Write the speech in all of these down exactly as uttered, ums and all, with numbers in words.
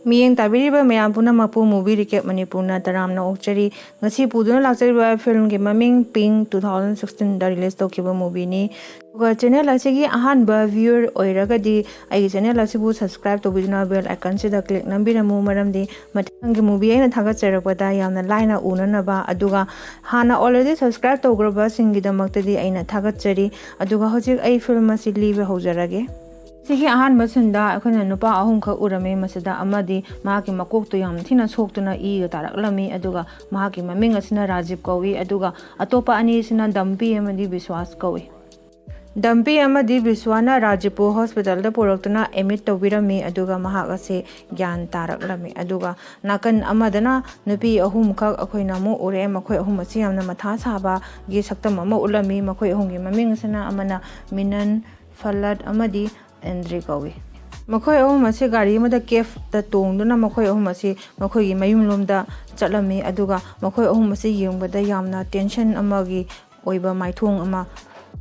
ꯃꯤꯠꯌꯦꯡ ꯇꯥꯕꯤꯔꯤꯕ ꯃꯌꯥꯝ ꯄꯨꯝꯅꯃꯛꯄꯨ Movie Recap ꯃꯅꯤꯄꯨꯔꯅ ꯇꯔꯥꯝꯅ ꯑꯣꯛꯆꯔꯤ꯫ ꯉꯁꯤ ꯄꯨꯗꯨꯅ ꯂꯥꯛꯆꯔꯤꯕ ꯐꯤꯂꯝꯒꯤ ꯃꯃꯤꯡ Pink, two thousand sixteen ꯗ release ꯇꯧꯈꯤꯕ movieꯅꯤ꯫ ꯑꯗꯨꯒ channel ꯑꯁꯤꯒꯤ ꯑꯍꯥꯟꯕ viewer ꯑꯣꯏꯔꯒꯗꯤ ꯑꯩꯒꯤ channel ꯑꯁꯤꯕꯨ subscribe ꯇꯧꯕꯤꯗꯨꯅ bell icon ꯁꯤꯗ click ꯅꯝꯕꯤꯔꯝꯃꯨ, ꯃꯔꯝꯗꯤ ꯃꯊꯪꯒꯤ movie ꯑꯩꯅ ꯊꯥꯒꯠꯆꯔꯛꯄꯗ ꯌꯥꯝꯅ ꯂꯥꯏꯅ ꯎꯅꯅꯕ꯫ ꯑꯗꯨꯒ ꯍꯥꯟꯅ already subscribe ꯇꯧꯈ꯭ꯔꯕꯁꯤꯡꯒꯤꯗꯃꯛꯇꯗꯤ ꯑꯩꯅ ꯊꯥꯒꯠꯆꯔꯤ꯫ ꯑꯗꯨꯒ ꯍꯧꯖꯤꯛ ꯑꯩ ꯐꯤꯂꯝ ꯑꯁꯤ ꯂꯤꯕ ꯍꯧꯖꯔꯒꯦ꯫ ꯁꯤꯒꯤ ꯑꯍꯥꯟꯕ ꯁꯤꯟꯗ ꯑꯩꯈꯣꯏꯅ ꯅꯨꯄꯥ ꯑꯍꯨꯝꯈꯛ ꯎꯔꯝꯃꯤ꯫ ꯃꯁꯤꯗ ꯑꯃꯗꯤ ꯃꯍꯥꯛꯀꯤ ꯃꯀꯣꯛꯇꯨ ꯌꯥꯝ ꯊꯤꯅ ꯁꯣꯛꯇꯨꯅ ꯏꯒ ꯇꯥꯔꯛꯂꯝꯃꯤ꯫ ꯑꯗꯨꯒ ꯃꯍꯥꯛꯀꯤ ꯃꯃꯤꯡ ꯑꯁꯤꯅ ꯔꯥꯖꯤꯕ ꯀꯧꯏ꯫ ꯑꯗꯨꯒ ꯑꯇꯣꯞꯄ ꯑꯅꯤꯁꯤꯅ ꯗꯝꯄꯤ ꯑꯃꯗꯤ ꯕꯤꯁ꯭ꯋꯥꯁ ꯀꯧꯏ꯫ ꯗꯝꯄꯤ ꯑꯃꯗꯤ ꯕꯤꯁ꯭ꯋꯥꯅ ꯔꯥꯖꯤꯕꯄꯨ ꯍꯣꯁꯄꯤꯇꯥꯜꯗ ꯄꯨꯔꯛꯇꯨꯅ ꯑꯦꯗꯃꯤꯠ ꯇꯧꯕꯤꯔꯝꯃꯤ꯫ ꯑꯗꯨꯒ ꯃꯍꯥꯛ ꯑꯁꯤ ꯒ꯭ꯌꯥꯟ ꯇꯥꯔꯛꯂꯝꯃꯤ꯫ ꯑꯗꯨꯒ ꯅꯥꯀꯟ ꯑꯃꯗꯅ ꯅꯨꯄꯤ ꯑꯍꯨꯝꯈꯛ ꯑꯩꯈꯣꯏꯅ ꯑꯃꯨꯛ ꯎꯔꯦ꯫ ꯃꯈꯣꯏ ꯑꯍꯨꯝ ꯑꯁꯤ ꯌꯥꯝꯅ ꯃꯊꯥ ꯁꯥꯕꯒꯤ ꯁꯛꯇꯝ ꯑꯃ ꯎꯠꯂꯝꯃꯤ꯫ ꯃꯈꯣꯏ ꯑꯍꯨꯝꯒꯤ ꯃꯃꯤꯡ ꯑꯁꯤꯅ ꯑꯃꯅ ꯃꯤꯅꯟ, ꯐꯂꯠ ꯑꯃꯗꯤ ꯑꯦꯟꯗ꯭ꯔꯤ ꯀꯧꯏ꯫ ꯃꯈꯣꯏ ꯑꯍꯨꯝ ꯑꯁꯤ ꯒꯥꯔꯤ ꯑꯃꯗ ꯀꯦꯐꯇ ꯇꯣꯡꯗꯨꯅ ꯃꯈꯣꯏ ꯑꯍꯨꯝ ꯑꯁꯤ ꯃꯈꯣꯏꯒꯤ ꯃꯌꯨꯝꯂꯣꯝꯗ ꯆꯠꯂꯝꯃꯤ꯫ ꯑꯗꯨꯒ ꯃꯈꯣꯏ ꯑꯍꯨꯝ ꯑꯁꯤ ꯌꯦꯡꯕꯗ ꯌꯥꯝꯅ ꯇꯦꯟꯁꯟ ꯑꯃꯒꯤ ꯑꯣꯏꯕ ꯃꯥꯏꯊꯣꯡ ꯑꯃ,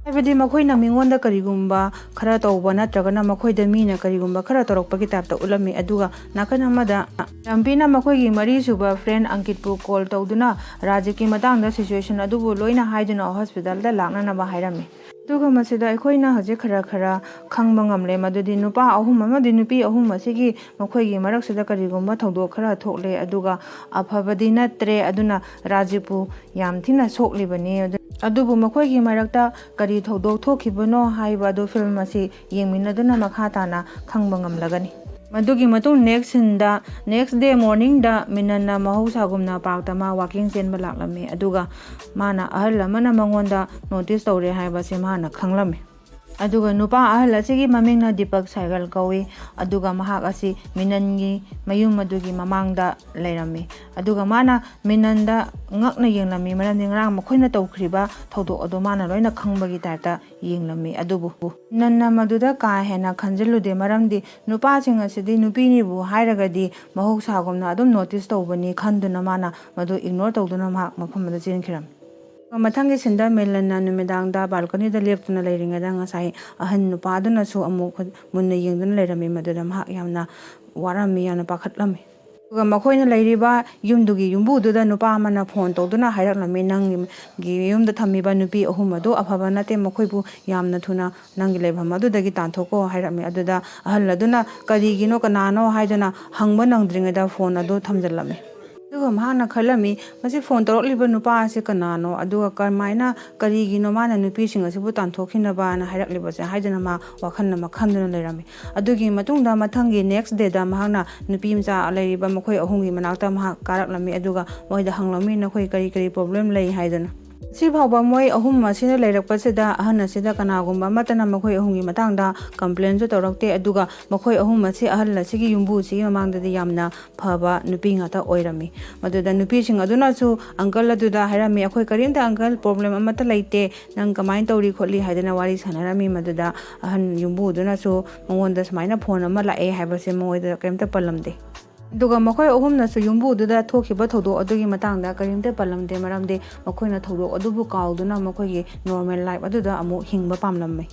ꯍꯥꯏꯕꯗꯤ ꯃꯈꯣꯏꯅ ꯃꯤꯉꯣꯟꯗ ꯀꯔꯤꯒꯨꯝꯕ ꯈꯔ ꯇꯧꯕ ꯅꯠꯇ꯭ꯔꯒꯅ ꯃꯈꯣꯏꯗ ꯃꯤꯅ ꯀꯔꯤꯒꯨꯝꯕ ꯈꯔ ꯇꯧꯔꯛꯄꯒꯤ ꯇꯥꯏꯞꯇ ꯎꯠꯂꯝꯃꯤ꯫ ꯑꯗꯨꯒ ꯅꯥꯀꯟ ꯑꯃꯗ ꯔꯝꯕꯤꯅ ꯃꯈꯣꯏꯒꯤ ꯃꯔꯤꯁꯨꯕ friend ꯑꯪꯀꯤꯠꯄꯨ call ꯇꯧꯗꯨꯅ ꯔꯥꯖꯤꯕꯀꯤ ꯃꯇꯥꯡꯗ situation ꯑꯗꯨꯕꯨ ꯂꯣꯏꯅ ꯍꯥꯏꯗꯨꯅ ꯍꯣꯁꯄꯤꯇꯥꯜꯗ ꯂꯥꯛꯅꯅꯕ ꯍꯥꯏꯔꯝꯃꯤ꯫ ꯑꯗꯨꯒ ꯃꯁꯤꯗ ꯑꯩꯈꯣꯏꯅ ꯍꯧꯖꯤꯛ ꯈꯔ ꯈꯔ ꯈꯪꯕ ꯉꯝꯂꯦ, ꯃꯗꯨꯗꯤ ꯅꯨꯄꯥ ꯑꯍꯨꯝ ꯑꯃꯗꯤ ꯅꯨꯄꯤ ꯑꯍꯨꯝ ꯑꯁꯤꯒꯤ ꯃꯈꯣꯏꯒꯤ ꯃꯔꯛꯁꯤꯗ ꯀꯔꯤꯒꯨꯝꯕ ꯊꯧꯗꯣꯛ ꯈꯔ ꯊꯣꯛꯂꯦ꯫ ꯑꯗꯨꯒ ꯑꯐꯕꯗꯤ ꯅꯠꯇ꯭ꯔꯦ꯫ ꯑꯗꯨꯅ ꯔꯥꯖꯤꯕꯄꯨ ꯌꯥꯝ ꯊꯤꯅ ꯁꯣꯛꯂꯤꯕꯅꯤ꯫ ꯑꯗꯨ-, ꯑꯗꯨꯕꯨ ꯃꯈꯣꯏꯒꯤ ꯃꯔꯛꯇ ꯀꯔꯤ ꯊꯧꯗꯣꯛ ꯊꯣꯛꯈꯤꯕꯅꯣ ꯍꯥꯏꯕ ꯑꯗꯨ ꯐꯤꯂꯝ ꯑꯁꯤ ꯌꯦꯡꯃꯤꯟꯅꯗꯨꯅ ꯃꯈꯥ ꯇꯥꯅ ꯈꯪꯕ ꯉꯝꯂꯒꯅꯤ꯫ ꯃꯗꯨꯒꯤ ꯃꯇꯨꯡ next sceneꯗ, next day morningꯗ ꯃꯤꯅꯟꯅ ꯃꯍꯧꯁꯥꯒꯨꯝꯅ parkꯇ ꯃꯥ walking ꯆꯦꯟꯕ ꯂꯥꯛꯂꯝꯃꯤ꯫ ꯑꯗꯨꯒ ꯃꯥꯅ ꯑꯍꯜ ꯑꯃꯅ ꯃꯉꯣꯟꯗ notice ꯇꯧꯔꯦ ꯍꯥꯏꯕꯁꯦ ꯃꯥꯅ ꯈꯪꯂꯝꯃꯤ꯫ ꯑꯗꯨꯒ ꯅꯨꯄꯥ ꯑꯍꯜ ꯑꯁꯤꯒꯤ ꯃꯃꯤꯡꯅ ꯗꯤꯄꯛ ꯁꯥꯏꯒꯜ ꯀꯧꯏ꯫ ꯑꯗꯨꯒ ꯃꯍꯥꯛ ꯑꯁꯤ ꯃꯤꯅꯟꯒꯤ ꯃꯌꯨꯝ ꯑꯗꯨꯒꯤ ꯃꯃꯥꯡꯗ ꯂꯩꯔꯝꯃꯤ꯫ ꯑꯗꯨꯒ ꯃꯥꯅ ꯃꯤꯅꯟꯗ ꯉꯛꯅ ꯌꯦꯡꯂꯝꯃꯤ, ꯃꯔꯝꯗꯤ ꯉꯔꯥꯡ ꯃꯈꯣꯏꯅ ꯇꯧꯈ꯭ꯔꯤꯕ ꯊꯧꯗꯣꯛ ꯑꯗꯨ ꯃꯥꯅ ꯂꯣꯏꯅ ꯈꯪꯕꯒꯤ typeꯇ ꯌꯦꯡꯂꯝꯃꯤ꯫ ꯑꯗꯨꯕꯨ ꯃꯤꯅꯟꯅ ꯃꯗꯨꯗ ꯀꯥ ꯍꯦꯟꯅ ꯈꯟꯖꯤꯜꯂꯨꯗꯦ, ꯃꯔꯝꯗꯤ ꯅꯨꯄꯥꯁꯤꯡ ꯑꯁꯤꯗꯤ ꯅꯨꯄꯤꯅꯤꯕꯨ ꯍꯥꯏꯔꯒꯗꯤ ꯃꯍꯧꯁꯥꯒꯨꯝꯅ ꯑꯗꯨꯝ notice ꯇꯧꯕꯅꯤ ꯈꯟꯗꯨꯅ ꯃꯥꯅ ꯃꯗꯨ ignore ꯇꯧꯗꯨꯅ ꯃꯍꯥꯛ ꯃꯐꯝ ꯑꯗꯨ ꯆꯦꯟꯈꯤꯔꯝꯃꯤ꯫ ꯃꯊꯪꯒꯤ sceneꯗ ꯃꯤꯂꯟꯅ ꯅꯨꯃꯤꯗꯥꯡꯗ balconyꯗ ꯂꯦꯞꯇꯨꯅ ꯂꯩꯔꯤꯉꯩꯗ ꯉꯁꯥꯏ ꯑꯍꯟ ꯅꯨꯄꯥ ꯑꯗꯨꯅꯁꯨ ꯑꯃꯨꯛ ꯃꯨꯟꯅ ꯌꯦꯡꯗꯨꯅ ꯂꯩꯔꯝꯃꯤ꯫ ꯃꯗꯨꯗ ꯃꯍꯥꯛ ꯌꯥꯝꯅ ꯋꯥꯔꯝꯃꯤ, ꯌꯥꯝꯅ ꯄꯥꯈꯠꯂꯝꯃꯤ꯫ ꯑꯗꯨꯒ ꯃꯈꯣꯏꯅ ꯂꯩꯔꯤꯕ ꯌꯨꯝꯗꯨꯒꯤ ꯌꯨꯝꯕꯨꯗꯨꯗ ꯅꯨꯄꯥ ꯑꯃꯅ ꯐꯣꯟ ꯇꯧꯗꯨꯅ ꯍꯥꯏꯔꯛꯂꯝꯃꯤ, "ꯅꯪꯒꯤ ꯌꯨꯝꯗ ꯊꯝꯃꯤꯕ ꯅꯨꯄꯤ ꯑꯍꯨꯝ ꯑꯗꯨ ꯑꯐꯕ ꯅꯠꯇꯦ, ꯃꯈꯣꯏꯕꯨ ꯌꯥꯝꯅ ꯊꯨꯅ ꯅꯪꯒꯤ ꯂꯩꯐꯝ ꯑꯗꯨꯗꯒꯤ ꯇꯥꯟꯊꯣꯛꯀꯣ" ꯍꯥꯏꯔꯝꯃꯤ꯫ ꯑꯗꯨꯗ ꯑꯍꯜ ꯑꯗꯨꯅ "ꯀꯔꯤꯒꯤꯅꯣ, ꯀꯅꯥꯅꯣ?" ꯍꯥꯏꯗꯨꯅ ꯍꯪꯕ ꯅꯪꯗ꯭ꯔꯤꯉꯩꯗ ꯐꯣꯟ ꯑꯗꯨ ꯊꯝꯖꯤꯜꯂꯝꯃꯤ꯫ ꯑꯗꯨꯒ ꯃꯍꯥꯛꯅ ꯈꯜꯂꯝꯃꯤ, "ꯃꯁꯤ ꯐꯣꯟ ꯇꯧꯔꯛꯂꯤꯕ ꯅꯨꯄꯥ ꯑꯁꯤ ꯀꯅꯥꯅꯣ? ꯑꯗꯨꯒ ꯀꯃꯥꯏꯅ, ꯀꯔꯤꯒꯤꯅꯣ ꯃꯥꯅ ꯅꯨꯄꯤꯁꯤꯡ ꯑꯁꯤꯕꯨ ꯇꯥꯟꯊꯣꯛꯈꯤꯅꯕꯅ ꯍꯥꯏꯔꯛꯂꯤꯕꯁꯦ?" ꯍꯥꯏꯗꯨꯅ ꯃꯥ ꯋꯥꯈꯜ ꯑꯃ ꯈꯟꯗꯨꯅ ꯂꯩꯔꯝꯃꯤ꯫ ꯑꯗꯨꯒꯤ ꯃꯇꯨꯡꯗ ꯃꯊꯪꯒꯤ next dayꯗ ꯃꯍꯥꯛꯅ ꯅꯨꯄꯤ ꯃꯆꯥ ꯂꯩꯔꯤꯕ ꯃꯈꯣꯏ ꯑꯍꯨꯝꯒꯤ ꯃꯅꯥꯛꯇ ꯃꯍꯥꯛ ꯀꯥꯔꯛꯂꯝꯃꯤ꯫ ꯑꯗꯨꯒ ꯃꯣꯏꯗ ꯍꯪꯂꯝꯃꯤ, "ꯅꯈꯣꯏ ꯀꯔꯤ ꯀꯔꯤ problem ꯂꯩ?" ꯍꯥꯏꯗꯨꯅ꯫ ꯁꯤ ꯐꯥꯎꯕ ꯃꯣꯏ ꯑꯍꯨꯝ ꯑꯁꯤꯅ ꯂꯩꯔꯛꯄꯁꯤꯗ ꯑꯍꯟ ꯑꯁꯤꯗ ꯀꯅꯥꯒꯨꯝꯕ ꯑꯃꯠꯇꯅ ꯃꯈꯣꯏ ꯑꯍꯨꯝꯒꯤ ꯃꯇꯥꯡꯗ complainꯁꯨ ꯇꯧꯔꯛꯇꯦ꯫ ꯑꯗꯨꯒ ꯃꯈꯣꯏ ꯑꯍꯨꯝ ꯑꯁꯤ ꯑꯍꯜ ꯑꯁꯤꯒꯤ ꯌꯨꯝꯕꯨꯁꯤꯒꯤ ꯃꯃꯥꯡꯗꯗꯤ ꯌꯥꯝꯅ ꯐꯕ ꯅꯨꯄꯤ ꯉꯥꯛꯇ ꯑꯣꯏꯔꯝꯃꯤ꯫ ꯃꯗꯨꯗ ꯅꯨꯄꯤꯁꯤꯡ ꯑꯗꯨꯅꯁꯨ uncle ꯑꯗꯨꯗ ꯍꯥꯏꯔꯝꯃꯤ, "ꯑꯩꯈꯣꯏ ꯀꯔꯤꯝꯇ uncle problem ꯑꯃꯠꯇ ꯂꯩꯇꯦ, ꯅꯪ ꯀꯃꯥꯏꯅ ꯇꯧꯔꯤ ꯈꯣꯠꯂꯤ?" ꯍꯥꯏꯗꯅ ꯋꯥꯔꯤ ꯁꯥꯟꯅꯔꯝꯃꯤ꯫ ꯃꯗꯨꯗ ꯑꯍꯟ ꯌꯨꯝꯕꯨꯗꯨꯅꯁꯨ ꯃꯉꯣꯟꯗ ꯁꯨꯃꯥꯏꯅ ꯐꯣꯟ ꯑꯃ ꯂꯥꯛꯑꯦ ꯍꯥꯏꯕꯁꯦ ꯃꯉꯣꯟꯗ ꯀꯔꯤꯝꯇ ꯄꯜꯂꯝꯗꯦ꯫ ꯑꯗꯨꯒ ꯃꯈꯣꯏ ꯑꯍꯨꯝꯅꯁꯨ ꯌꯨꯝꯕꯨꯗꯨꯗ ꯊꯣꯛꯈꯤꯕ ꯊꯧꯗꯣꯛ ꯑꯗꯨꯒꯤ ꯃꯇꯥꯡꯗ ꯀꯔꯤꯝꯇ ꯄꯜꯂꯝꯗꯦ, ꯃꯔꯝꯗꯤ ꯃꯈꯣꯏꯅ ꯊꯧꯗꯣꯛ ꯑꯗꯨꯕꯨ ꯀꯥꯎꯗꯨꯅ ꯃꯈꯣꯏꯒꯤ normal life ꯑꯗꯨꯗ ꯑꯃꯨꯛ ꯍꯤꯡꯕ ꯄꯥꯝꯂꯝꯃꯤ꯫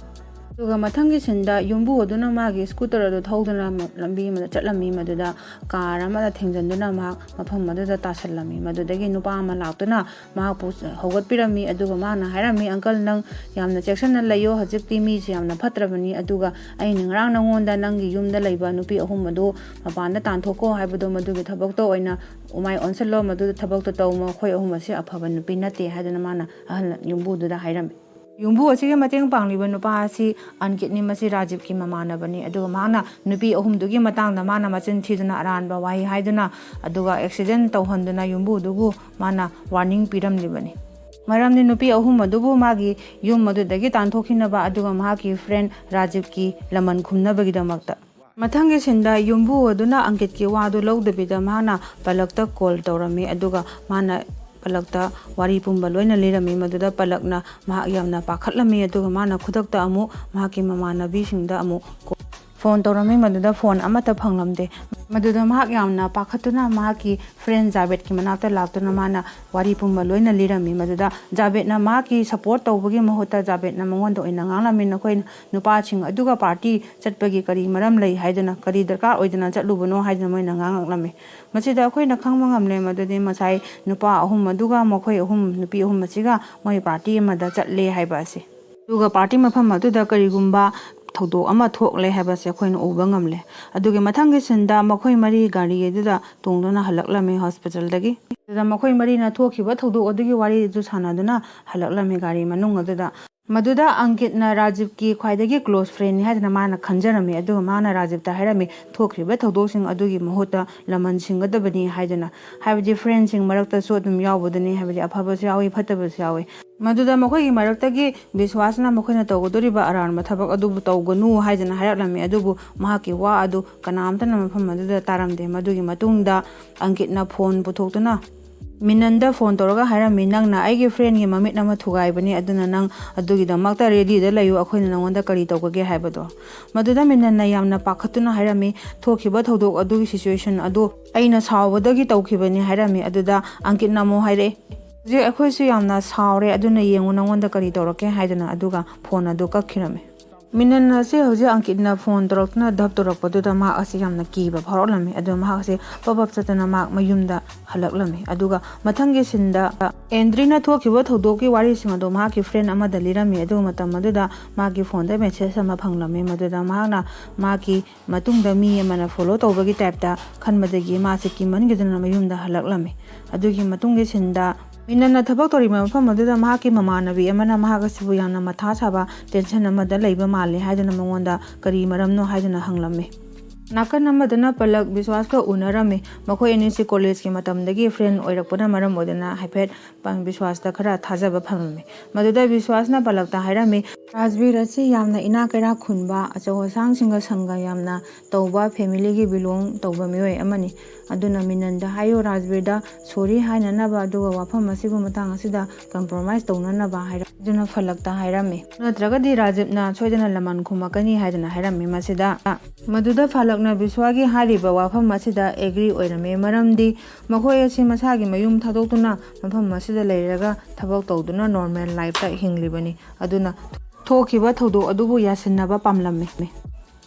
ꯑꯗꯨꯒ ꯃꯊꯪꯒꯤ sceneꯗ ꯌꯨꯝꯕꯨ ꯑꯗꯨꯅ ꯃꯥꯒꯤ scooter ꯑꯗꯨ ꯊꯧꯗꯨꯅ ꯂꯝꯕꯤ ꯑꯃꯗ ꯆꯠꯂꯝꯃꯤ꯫ ꯃꯗꯨꯗ car ꯑꯃꯅ ꯊꯦꯡꯖꯤꯟꯗꯨꯅ ꯃꯍꯥꯛ ꯃꯐꯝ ꯑꯗꯨꯗ ꯇꯥꯁꯜꯂꯝꯃꯤ꯫ ꯃꯗꯨꯗꯒꯤ ꯅꯨꯄꯥ ꯑꯃ ꯂꯥꯛꯇꯨꯅ ꯃꯍꯥꯛꯄꯨ ꯍꯧꯒꯠꯄꯤꯔꯝꯃꯤ꯫ ꯑꯗꯨꯒ ꯃꯥꯅ ꯍꯥꯏꯔꯝꯃꯤ, "Uncle, ꯅꯪ ꯌꯥꯝꯅ ꯆꯦꯛꯁꯤꯟꯅ ꯂꯩꯌꯣ, ꯍꯧꯖꯤꯛꯇꯤ ꯃꯤꯁꯦ ꯌꯥꯝꯅ ꯐꯠꯇ꯭ꯔꯕꯅꯤ꯫ ꯑꯗꯨꯒ ꯑꯩꯅ ꯉꯔꯥꯡ ꯅꯉꯣꯟꯗ ꯅꯪꯒꯤ ꯌꯨꯝꯗ ꯂꯩꯕ ꯅꯨꯄꯤ ꯑꯍꯨꯝ ꯑꯗꯨ ꯃꯄꯥꯟꯗ ꯇꯥꯟꯊꯣꯛꯀꯣ ꯍꯥꯏꯕꯗꯣ, ꯃꯗꯨꯒꯤ ꯊꯕꯛꯇꯣ ꯑꯣꯏꯅ ꯃꯥꯏ ꯑꯣꯟꯁꯤꯜꯂꯣ, ꯃꯗꯨꯗ ꯊꯕꯛꯇꯣ ꯇꯧ, ꯃꯈꯣꯏ ꯑꯍꯨꯝ ꯑꯁꯤ ꯑꯐꯕ ꯅꯨꯄꯤ ꯅꯠꯇꯦ" ꯍꯥꯏꯗꯨꯅ ꯃꯥꯅ ꯑꯍꯜ ꯌꯨꯝꯕꯨꯗꯨꯗ ꯍꯥꯏꯔꯝꯃꯤ꯫ ꯌꯨꯝꯕꯨ ꯑꯁꯤꯒꯤ ꯃꯇꯦꯡ ꯄꯥꯡꯂꯤꯕ ꯅꯨꯄꯥ ꯑꯁꯤ ꯑꯟꯀꯤꯠꯅꯤ, ꯃꯁꯤ ꯔꯥꯖꯤꯕꯀꯤ ꯃꯃꯥꯟꯅꯕꯅꯤ꯫ ꯑꯗꯨꯒ ꯃꯍꯥꯛꯅ ꯅꯨꯄꯤ ꯑꯍꯨꯝꯗꯨꯒꯤ ꯃꯇꯥꯡꯗ ꯃꯥꯅ ꯃꯆꯤꯟ ꯊꯤꯗꯨꯅ ꯑꯔꯥꯟꯕ ꯋꯥꯍꯩ ꯍꯥꯏꯗꯨꯅ, ꯑꯗꯨꯒ accident ꯇꯧꯍꯟꯗꯨꯅ ꯌꯨꯝꯕꯨꯗꯨꯕꯨ ꯃꯥꯅ warning ꯄꯤꯔꯝꯂꯤꯕꯅꯤ꯫ ꯃꯔꯝꯗꯤ ꯅꯨꯄꯤ ꯑꯍꯨꯝ ꯑꯗꯨꯕꯨ ꯃꯥꯒꯤ ꯌꯨꯝ ꯑꯗꯨꯗꯒꯤ ꯇꯥꯟꯊꯣꯛꯈꯤꯅꯕ ꯑꯗꯨꯒ ꯃꯍꯥꯛꯀꯤ friend ꯔꯥꯖꯤꯕꯀꯤ ꯂꯃꯟ ꯈꯨꯝꯅꯕꯒꯤꯗꯃꯛꯇ꯫ ꯃꯊꯪꯒꯤ sceneꯗ ꯌꯨꯝꯕꯨ ꯑꯗꯨꯅ ꯑꯪꯀꯤꯠꯀꯤ ꯋꯥꯗꯨ ꯂꯧꯗꯕꯤꯗ ꯃꯍꯥꯛꯅ ꯄꯂꯛꯇ call ꯇꯧꯔꯝꯃꯤ꯫ ꯑꯗꯨꯒ ꯃꯥꯅ ꯄꯂꯛꯇ ꯋꯥꯔꯤ ꯄꯨꯝꯕ ꯂꯣꯏꯅ ꯂꯤꯔꯝꯃꯤ꯫ ꯃꯗꯨꯗ ꯄꯂꯛꯅ ꯃꯍꯥꯛ ꯌꯥꯝꯅ ꯄꯥꯈꯠꯂꯝꯃꯤ꯫ ꯑꯗꯨꯒ ꯃꯥꯅ ꯈꯨꯗꯛꯇ ꯑꯃꯨꯛ ꯃꯍꯥꯛꯀꯤ ꯃꯃꯥꯟꯅꯕꯤꯁꯤꯡꯗ ꯑꯃꯨꯛ call ꯐꯣꯟ ꯇꯧꯔꯝꯃꯤ, ꯃꯗꯨꯗ ꯐꯣꯟ ꯑꯃꯠꯇ ꯐꯪꯂꯝꯗꯦ꯫ ꯃꯗꯨꯗ ꯃꯍꯥꯛ ꯌꯥꯝꯅ ꯄꯥꯈꯠꯇꯨꯅ ꯃꯍꯥꯛꯀꯤ ꯐ꯭ꯔꯦꯟ ꯖꯥꯕꯦꯗꯀꯤ ꯃꯅꯥꯛꯇ ꯂꯥꯛꯇꯨꯅ ꯃꯥꯅ ꯋꯥꯔꯤ ꯄꯨꯝꯕ ꯂꯣꯏꯅ ꯂꯤꯔꯝꯃꯤ꯫ ꯃꯗꯨꯗ ꯖꯥꯕꯦꯗꯅ ꯃꯍꯥꯛꯀꯤ ꯁꯄꯣꯔꯠ ꯇꯧꯕꯒꯤ ꯃꯍꯨꯠꯇ ꯖꯥꯕꯦꯗꯅ ꯃꯉꯣꯟꯗ ꯑꯣꯏꯅ ꯉꯥꯡꯂꯝꯃꯤ, "ꯅꯈꯣꯏ ꯅꯨꯄꯥꯁꯤꯡ ꯑꯗꯨꯒ ꯄꯥꯔꯇꯤ ꯆꯠꯄꯒꯤ ꯀꯔꯤ ꯃꯔꯝ ꯂꯩ ꯍꯥꯏꯗꯨꯅ, ꯀꯔꯤ ꯗꯔꯀꯥꯔ ꯑꯣꯏꯗꯅ ꯆꯠꯂꯨꯕꯅꯣ?" ꯍꯥꯏꯗꯨꯅ ꯃꯣꯏꯅ ꯉꯥꯡꯂꯛꯂꯝꯃꯤ꯫ ꯃꯁꯤꯗ ꯑꯩꯈꯣꯏꯅ ꯈꯪꯕ ꯉꯝꯂꯦ ꯃꯗꯨꯗꯤ ꯉꯁꯥꯏ ꯅꯨꯄꯥ ꯑꯍꯨꯝ ꯑꯗꯨꯒ ꯃꯈꯣꯏ ꯑꯍꯨꯝ, ꯅꯨꯄꯤ ꯑꯍꯨꯝ ꯑꯁꯤꯒ ꯃꯣꯏ ꯄꯥꯔꯇꯤ ꯑꯃꯗ ꯆꯠꯂꯦ ꯍꯥꯏꯕ ꯑꯁꯤ꯫ ꯑꯗꯨꯒ ꯄꯥꯔꯇꯤ ꯃꯐꯝ ꯑꯗꯨꯗ ꯀꯔꯤꯒꯨꯝꯕ ꯊꯧꯗꯣꯛ ꯑꯃ ꯊꯣꯛꯂꯦ ꯍꯥꯏꯕꯁꯦ ꯑꯩꯈꯣꯏꯅ ꯎꯕ ꯉꯝꯂꯦ꯫ ꯑꯗꯨꯒꯤ ꯃꯊꯪꯒꯤ ꯁꯤꯟꯗ ꯃꯈꯣꯏ ꯃꯔꯤ ꯒꯥꯔꯤ ꯑꯗꯨꯗ ꯇꯣꯡꯗꯨꯅ ꯍꯜꯂꯛꯂꯝꯃꯤ ꯍꯣꯁꯄꯤꯇꯥꯜꯗꯒꯤ꯫ ꯑꯗꯨꯗ ꯃꯈꯣꯏ ꯃꯔꯤꯅ ꯊꯣꯛꯈꯤꯕ ꯊꯧꯗꯣꯛ ꯑꯗꯨꯒꯤ ꯋꯥꯔꯤꯗꯨ ꯁꯥꯟꯅꯗꯨꯅ ꯍꯜꯂꯛꯂꯝꯃꯤ ꯒꯥꯔꯤ ꯃꯅꯨꯡ ꯑꯗꯨꯗ꯫ ꯃꯗꯨꯗ ꯑꯪꯀꯤꯠꯅ ꯔꯥꯖꯤꯕꯀꯤ ꯈ꯭ꯋꯥꯏꯗꯒꯤ ꯀ꯭ꯂꯣꯁ ꯐ꯭ꯔꯦꯟꯅꯤ ꯍꯥꯏꯗꯨꯅ ꯃꯥꯅ ꯈꯟꯖꯔꯝꯃꯤ, ꯑꯗꯨꯒ ꯃꯥꯅ ꯔꯥꯖꯤꯕꯇ ꯍꯥꯏꯔꯝꯃꯤ, "ꯊꯣꯛꯈ꯭ꯔꯤꯕ ꯊꯧꯗꯣꯛꯁꯤꯡ ꯑꯗꯨꯒꯤ ꯃꯍꯨꯠꯇ ꯂꯃꯟ ꯁꯤꯡꯒꯗꯕꯅꯤ" ꯍꯥꯏꯗꯨꯅ꯫ ꯍꯥꯏꯕꯗꯤ ꯐ꯭ꯔꯦꯟꯁꯤꯡ ꯃꯔꯛꯇꯁꯨ ꯑꯗꯨꯝ ꯌꯥꯎꯕꯗꯨꯅꯤ, ꯍꯥꯏꯕꯗꯤ ꯑꯐꯕꯁꯨ ꯌꯥꯎꯏ, ꯐꯠꯇꯕꯁꯨ ꯌꯥꯎꯏ꯫ ꯃꯗꯨꯗ ꯃꯈꯣꯏꯒꯤ ꯃꯔꯛꯇꯒꯤ ꯕꯤꯁ꯭ꯋꯥꯁꯅ ꯃꯈꯣꯏꯅ ꯇꯧꯒꯗꯧꯔꯤꯕ ꯑꯔꯥꯟꯕ ꯊꯕꯛ ꯑꯗꯨꯕꯨ ꯇꯧꯒꯅꯨ ꯍꯥꯏꯗꯨꯅ ꯍꯥꯏꯔꯛꯂꯝꯃꯤ, ꯑꯗꯨꯕꯨ ꯃꯍꯥꯛꯀꯤ ꯋꯥ ꯑꯗꯨ ꯀꯅꯥꯝꯇꯅ ꯃꯐꯝ ꯑꯗꯨꯗ ꯇꯥꯔꯝꯗꯦ꯫ ꯃꯗꯨꯒꯤ ꯃꯇꯨꯡꯗ ꯑꯪꯀꯤꯠꯅ ꯐꯣꯟ ꯄꯨꯊꯣꯛꯇꯨꯅ ꯃꯤꯅꯟꯗ ꯐꯣꯟ ꯇꯧꯔꯒ ꯍꯥꯏꯔꯝꯃꯤ, "ꯅꯪꯅ ꯑꯩꯒꯤ ꯐ꯭ꯔꯦꯟꯒꯤ ꯃꯃꯤꯠ ꯑꯃ ꯊꯨꯒꯥꯏꯕꯅꯤ, ꯑꯗꯨꯅ ꯅꯪ ꯑꯗꯨꯒꯤꯗꯃꯛꯇ ꯔꯦꯗꯤꯗ ꯂꯩꯌꯨ, ꯑꯩꯈꯣꯏꯅ ꯅꯉꯣꯟꯗ ꯀꯔꯤ ꯇꯧꯒꯒꯦ ꯍꯥꯏꯕꯗꯣ"꯫ ꯃꯗꯨꯗ ꯃꯤꯅꯟꯅ ꯌꯥꯝꯅ ꯄꯥꯈꯠꯇꯨꯅ ꯍꯥꯏꯔꯝꯃꯤ, "ꯊꯣꯛꯈꯤꯕ ꯊꯧꯗꯣꯛ ꯑꯗꯨꯒꯤ ꯁꯤꯆꯨꯋꯦꯁꯟ ꯑꯗꯨ ꯑꯩꯅ ꯁꯥꯎꯕꯗꯒꯤ ꯇꯧꯈꯤꯕꯅꯤ" ꯍꯥꯏꯔꯝꯃꯤ꯫ ꯑꯗꯨꯗ ꯑꯪꯀꯤꯠꯅ ꯑꯃꯨꯛ ꯍꯥꯏꯔꯛꯑꯦ, "ꯍꯧꯖꯤꯛ ꯑꯩꯈꯣꯏꯁꯨ ꯌꯥꯝꯅ ꯁꯥꯎꯔꯦ, ꯑꯗꯨꯅ ꯌꯦꯡꯉꯨ ꯅꯉꯣꯟꯗ ꯀꯔꯤ ꯇꯧꯔꯛꯀꯦ" ꯍꯥꯏꯗꯨꯅ, ꯑꯗꯨꯒ ꯐꯣꯟ ꯑꯗꯨ ꯀꯛꯈꯤꯔꯝꯃꯤ꯫ ꯃꯤꯅꯟ ꯑꯁꯤ ꯍꯧꯖꯤꯛ ꯑꯪꯀꯤꯠꯅ ꯐꯣꯟ ꯇꯧꯔꯛꯇꯨꯅ ꯙꯞ ꯇꯧꯔꯛꯄꯗꯨꯗ ꯃꯍꯥꯛ ꯑꯁꯤ ꯌꯥꯝꯅ ꯀꯤꯕ ꯐꯥꯎꯔꯛꯂꯝꯃꯤ꯫ ꯑꯗꯨꯅ ꯃꯍꯥꯛ ꯑꯁꯤ ꯄꯞ ꯄꯞ ꯆꯠꯇꯨꯅ ꯃꯍꯥꯛ ꯃꯌꯨꯝꯗ ꯍꯜꯂꯛꯂꯝꯃꯤ꯫ ꯑꯗꯨꯒ ꯃꯊꯪꯒꯤ ꯁꯤꯟꯗ ꯑꯦꯟꯗ꯭ꯔꯤꯅ ꯊꯣꯛꯈꯤꯕ ꯊꯧꯗꯣꯛꯀꯤ ꯋꯥꯔꯤꯁꯤꯡ ꯑꯗꯨ ꯃꯍꯥꯛꯀꯤ ꯐ꯭ꯔꯦꯟ ꯑꯃꯗ ꯂꯤꯔꯝꯃꯤ꯫ ꯑꯗꯨ ꯃꯇꯝ ꯑꯗꯨꯗ ꯃꯥꯒꯤ ꯐꯣꯟꯗ ꯃꯦꯁꯦꯖ ꯑꯃ ꯐꯪꯂꯝꯃꯤ꯫ ꯃꯗꯨꯗ ꯃꯍꯥꯛꯅ ꯃꯥꯒꯤ ꯃꯇꯨꯡꯗ ꯃꯤ ꯑꯃꯅ ꯐꯣꯂꯣ ꯇꯧꯕꯒꯤ ꯇꯥꯏꯞꯇ ꯈꯟꯕꯗꯒꯤ ꯃꯥꯁꯦ ꯀꯤꯃꯟꯈꯤꯗꯨꯅ ꯃꯌꯨꯝꯗ ꯍꯜꯂꯛꯂꯝꯃꯤ꯫ ꯑꯗꯨꯒꯤ ꯃꯇꯨꯡꯒꯤ ꯁꯤꯟꯗ ꯃꯤꯅꯟꯅ ꯊꯕꯛ ꯇꯧꯔꯤꯕ ꯃꯐꯝ ꯑꯗꯨꯗ ꯃꯍꯥꯛꯀꯤ ꯃꯃꯥꯟꯅꯕꯤ ꯑꯃꯅ ꯃꯍꯥꯛ ꯑꯁꯤꯕꯨ ꯌꯥꯝꯅ ꯃꯊꯥ ꯁꯥꯕ, ꯇꯦꯟꯁꯟ ꯑꯃꯗ ꯂꯩꯕ ꯃꯥꯜꯂꯤ ꯍꯥꯏꯗꯨꯅ ꯃꯉꯣꯟꯗ ꯀꯔꯤ ꯃꯔꯝꯅꯣ ꯍꯥꯏꯗꯨꯅ ꯍꯪꯂꯝꯃꯤ꯫ ꯅꯥꯀꯟ ꯑꯃꯗꯅ ꯄꯂꯛ ꯕꯤꯁ꯭ꯋꯥꯁꯀ ꯎꯅꯔꯝꯃꯤ꯫ ꯃꯈꯣꯏ ꯑꯅꯤꯁꯤ ꯀꯣꯂꯦꯖꯀꯤ ꯃꯇꯝꯗꯒꯤ ꯐ꯭ꯔꯦꯟ ꯑꯣꯏꯔꯛꯄꯅ ꯃꯔꯝ ꯑꯣꯏꯗꯨꯅ ꯍꯥꯏꯐꯦꯠ ꯄ-, ꯕꯤꯁ꯭ꯋꯥꯁꯇ ꯈꯔ ꯊꯥꯖꯕ ꯐꯪꯂꯝꯃꯤ꯫ ꯃꯗꯨꯗ ꯕꯤꯁ꯭ꯋꯥꯁꯅ ꯄꯂꯛꯇ ꯍꯥꯏꯔꯝꯃꯤ, "ꯔꯥꯖꯕꯤꯔ ꯑꯁꯤ ꯌꯥꯝꯅ ꯏꯅꯥꯛ ꯀꯩꯔꯥꯛ ꯈꯨꯟꯕ, ꯑꯆꯧ ꯑꯁꯥꯡꯁꯤꯡꯒ ꯁꯪꯒ ꯌꯥꯝꯅ ꯇꯧꯕ, ꯐꯦꯃꯤꯂꯤꯒꯤ ꯕꯤꯂꯣꯡ ꯇꯧꯕ ꯃꯤꯑꯣꯏ ꯑꯃꯅꯤ꯫ ꯑꯗꯨꯅ ꯃꯤꯅꯟꯗ ꯍꯥꯏꯌꯨ, ꯔꯥꯖꯕꯤꯔꯗ ꯁꯣꯔꯤ ꯍꯥꯏꯅꯅꯕ, ꯑꯗꯨꯒ ꯋꯥꯐꯝ ꯑꯁꯤꯕꯨ ꯃꯇꯥꯡ ꯑꯁꯤꯗ ꯀꯝꯄ꯭ꯔꯣꯃꯥꯏꯁ ꯇꯧꯅꯅꯕ" ꯍꯥꯏꯔꯝꯃꯤ꯫ ꯑꯗꯨꯅ ꯐꯂꯛꯇ ꯍꯥꯏꯔꯝꯃꯤ꯫ "ꯅꯠꯇ꯭ꯔꯒꯗꯤ ꯔꯥꯖꯤꯕꯅ ꯁꯣꯏꯗꯅ ꯂꯃꯟ ꯈꯨꯝꯃꯛꯀꯅꯤ" ꯍꯥꯏꯗꯨꯅ ꯍꯥꯏꯔꯝꯃꯤ꯫ ꯃꯁꯤꯗ ꯃꯗꯨꯗ ꯐꯥꯂꯛꯅ ꯕꯤꯁ꯭ꯋꯥꯒꯤ ꯍꯥꯏꯔꯤꯕ ꯋꯥꯐꯝ ꯑꯁꯤꯗ ꯑꯦꯒ꯭ꯔꯤ ꯑꯣꯏꯔꯝꯃꯤ, ꯃꯔꯝꯗꯤ ꯃꯈꯣꯏ ꯑꯁꯤ ꯃꯁꯥꯒꯤ ꯃꯌꯨꯝ ꯊꯥꯗꯣꯛꯇꯨꯅ ꯃꯐꯝ ꯑꯁꯤꯗ ꯂꯩꯔꯒ ꯊꯕꯛ ꯇꯧꯗꯨꯅ ꯅꯣꯔꯃꯦꯜ ꯂꯥꯏꯐꯇ ꯍꯤꯡꯂꯤꯕꯅꯤ꯫ ꯑꯗꯨꯅ ꯊꯣꯛꯈꯤꯕ ꯊꯧꯗꯣꯛ ꯑꯗꯨꯕꯨ ꯌꯥꯁꯤꯟꯅꯕ ꯄꯥꯝꯂꯝꯃꯤ꯫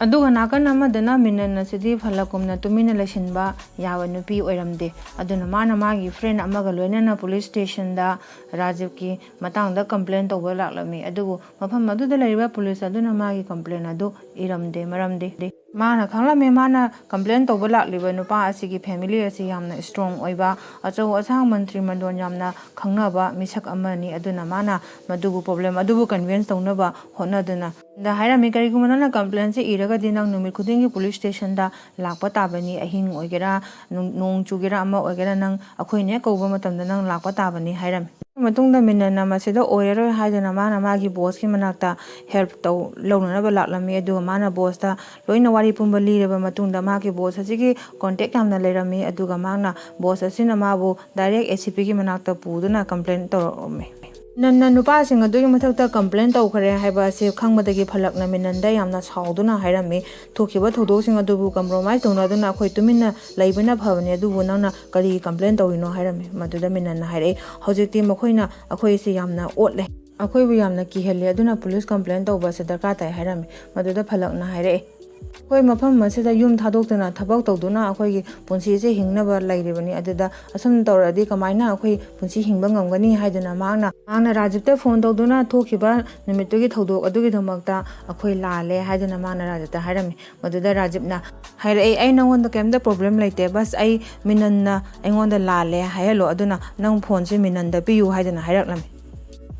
ꯑꯗꯨꯒ ꯅꯥꯀꯟ ꯑꯃꯗꯅ ꯃꯤꯅꯟ ꯑꯁꯤꯗꯤ ꯐꯥꯂꯛꯀꯨꯝꯅ ꯇꯨꯃꯤꯟꯅ ꯂꯩꯁꯤꯟꯕ ꯌꯥꯕ ꯅꯨꯄꯤ ꯑꯣꯏꯔꯝꯗꯦ꯫ ꯑꯗꯨꯅ ꯃꯥꯅ ꯃꯥꯒꯤ ꯐ꯭ꯔꯦꯟ ꯑꯃꯒ ꯂꯣꯏꯅꯅ ꯄꯨꯂꯤꯁ ꯁ꯭ꯇꯦꯁꯟꯗ ꯔꯥꯖꯤꯕꯀꯤ ꯃꯇꯥꯡꯗ ꯀꯝꯄ꯭ꯂꯦꯟ ꯇꯧꯕ ꯂꯥꯛꯂꯝꯃꯤ꯫ ꯑꯗꯨꯕꯨ ꯃꯐꯝ ꯑꯗꯨꯗ ꯂꯩꯔꯤꯕ ꯄꯨꯂꯤꯁ ꯑꯗꯨꯅ ꯃꯥꯒꯤ ꯀꯝꯄ꯭ꯂꯦꯟ ꯑꯗꯨ ꯏꯔꯝꯗꯦ꯫ ꯃꯔꯝꯗꯤ ꯃꯥꯅ ꯈꯪꯂꯝꯃꯤ, ꯃꯥꯅ ꯀꯝꯄ꯭ꯂꯦꯟ ꯇꯧꯕ ꯂꯥꯛꯂꯤꯕ ꯅꯨꯄꯥ ꯑꯁꯤꯒꯤ ꯐꯦꯃꯤꯂꯤ ꯑꯁꯤ ꯌꯥꯝꯅ ꯁ꯭ꯇꯔꯣꯡ ꯑꯣꯏꯕ, ꯑꯆꯧ ꯑꯁꯥꯡ ꯃꯟꯇ꯭ꯔꯤ ꯃꯟꯗꯣꯟ ꯌꯥꯝꯅ ꯈꯪꯅꯕ ꯃꯤꯁꯛ ꯑꯃꯅꯤ꯫ ꯑꯗꯨꯅ ꯃꯥꯅ ꯃꯗꯨꯕꯨ ꯄ꯭ꯔꯣꯕ꯭ꯂꯦꯝ ꯑꯗꯨꯕꯨ ꯀꯟꯚꯤꯟꯁ ꯇꯧꯅꯕ ꯍꯣꯠꯅꯗꯨꯅ ꯗ ꯍꯥꯏꯔꯝꯃꯤ, "ꯀꯔꯤꯒꯨꯝꯕ ꯅꯪꯅ ꯀꯝꯄ꯭ꯂꯦꯟꯁꯦ ꯏꯔꯒꯗꯤ ꯅꯪ ꯅꯨꯃꯤꯠ ꯈꯨꯗꯤꯡꯒꯤ ꯄꯨꯂꯤꯁ ꯁ꯭ꯇꯦꯁꯟꯗ ꯂꯥꯛꯄ ꯇꯥꯕꯅꯤ꯫ ꯑꯍꯤꯡ ꯑꯣꯏꯒꯦꯔꯥ, ꯅꯨꯡ-, ꯅꯣꯡ ꯆꯨꯒꯦꯔꯥ, ꯑꯃ ꯑꯣꯏꯒꯦꯔꯥ, ꯅꯪ ꯑꯩꯈꯣꯏꯅ ꯍꯦꯛ ꯀꯧꯕ ꯃꯇꯝꯗ ꯅꯪ ꯂꯥꯛꯄ ꯇꯥꯕꯅꯤ" ꯍꯥꯏꯔꯝꯃꯤ꯫ ꯃꯇꯨꯡꯗ ꯃꯤꯅꯟꯅ ꯃꯁꯤꯗ ꯑꯣꯏꯔꯔꯣꯏ ꯍꯥꯏꯗꯨꯅ ꯃꯥꯅ ꯃꯥꯒꯤ ꯕꯣꯁꯀꯤ ꯃꯅꯥꯛꯇ ꯍꯦꯜꯞ ꯇꯧ, ꯂꯧꯅꯅꯕ ꯂꯥꯛꯂꯝꯃꯤ꯫ ꯑꯗꯨꯒ ꯃꯥꯅ ꯕꯣꯁꯇ ꯂꯣꯏꯅ ꯋꯥꯔꯤ ꯄꯨꯝꯕ ꯂꯤꯔꯕ ꯃꯇꯨꯡꯗ ꯃꯥꯒꯤ ꯕꯣꯁ ꯑꯁꯤꯒꯤ ꯀꯣꯟꯇꯦꯛ ꯌꯥꯝꯅ ꯂꯩꯔꯝꯃꯤ꯫ ꯑꯗꯨꯒ ꯃꯍꯥꯛꯅ ꯕꯣꯁ ꯑꯁꯤꯅ ꯃꯥꯕꯨ ꯗꯥꯏꯔꯦꯛ ꯑꯦ ꯁꯤ ꯄꯤꯒꯤ ꯃꯅꯥꯛꯇ ꯄꯨꯗꯨꯅ ꯀꯝꯄ꯭ꯂꯦꯟ ꯇꯧꯔꯛꯂꯝꯃꯤ꯫ ꯃꯤꯅꯟꯅ ꯅꯨꯄꯥꯁꯤꯡ ꯑꯗꯨꯒꯤ ꯃꯊꯛꯇ ꯀꯝꯄ꯭ꯂꯦꯟ ꯇꯧꯈ꯭ꯔꯦ ꯍꯥꯏꯕ ꯑꯁꯤ ꯈꯪꯕꯗꯒꯤ ꯐꯥꯂꯛꯅ ꯃꯤꯅꯟꯗ ꯌꯥꯝꯅ ꯁꯥꯎꯗꯨꯅ ꯍꯥꯏꯔꯝꯃꯤ, "ꯊꯣꯛꯈꯤꯕ ꯊꯧꯗꯣꯛꯁꯤꯡ ꯑꯗꯨꯕꯨ ꯀꯝꯄ꯭ꯔꯣꯃꯥꯏꯁ ꯇꯧꯅꯗꯨꯅ ꯑꯩꯈꯣꯏ ꯇꯨꯃꯤꯟꯅ ꯂꯩꯕꯅ ꯐꯕꯅꯤ, ꯑꯗꯨꯕꯨ ꯅꯪꯅ ꯀꯔꯤꯒꯤ ꯀꯝꯄ꯭ꯂꯦꯟ ꯇꯧꯔꯤꯅꯣ?" ꯍꯥꯏꯔꯝꯃꯤ꯫ ꯃꯗꯨꯗ ꯃꯤꯅꯟꯅ ꯍꯥꯏꯔꯛꯏ, "ꯍꯧꯖꯤꯛꯇꯤ ꯃꯈꯣꯏꯅ ꯑꯩꯈꯣꯏꯁꯦ ꯌꯥꯝꯅ ꯑꯣꯠꯂꯦ, ꯑꯩꯈꯣꯏꯕꯨ ꯌꯥꯝꯅ ꯀꯤꯍꯜꯂꯦ, ꯑꯗꯨꯅ ꯄꯨꯂꯤꯁ ꯀꯝꯄ꯭ꯂꯦꯟ ꯇꯧꯕ ꯑꯁꯤ ꯗꯔꯀꯥꯔ ꯇꯥꯏ" ꯍꯥꯏꯔꯝꯃꯤ꯫ ꯃꯗꯨꯗ ꯐꯥꯂꯛꯅ ꯍꯥꯏꯔꯛꯏ, "ꯑꯩꯈꯣꯏ ꯃꯐꯝ ꯑꯁꯤꯗ ꯌꯨꯝ ꯊꯥꯗꯣꯛꯇꯨꯅ ꯊꯕꯛ ꯇꯧꯗꯨꯅ ꯑꯩꯈꯣꯏꯒꯤ ꯄꯨꯟꯁꯤꯁꯦ ꯍꯤꯡꯅꯕ ꯂꯩꯔꯤꯕꯅꯤ, ꯑꯗꯨꯗ ꯑꯁꯨꯝ ꯇꯧꯔꯛꯑꯗꯤ ꯀꯃꯥꯏꯅ ꯑꯩꯈꯣꯏ ꯄꯨꯟꯁꯤ ꯍꯤꯡꯕ ꯉꯝꯒꯅꯤ?" ꯍꯥꯏꯗꯨꯅ ꯃꯍꯥꯛꯅ, ꯃꯍꯥꯛꯅ ꯔꯥꯖꯤꯕꯇ ꯐꯣꯟ ꯇꯧꯗꯨꯅ ꯊꯣꯛꯈꯤꯕ ꯅꯨꯃꯤꯠꯇꯨꯒꯤ ꯊꯧꯗꯣꯛ ꯑꯗꯨꯒꯤꯗꯃꯛꯇ ꯑꯩꯈꯣꯏ ꯂꯥꯜꯂꯦ ꯍꯥꯏꯗꯨꯅ ꯃꯍꯥꯛꯅ ꯔꯥꯖꯤꯕꯇ ꯍꯥꯏꯔꯝꯃꯤ꯫ ꯃꯗꯨꯗ ꯔꯥꯖꯤꯕꯅ ꯍꯥꯏꯔꯛꯏ, "ꯑꯩ ꯅꯉꯣꯟꯗ ꯀꯩꯝꯇ ꯄ꯭ꯔꯣꯕ꯭ꯂꯦꯝ ꯂꯩꯇꯦ, ꯕꯁ ꯑꯩ ꯃꯤꯅꯟꯅ ꯑꯩꯉꯣꯟꯗ ꯂꯥꯜꯂꯦ ꯍꯥꯏꯍꯜꯂꯣ, ꯑꯗꯨꯅ ꯅꯪ ꯐꯣꯟꯁꯦ ꯃꯤꯅꯟꯗ ꯄꯤꯌꯨ" ꯍꯥꯏꯗꯨꯅ ꯍꯥꯏꯔꯛꯂꯝꯃꯤ꯫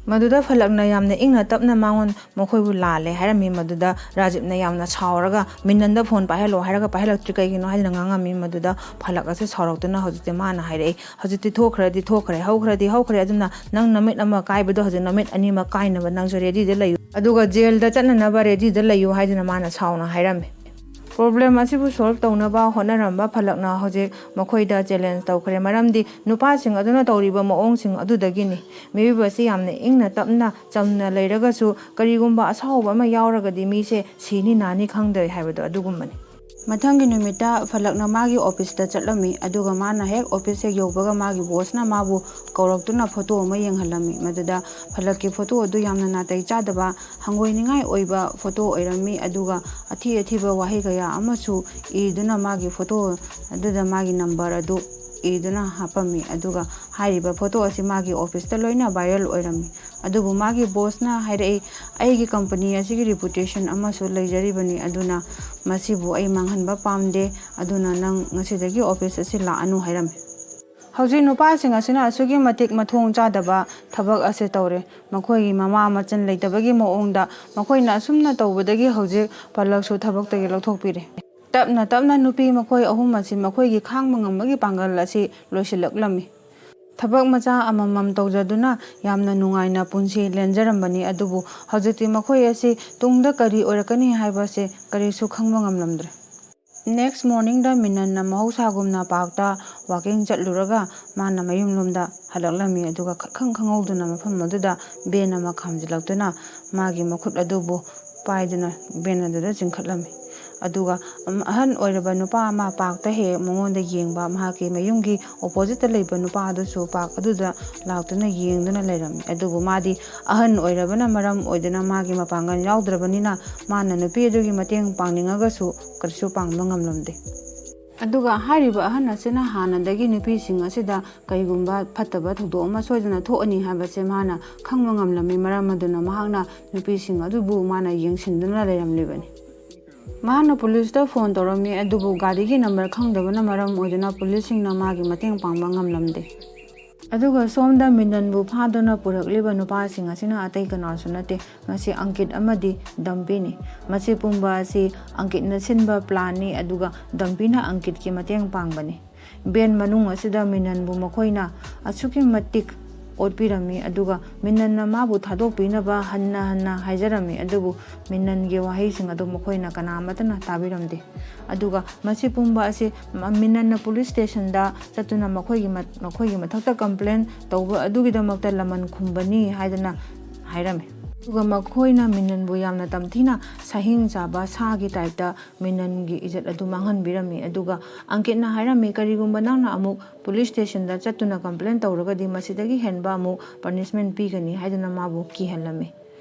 ꯃꯗꯨꯗ ꯐꯂꯛꯅ ꯌꯥꯝꯅ ꯏꯪꯅ ꯇꯞꯅ ꯃꯉꯣꯟ ꯃꯈꯣꯏꯕꯨ ꯂꯥꯜꯂꯦ ꯍꯥꯏꯔꯝꯃꯤ꯫ ꯃꯗꯨꯗ ꯔꯥꯖꯤꯞꯅ ꯌꯥꯝꯅ ꯁꯥꯎꯔꯒ ꯃꯤꯅꯟꯗ ꯐꯣꯟ ꯄꯥꯏꯍꯜꯂꯣ ꯍꯥꯏꯔꯒ ꯄꯥꯏꯍꯜꯂꯛꯇ꯭ꯔꯤ ꯀꯩꯒꯤꯅꯣ ꯍꯥꯏꯗꯨꯅ ꯉꯥꯡꯉꯝꯃꯤ꯫ ꯃꯗꯨꯗ ꯐꯂꯛ ꯑꯁꯤ ꯁꯥꯎꯔꯛꯇꯨꯅ ꯍꯧꯖꯤꯛꯇꯤ ꯃꯥꯅ ꯍꯥꯏꯔꯛꯏ, "ꯍꯧꯖꯤꯛꯇꯤ ꯊꯣꯛꯈ꯭ꯔꯗꯤ ꯊꯣꯛꯈ꯭ꯔꯦ, ꯍꯧꯈ꯭ꯔꯗꯤ ꯍꯧꯈ꯭ꯔꯦ, ꯑꯗꯨꯅ ꯅꯪ ꯅꯃꯤꯠ ꯑꯃ ꯀꯥꯏꯕꯗꯣ ꯍꯧꯖꯤꯛ ꯅꯃꯤꯠ ꯑꯅꯤꯃꯛ ꯀꯥꯏꯅꯕ ꯅꯪꯁꯨ ꯔꯦꯗꯤꯗ ꯂꯩꯌꯨ, ꯑꯗꯨꯒ ꯖꯦꯜꯗ ꯆꯠꯅꯅꯕ ꯔꯦꯗꯤꯗ ꯂꯩꯌꯨ" ꯍꯥꯏꯗꯨꯅ ꯃꯥꯅ ꯁꯥꯎꯅ ꯍꯥꯏꯔꯝꯃꯤ꯫ ꯄ꯭ꯔꯣꯕ꯭ꯂꯦꯝ ꯑꯁꯤꯕꯨ ꯁꯣꯜꯕ ꯇꯧꯅꯕ ꯍꯣꯠꯅꯔꯝꯕ ꯐꯂꯛꯅ ꯍꯧꯖꯤꯛ ꯃꯈꯣꯏꯗ ꯆꯦꯂꯦꯟꯖ ꯇꯧꯈ꯭ꯔꯦ, ꯃꯔꯝꯗꯤ ꯅꯨꯄꯥꯁꯤꯡ ꯑꯗꯨꯅ ꯇꯧꯔꯤꯕ ꯃꯑꯣꯡꯁꯤꯡ ꯑꯗꯨꯗꯒꯤꯅꯤ꯫ ꯃꯤꯑꯣꯏꯕ ꯑꯁꯤ ꯌꯥꯝꯅ ꯏꯪꯅ ꯇꯞꯅ ꯆꯝꯅ ꯂꯩꯔꯒꯁꯨ ꯀꯔꯤꯒꯨꯝꯕ ꯑꯁꯥꯎꯕ ꯑꯃ ꯌꯥꯎꯔꯒꯗꯤ ꯃꯤꯁꯦ ꯁꯤꯅꯤ ꯅꯥꯅꯤ ꯈꯪꯗꯦ ꯍꯥꯏꯕꯗꯣ ꯑꯗꯨꯒꯨꯝꯕꯅꯤ꯫ ꯃꯊꯪꯒꯤ ꯅꯨꯃꯤꯠꯇ ꯐꯂꯛꯅ ꯃꯥꯒꯤ ꯑꯣꯐꯤꯁꯇ ꯆꯠꯂꯝꯃꯤ, ꯑꯗꯨꯒ ꯃꯥꯅ ꯍꯦꯛ ꯑꯣꯐꯤꯁ ꯍꯦꯛ ꯌꯧꯕꯒ ꯃꯥꯒꯤ ꯕꯣꯁꯅ ꯃꯥꯕꯨ ꯀꯧꯔꯛꯇꯨꯅ ꯐꯣꯇꯣ ꯑꯃ ꯌꯦꯡꯍꯜꯂꯝꯃꯤ꯫ ꯃꯗꯨꯗ ꯐꯂꯛꯀꯤ ꯐꯣꯇꯣ ꯑꯗꯨ ꯌꯥꯝꯅ ꯅꯥꯇꯩ ꯆꯥꯗꯕ, ꯍꯪꯒꯣꯏꯅꯤꯡꯉꯥꯏ ꯑꯣꯏꯕ ꯐꯣꯇꯣ ꯑꯣꯏꯔꯝꯃꯤ, ꯑꯗꯨꯒ ꯑꯊꯤ ꯑꯊꯤꯕ ꯋꯥꯍꯩ ꯀꯌꯥ ꯑꯃꯁꯨ ꯏꯗꯨꯅ ꯃꯥꯒꯤ ꯐꯣꯇꯣ ꯑꯗꯨꯗ ꯃꯥꯒꯤ ꯅꯝꯕꯔ ꯑꯗꯨ ꯏꯗꯨꯅ ꯍꯥꯞꯄꯝꯃꯤ꯫ ꯑꯗꯨꯒ ꯍꯥꯏꯔꯤꯕ ꯐꯣꯇꯣ ꯑꯁꯤ ꯃꯥꯒꯤ ꯑꯣꯐꯤꯁꯇ ꯂꯣꯏꯅ ꯚꯥꯏꯔꯦꯜ ꯑꯣꯏꯔꯝꯃꯤ꯫ ꯑꯗꯨꯕꯨ ꯃꯥꯒꯤ ꯕꯣꯁꯅ ꯍꯥꯏꯔꯛꯏ, "ꯑꯩꯒꯤ ꯀꯝꯄꯅꯤ ꯑꯁꯤꯒꯤ ꯔꯤꯄꯨꯇꯦꯁꯟ ꯑꯃꯁꯨ ꯂꯩꯖꯔꯤꯕꯅꯤ, ꯑꯗꯨꯅ ꯃꯁꯤꯕꯨ ꯑꯩ ꯃꯥꯡꯍꯟꯕ ꯄꯥꯝꯗꯦ, ꯑꯗꯨꯅ ꯅꯪ ꯉꯁꯤꯗꯒꯤ ꯑꯣꯐꯤꯁ ꯑꯁꯤ ꯂꯥꯛꯑꯅꯨ" ꯍꯥꯏꯔꯝꯃꯤ꯫ ꯍꯧꯖꯤꯛ ꯅꯨꯄꯥꯁꯤꯡ ꯑꯁꯤꯅ ꯑꯁꯨꯛꯀꯤ ꯃꯇꯤꯛ ꯃꯊꯣꯡ ꯆꯥꯗꯕ ꯊꯕꯛ ꯑꯁꯤ ꯇꯧꯔꯦ꯫ ꯃꯈꯣꯏꯒꯤ ꯃꯃꯥ ꯃꯆꯟ ꯂꯩꯇꯕꯒꯤ ꯃꯑꯣꯡꯗ ꯃꯈꯣꯏꯅ ꯑꯁꯨꯝꯅ ꯇꯧꯕꯗꯒꯤ ꯍꯧꯖꯤꯛ ꯐꯂꯛꯁꯨ ꯊꯕꯛꯇꯒꯤ ꯂꯧꯊꯣꯛꯄꯤꯔꯦ꯫ ꯇꯞꯅ ꯇꯞꯅ ꯅꯨꯄꯤ ꯃꯈꯣꯏ ꯑꯍꯨꯝ ꯑꯁꯤ ꯃꯈꯣꯏꯒꯤ ꯈꯥꯡꯕ ꯉꯝꯕꯒꯤ ꯄꯥꯡꯒꯜ ꯑꯁꯤ ꯂꯣꯏꯁꯤꯜꯂꯛꯂꯝꯃꯤ꯫ ꯊꯕꯛ ꯃꯆꯥ ꯑꯃꯃꯝ ꯇꯧꯖꯗꯨꯅ ꯌꯥꯝꯅ ꯅꯨꯡꯉꯥꯏꯅ ꯄꯨꯟꯁꯤ ꯂꯦꯟꯖꯔꯝꯕꯅꯤ, ꯑꯗꯨꯕꯨ ꯍꯧꯖꯤꯛꯇꯤ ꯃꯈꯣꯏ ꯑꯁꯤ ꯇꯨꯡꯗ ꯀꯔꯤ ꯑꯣꯏꯔꯛꯀꯅꯤ ꯍꯥꯏꯕꯁꯦ ꯀꯔꯤꯁꯨ ꯈꯪꯕ ꯉꯝꯂꯝꯗ꯭ꯔꯦ꯫ ꯅꯦꯛꯁ ꯃꯣꯔꯅꯤꯡꯗ ꯃꯤꯅꯟꯅ ꯃꯍꯧꯁꯥꯒꯨꯝꯅ ꯄꯥꯔꯛꯇ ꯋꯥꯀꯤꯡ ꯆꯠꯂꯨꯔꯒ ꯃꯥꯅ ꯃꯌꯨꯝꯂꯣꯝꯗ ꯍꯜꯂꯛꯂꯝꯃꯤ, ꯑꯗꯨꯒ ꯈꯪ ꯈꯪꯍꯧꯗꯅ ꯃꯐꯝ ꯑꯗꯨꯗ ꯚꯦꯟ ꯑꯃ ꯈꯥꯝꯖꯤꯜꯂꯛꯇꯨꯅ ꯃꯥꯒꯤ ꯃꯈꯨꯠ ꯑꯗꯨꯕꯨ ꯄꯥꯏꯗꯨꯅ ꯚꯦꯟ ꯑꯗꯨꯗ ꯆꯤꯡꯈꯠꯂꯝꯃꯤ꯫ ꯑꯗꯨꯒ ꯑꯍꯟ ꯑꯣꯏꯔꯕ ꯅꯨꯄꯥ ꯑꯃ ꯄꯥꯔꯛꯇ ꯍꯦꯛ ꯃꯉꯣꯟꯗ ꯌꯦꯡꯕ, ꯃꯍꯥꯛꯀꯤ ꯃꯌꯨꯝꯒꯤ ꯑꯣꯄꯣꯖꯤꯠꯇ ꯂꯩꯕ ꯅꯨꯄꯥ ꯑꯗꯨꯁꯨ ꯄꯥꯔꯛ ꯑꯗꯨꯗ ꯂꯥꯛꯇꯨꯅ ꯌꯦꯡꯗꯨꯅ ꯂꯩꯔꯝꯃꯤ꯫ ꯑꯗꯨꯕꯨ ꯃꯥꯗꯤ ꯑꯍꯟ ꯑꯣꯏꯔꯕꯅ ꯃꯔꯝ ꯑꯣꯏꯗꯨꯅ ꯃꯥꯒꯤ ꯃꯄꯥꯡꯒꯜ ꯌꯥꯎꯗ꯭ꯔꯕꯅꯤꯅ ꯃꯥꯅ ꯅꯨꯄꯤ ꯑꯗꯨꯒꯤ ꯃꯇꯦꯡ ꯄꯥꯡꯅꯤꯡꯉꯒꯁꯨ ꯀꯔꯤꯁꯨ ꯄꯥꯡꯕ ꯉꯝꯂꯝꯗꯦ꯫ ꯑꯗꯨꯒ ꯍꯥꯏꯔꯤꯕ ꯑꯍꯟ ꯑꯁꯤꯅ ꯍꯥꯟꯅꯗꯒꯤ ꯅꯨꯄꯤꯁꯤꯡ ꯑꯁꯤꯗ ꯀꯩꯒꯨꯝꯕ ꯐꯠꯇꯕ ꯊꯧꯗꯣꯛ ꯑꯃ ꯁꯣꯏꯗꯅ ꯊꯣꯛꯑꯅꯤ ꯍꯥꯏꯕꯁꯦ ꯃꯥꯅ ꯈꯪꯕ ꯉꯝꯂꯝꯃꯤ, ꯃꯔꯝ ꯑꯗꯨꯅ ꯃꯍꯥꯛꯅ ꯅꯨꯄꯤꯁꯤꯡ ꯑꯗꯨꯕꯨ ꯃꯥꯅ ꯌꯦꯡꯁꯤꯟꯗꯨꯅ ꯂꯩꯔꯝꯂꯤꯕꯅꯤ꯫ ꯃꯍꯥꯛꯅ ꯄꯨꯂꯤꯁꯇ ꯐꯣꯟ ꯇꯧꯔꯝꯃꯤ, ꯑꯗꯨꯕꯨ ꯒꯥꯔꯤꯒꯤ ꯅꯝꯕꯔ ꯈꯪꯗꯕꯅ ꯃꯔꯝ ꯑꯣꯏꯗꯨꯅ ꯄꯨꯂꯤꯁꯁꯤꯡꯅ ꯃꯥꯒꯤ ꯃꯇꯦꯡ ꯄꯥꯡꯕ ꯉꯝꯂꯝꯗꯦ꯫ ꯑꯗꯨꯒ ꯁꯣꯝꯗ ꯃꯤꯅꯟꯕꯨ ꯐꯥꯗꯨꯅ ꯄꯨꯔꯛꯂꯤꯕ ꯅꯨꯄꯥꯁꯤꯡ ꯑꯁꯤꯅ ꯑꯇꯩ ꯀꯅꯥꯁꯨ ꯅꯠꯇꯦ, ꯃꯁꯤ ꯑꯪꯀꯤꯠ ꯑꯃꯗꯤ ꯗꯝꯄꯤꯅꯤ꯫ ꯃꯁꯤ ꯄꯨꯝꯕ ꯑꯁꯤ ꯑꯪꯀꯤꯠꯅ ꯁꯤꯟꯕ ꯄ꯭ꯂꯥꯟꯅꯤ, ꯑꯗꯨꯒ ꯗꯝꯄꯤꯅ ꯑꯪꯀꯤꯠꯀꯤ ꯃꯇꯦꯡ ꯄꯥꯡꯕꯅꯤ꯫ ꯚꯦꯟ ꯃꯅꯨꯡ ꯑꯁꯤꯗ ꯃꯤꯅꯟꯕꯨ ꯃꯈꯣꯏꯅ ꯑꯁꯨꯛꯀꯤ ꯃꯇꯤꯛ ꯑꯣꯠꯄꯤꯔꯝꯃꯤ, ꯑꯗꯨꯒ ꯃꯤꯅꯟꯅ ꯃꯥꯕꯨ ꯊꯥꯗꯣꯛꯄꯤꯅꯕ ꯍꯟꯅ ꯍꯟꯅ ꯍꯥꯏꯖꯔꯝꯃꯤ, ꯑꯗꯨꯕꯨ ꯃꯤꯅꯟꯒꯤ ꯋꯥꯍꯩꯁꯤꯡ ꯑꯗꯨ ꯃꯈꯣꯏꯅ ꯀꯅꯥ ꯑꯃꯠꯇꯅ ꯇꯥꯕꯤꯔꯝꯗꯦ꯫ ꯑꯗꯨꯒ ꯃꯁꯤ ꯄꯨꯝꯕ ꯑꯁꯤ ꯃ-, ꯃꯤꯅꯟꯅ ꯄꯨꯂꯤꯁ ꯁ꯭ꯇꯦꯁꯟꯗ ꯆꯠꯇꯨꯅ ꯃꯈꯣꯏꯒꯤ ꯃ-, ꯃꯈꯣꯏꯒꯤ ꯃꯊꯛꯇ ꯀꯝꯄ꯭ꯂꯦꯟ ꯇꯧꯕ ꯑꯗꯨꯒꯤꯗꯃꯛꯇ ꯂꯃꯟ ꯈꯨꯝꯕꯅꯤ ꯍꯥꯏꯗꯅ ꯍꯥꯏꯔꯝꯃꯤ꯫ ꯑꯗꯨꯒ ꯃꯈꯣꯏꯅ ꯃꯤꯅꯟꯕꯨ ꯌꯥꯝꯅ ꯇꯝꯊꯤꯅ ꯁꯍꯤꯡ ꯆꯥꯕ ꯁꯥꯒꯤ ꯇꯥꯏꯞꯇ ꯃꯤꯅꯟꯒꯤ ꯏꯖꯠ ꯑꯗꯨ ꯃꯥꯡꯍꯟꯕꯤꯔꯝꯃꯤ꯫ ꯑꯗꯨꯒ ꯑꯪꯀꯤꯠꯅ ꯍꯥꯏꯔꯝꯃꯤ, "ꯀꯔꯤꯒꯨꯝꯕ ꯅꯪꯅ ꯑꯃꯨꯛ ꯄꯨꯂꯤꯁ ꯁ꯭ꯇꯦꯁꯟꯗ ꯆꯠꯇꯨꯅ ꯀꯝꯄ꯭ꯂꯦꯟ ꯇꯧꯔꯒꯗꯤ ꯃꯁꯤꯗꯒꯤ ꯍꯦꯟꯕ ꯑꯃꯨꯛ ꯄꯅꯤꯁꯃꯦꯟ ꯄꯤꯒꯅꯤ" ꯍꯥꯏꯗꯨꯅ ꯃꯥꯕꯨ ꯀꯤꯍꯜꯂꯝꯃꯤ꯫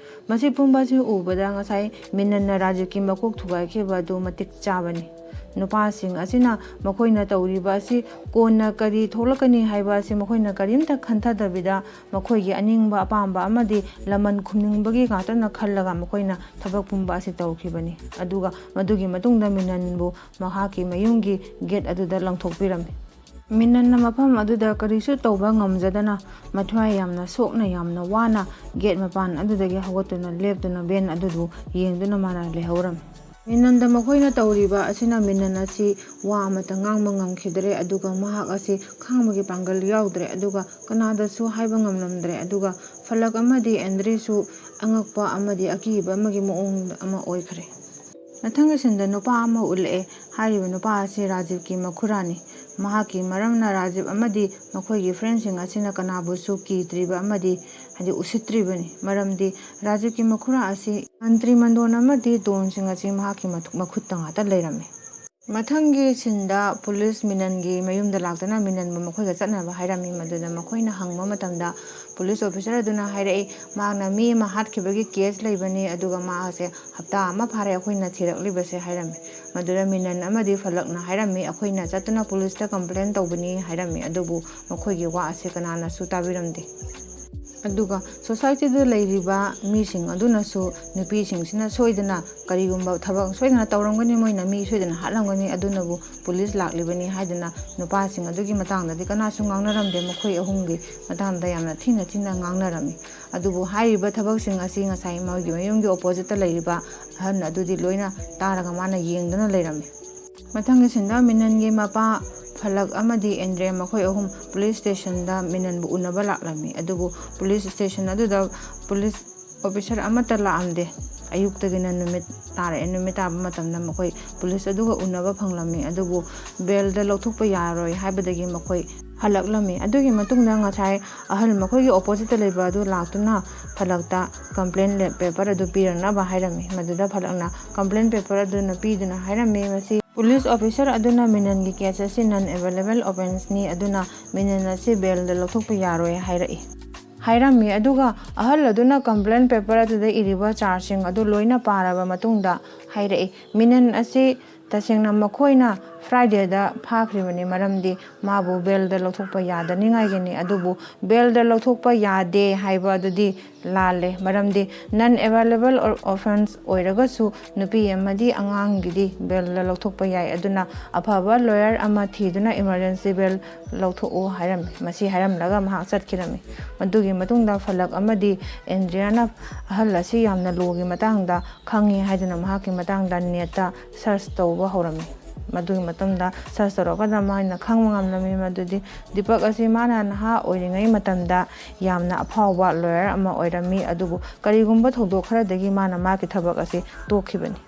ꯃꯁꯤ ꯄꯨꯝꯕ ꯑꯁꯤ ꯎꯕꯗ ꯉꯁꯥꯏ ꯃꯤꯅꯟꯅ ꯔꯥꯖꯤꯕꯀꯤ ꯃꯀꯣꯛ ꯊꯨꯒꯥꯏꯈꯤꯕ ꯑꯗꯨ ꯃꯇꯤꯛ ꯆꯥꯕꯅꯤ꯫ ꯅꯨꯄꯥꯁꯤꯡ ꯑꯁꯤꯅ ꯃꯈꯣꯏꯅ ꯇꯧꯔꯤꯕ ꯑꯁꯤ ꯀꯣꯟꯅ ꯀꯔꯤ ꯊꯣꯛꯂꯛꯀꯅꯤ ꯍꯥꯏꯕ ꯑꯁꯤ ꯃꯈꯣꯏꯅ ꯀꯔꯤꯝꯇ ꯈꯟꯊꯗꯕꯤꯗ ꯃꯈꯣꯏꯒꯤ ꯑꯅꯤꯡꯕ ꯑꯄꯥꯝꯕ ꯑꯃꯗꯤ ꯂꯃꯟ ꯈꯨꯝꯅꯤꯡꯕꯒꯤ ꯉꯥꯛꯇꯅ ꯈꯜꯂꯒ ꯃꯈꯣꯏꯅ ꯊꯕꯛ ꯄꯨꯝꯕ ꯑꯁꯤ ꯇꯧꯈꯤꯕꯅꯤ꯫ ꯑꯗꯨꯒ ꯃꯗꯨꯒꯤ ꯃꯇꯨꯡꯗ ꯃꯤꯅꯟꯕꯨ ꯃꯍꯥꯛꯀꯤ ꯃꯌꯨꯝꯒꯤ ꯒꯦꯠ ꯑꯗꯨꯗ ꯂꯪꯊꯣꯛꯄꯤꯔꯝꯃꯤ꯫ ꯃꯤꯅꯟꯅ ꯃꯐꯝ ꯑꯗꯨꯗ ꯀꯔꯤꯁꯨ ꯇꯧꯕ ꯉꯝꯖꯗꯅ ꯃꯊ꯭ꯋꯥꯏ ꯌꯥꯝꯅ ꯁꯣꯛꯅ ꯌꯥꯝꯅ ꯋꯥꯅ ꯒꯦꯠ ꯃꯄꯥꯟ ꯑꯗꯨꯗꯒꯤ ꯍꯧꯒꯠꯇꯨꯅ ꯂꯦꯞꯇꯨꯅ ꯚꯦꯟ ꯑꯗꯨꯕꯨ ꯌꯦꯡꯗꯨꯅ ꯃꯥꯅ ꯂꯩꯍꯧꯔꯝꯃꯤ꯫ ꯃꯤꯅꯟꯗ ꯃꯈꯣꯏꯅ ꯇꯧꯔꯤꯕ ꯑꯁꯤꯅ ꯃꯤꯅꯟ ꯑꯁꯤ ꯋꯥ ꯑꯃꯠꯇ ꯉꯥꯡꯕ ꯉꯝꯈꯤꯗ꯭ꯔꯦ, ꯑꯗꯨꯒ ꯃꯍꯥꯛ ꯑꯁꯤ ꯈꯥꯡꯕꯒꯤ ꯄꯥꯡꯒꯜ ꯌꯥꯎꯗ꯭ꯔꯦ, ꯑꯗꯨꯒ ꯀꯅꯥꯗꯁꯨ ꯍꯥꯏꯕ ꯉꯝꯂꯝꯗ꯭ꯔꯦ, ꯑꯗꯨꯒ ꯐꯂꯛ ꯑꯃꯗꯤ ꯑꯦꯟꯗ꯭ꯔꯤꯁꯨ ꯑꯉꯛꯄ ꯑꯃꯗꯤ ꯑꯀꯤꯕ ꯑꯃꯒꯤ ꯃꯑꯣꯡ ꯑꯃ ꯑꯣꯏꯈ꯭ꯔꯦ꯫ ꯃꯊꯪꯒꯤ ꯁꯤꯟꯗ ꯅꯨꯄꯥ ꯑꯃ ꯎꯠꯂꯛꯑꯦ꯫ ꯍꯥꯏꯔꯤꯕ ꯅꯨꯄꯥ ꯑꯁꯤ ꯔꯥꯖꯤꯕꯀꯤ ꯃꯈꯨꯔꯥꯅꯤ꯫ ꯃꯍꯥꯛꯀꯤ ꯃꯔꯝꯅ ꯔꯥꯖꯤꯕ ꯑꯃꯗꯤ ꯃꯈꯣꯏꯒꯤ ꯐ꯭ꯔꯦꯟꯁꯤꯡ ꯑꯁꯤꯅ ꯀꯅꯥꯕꯨꯁꯨ ꯀꯤꯗ꯭ꯔꯤꯕ ꯑꯃꯗꯤ ꯍꯥꯏꯗꯤ ꯎꯁꯤꯠꯇ꯭ꯔꯤꯕꯅꯤ, ꯃꯔꯝꯗꯤ ꯔꯥꯖꯤꯕꯀꯤ ꯃꯈꯨꯔꯥ ꯑꯁꯤ ꯃꯟꯇ꯭ꯔꯤ ꯃꯟꯗꯣꯟ ꯑꯃꯗꯤ ꯗꯣꯟꯁꯤꯡ ꯑꯁꯤ ꯃꯍꯥꯛꯀꯤ ꯃꯊꯨ-, ꯃꯈꯨꯠꯇ ꯉꯥꯛꯇ ꯂꯩꯔꯝꯃꯤ꯫ ꯃꯊꯪꯒꯤ ꯁꯤꯟꯗ ꯄꯨꯂꯤꯁ ꯃꯤꯅꯟꯒꯤ ꯃꯌꯨꯝꯗ ꯂꯥꯛꯇꯨꯅ ꯃꯤꯅꯟꯕꯨ ꯃꯈꯣꯏꯒ ꯆꯠꯅꯕ ꯍꯥꯏꯔꯝꯃꯤ꯫ ꯃꯗꯨꯗ ꯃꯈꯣꯏꯅ ꯍꯪꯕ ꯃꯇꯝꯗ ꯄꯨꯂꯤꯁ ꯑꯣꯐꯤꯁꯔ ꯑꯗꯨꯅ ꯍꯥꯏꯔꯛꯏ, "ꯃꯍꯥꯛꯅ ꯃꯤ ꯑꯃ ꯍꯥꯠꯈꯤꯕꯒꯤ ꯀꯦꯁ ꯂꯩꯕꯅꯤ, ꯑꯗꯨꯒ ꯃꯥ ꯑꯁꯦ ꯍꯞꯇꯥ ꯑꯃ ꯐꯥꯔꯦ ꯑꯩꯈꯣꯏꯅ ꯊꯤꯔꯛꯂꯤꯕꯁꯦ" ꯍꯥꯏꯔꯝꯃꯤ꯫ ꯃꯗꯨꯗ ꯃꯤꯅꯟ ꯑꯃꯗꯤ ꯐꯂꯛꯅ ꯍꯥꯏꯔꯝꯃꯤ, "ꯑꯩꯈꯣꯏꯅ ꯆꯠꯇꯨꯅ ꯄꯨꯂꯤꯁꯇ ꯀꯝꯄ꯭ꯂꯦꯟ ꯇꯧꯕꯅꯤ" ꯍꯥꯏꯔꯝꯃꯤ꯫ ꯑꯗꯨꯕꯨ ꯃꯈꯣꯏꯒꯤ ꯋꯥ ꯑꯁꯤ ꯀꯅꯥꯅꯁꯨ ꯇꯥꯕꯤꯔꯝꯗꯦ꯫ ꯑꯗꯨꯒ ꯁꯣꯁꯥꯏꯇꯤꯗ ꯂꯩꯔꯤꯕ ꯃꯤꯁꯤꯡ ꯑꯗꯨꯅꯁꯨ ꯅꯨꯄꯤꯁꯤꯡꯁꯤꯅ ꯁꯣꯏꯗꯅ ꯀꯔꯤꯒꯨꯝꯕ ꯊꯕꯛ ꯁꯣꯏꯗꯅ ꯇꯧꯔꯝꯒꯅꯤ, ꯃꯣꯏꯅ ꯃꯤ ꯁꯣꯏꯗꯅ ꯍꯥꯠꯂꯝꯒꯅꯤ, ꯑꯗꯨꯅꯕꯨ ꯄꯨꯂꯤꯁ ꯂꯥꯛꯂꯤꯕꯅꯤ ꯍꯥꯏꯗꯅ ꯅꯨꯄꯥꯁꯤꯡ ꯑꯗꯨꯒꯤ ꯃꯇꯥꯡꯗꯗꯤ ꯀꯅꯥꯁꯨ ꯉꯥꯡꯅꯔꯝꯗꯦ꯫ ꯃꯈꯣꯏ ꯑꯍꯨꯝꯒꯤ ꯃꯇꯥꯡꯗ ꯌꯥꯝꯅ ꯊꯤꯅ ꯊꯤꯅ ꯉꯥꯡꯅꯔꯝꯃꯤ꯫ ꯑꯗꯨꯕꯨ ꯍꯥꯏꯔꯤꯕ ꯊꯕꯛꯁꯤꯡ ꯑꯁꯤ ꯉꯁꯥꯏ ꯃꯣꯏꯒꯤ ꯃꯌꯨꯝꯒꯤ ꯑꯣꯄꯣꯖꯤꯠꯇ ꯂꯩꯔꯤꯕ ꯑꯍꯟ ꯑꯗꯨꯗꯤ ꯂꯣꯏꯅ ꯇꯥꯔꯒ ꯃꯥꯅ ꯌꯦꯡꯗꯨꯅ ꯂꯩꯔꯝꯃꯤ꯫ ꯃꯊꯪꯒꯤ ꯁꯤꯟꯗ ꯃꯤꯅꯟꯒꯤ ꯃꯄꯥ ꯐꯂꯛ ꯑꯃꯗꯤ ꯑꯦꯟꯗ꯭ꯔꯦ ꯃꯈꯣꯏ ꯑꯍꯨꯝ ꯄꯨꯂꯤꯁ ꯁ꯭ꯇꯦꯁꯟꯗ ꯃꯤꯅꯟꯕꯨ ꯎꯅꯕ ꯂꯥꯛꯂꯝꯃꯤ꯫ ꯑꯗꯨꯕꯨ ꯄꯨꯂꯤꯁ ꯁ꯭ꯇꯦꯁꯟ ꯑꯗꯨꯗ ꯄꯨꯂꯤꯁ ꯑꯣꯐꯤꯁꯔ ꯑꯃꯠꯇ ꯂꯥꯛꯂꯝꯗꯦ꯫ ꯑꯌꯨꯛꯇꯒꯤꯅ ꯅꯨꯃꯤꯠ ꯇꯥꯔꯛꯑꯦ꯫ ꯅꯨꯃꯤꯠ ꯇꯥꯕ ꯃꯇꯝꯗ ꯃꯈꯣꯏ ꯄꯨꯂꯤꯁ ꯑꯗꯨꯒ ꯎꯅꯕ ꯐꯪꯂꯝꯃꯤ꯫ ꯑꯗꯨꯕꯨ ꯕꯦꯜꯗ ꯂꯧꯊꯣꯛꯄ ꯌꯥꯔꯣꯏ ꯍꯥꯏꯕꯗꯒꯤ ꯃꯈꯣꯏ ꯍꯜꯂꯛꯂꯝꯃꯤ꯫ ꯑꯗꯨꯒꯤ ꯃꯇꯨꯡꯗ ꯉꯁꯥꯏ ꯑꯍꯜ ꯃꯈꯣꯏꯒꯤ ꯑꯣꯄꯣꯖꯤꯠꯇ ꯂꯩꯕ ꯑꯗꯨ ꯂꯥꯛꯇꯨꯅ ꯐꯂꯛꯇ ꯀꯝꯄ꯭ꯂꯦꯟ ꯄꯦꯄꯔ ꯑꯗꯨ ꯄꯤꯔꯛꯅꯕ ꯍꯥꯏꯔꯝꯃꯤ꯫ ꯃꯗꯨꯗ ꯐꯂꯛꯅ ꯀꯝꯄ꯭ꯂꯦꯟ ꯄꯦꯄꯔ ꯑꯗꯨꯅ ꯄꯤꯗꯨꯅ ꯍꯥꯏꯔꯝꯃꯤ, "ꯃꯁꯤ ꯄꯨꯂꯤꯁ ꯑꯣꯐꯤꯁꯔ ꯑꯗꯨꯅ ꯃꯤꯅꯟꯒꯤ ꯀꯦꯁ ꯑꯁꯤ ꯅꯟ ꯑꯦꯕꯦꯂꯦꯕꯜ ꯑꯣꯐꯦꯟꯁꯅꯤ, ꯑꯗꯨꯅ ꯃꯤꯅꯟ ꯑꯁꯤ ꯕꯦꯜꯗ ꯂꯧꯊꯣꯛꯄ ꯌꯥꯔꯣꯏ" ꯍꯥꯏꯔꯛꯏ꯫ ꯍꯥꯏꯔꯝꯃꯤ꯫ ꯑꯗꯨꯒ ꯑꯍꯜ ꯑꯗꯨꯅ ꯀꯝꯄ꯭ꯂꯦꯟ ꯄꯦꯄꯔ ꯑꯗꯨꯗ ꯏꯔꯤꯕ ꯆꯥꯔꯖꯁꯤꯡ ꯑꯗꯨ ꯂꯣꯏꯅ ꯄꯥꯔꯕ ꯃꯇꯨꯡꯗ ꯍꯥꯏꯔꯛꯏ, "ꯃꯤꯅꯟ ꯑꯁꯤ ꯇꯁꯦꯡꯅ ꯃꯈꯣꯏꯅ ꯐ꯭ꯔꯥꯏꯗꯦꯗ ꯐꯥꯈ꯭ꯔꯤꯕꯅꯤ, ꯃꯔꯝꯗꯤ ꯃꯥꯕꯨ ꯕꯦꯜꯗ ꯂꯧꯊꯣꯛꯄ ꯌꯥꯗꯅꯤꯡꯉꯥꯏꯒꯤꯅꯤ꯫ ꯑꯗꯨꯕꯨ ꯕꯦꯜꯗ ꯂꯧꯊꯣꯛꯄ ꯌꯥꯗꯦ ꯍꯥꯏꯕ ꯑꯗꯨꯗꯤ ꯂꯥꯜꯂꯦ, ꯃꯔꯝꯗꯤ ꯅꯟ ꯑꯦꯕꯦꯂꯦꯕꯜ ꯑꯣꯐꯦꯟꯁ ꯑꯣꯏꯔꯒꯁꯨ ꯅꯨꯄꯤ ꯑꯃꯗꯤ ꯑꯉꯥꯡꯒꯤꯗꯤ ꯕꯦꯜꯗ ꯂꯧꯊꯣꯛꯄ ꯌꯥꯏ꯫ ꯑꯗꯨꯅ ꯑꯐꯕ ꯂꯣꯌꯔ ꯑꯃ ꯊꯤꯗꯨꯅ ꯏꯃꯥꯔꯖꯦꯟꯁꯤ ꯕꯦꯜ ꯂꯧꯊꯣꯛꯎ" ꯍꯥꯏꯔꯝꯃꯤ꯫ ꯃꯁꯤ ꯍꯥꯏꯔꯝꯂꯒ ꯃꯍꯥꯛ ꯆꯠꯈꯤꯔꯝꯃꯤ꯫ ꯃꯗꯨꯒꯤ ꯃꯇꯨꯡꯗ ꯐꯂꯛ ꯑꯃꯗꯤ ꯑꯦꯟꯗ꯭ꯔꯤꯌꯥꯅ ꯑꯍꯜ ꯑꯁꯤ ꯌꯥꯝꯅ ꯂꯣꯒꯤ ꯃꯇꯥꯡꯗ ꯈꯪꯉꯤ ꯍꯥꯏꯗꯨꯅ ꯃꯍꯥꯛꯀꯤ ꯃꯇꯥꯡꯗ ꯅꯦꯠꯇ ꯁꯔꯆ ꯇꯧꯕ ꯍꯧꯔꯝꯃꯤ꯫ ꯃꯗꯨꯒꯤ ꯃꯇꯨꯡꯗ ꯁꯔꯆ ꯇꯧꯔꯒꯗ ꯃꯥꯅ ꯈꯪꯕ ꯉꯝꯂꯝꯃꯤ ꯃꯗꯨꯗꯤ ꯗꯤꯄꯛ ꯑꯁꯤ ꯃꯥꯅ ꯅꯍꯥ ꯑꯣꯏꯔꯤꯉꯩ ꯃꯇꯝꯗ ꯌꯥꯝꯅ ꯑꯐꯥꯎꯕ ꯂꯣꯌꯔ ꯑꯃ ꯑꯣꯏꯔꯝꯃꯤ, ꯑꯗꯨꯕꯨ ꯀꯔꯤꯒꯨꯝꯕ ꯊꯧꯗꯣꯛ ꯈꯔꯗꯒꯤ ꯃꯥꯅ ꯃꯥꯒꯤ ꯊꯕꯛ ꯑꯁꯤ ꯇꯣꯛꯈꯤꯕꯅꯤ꯫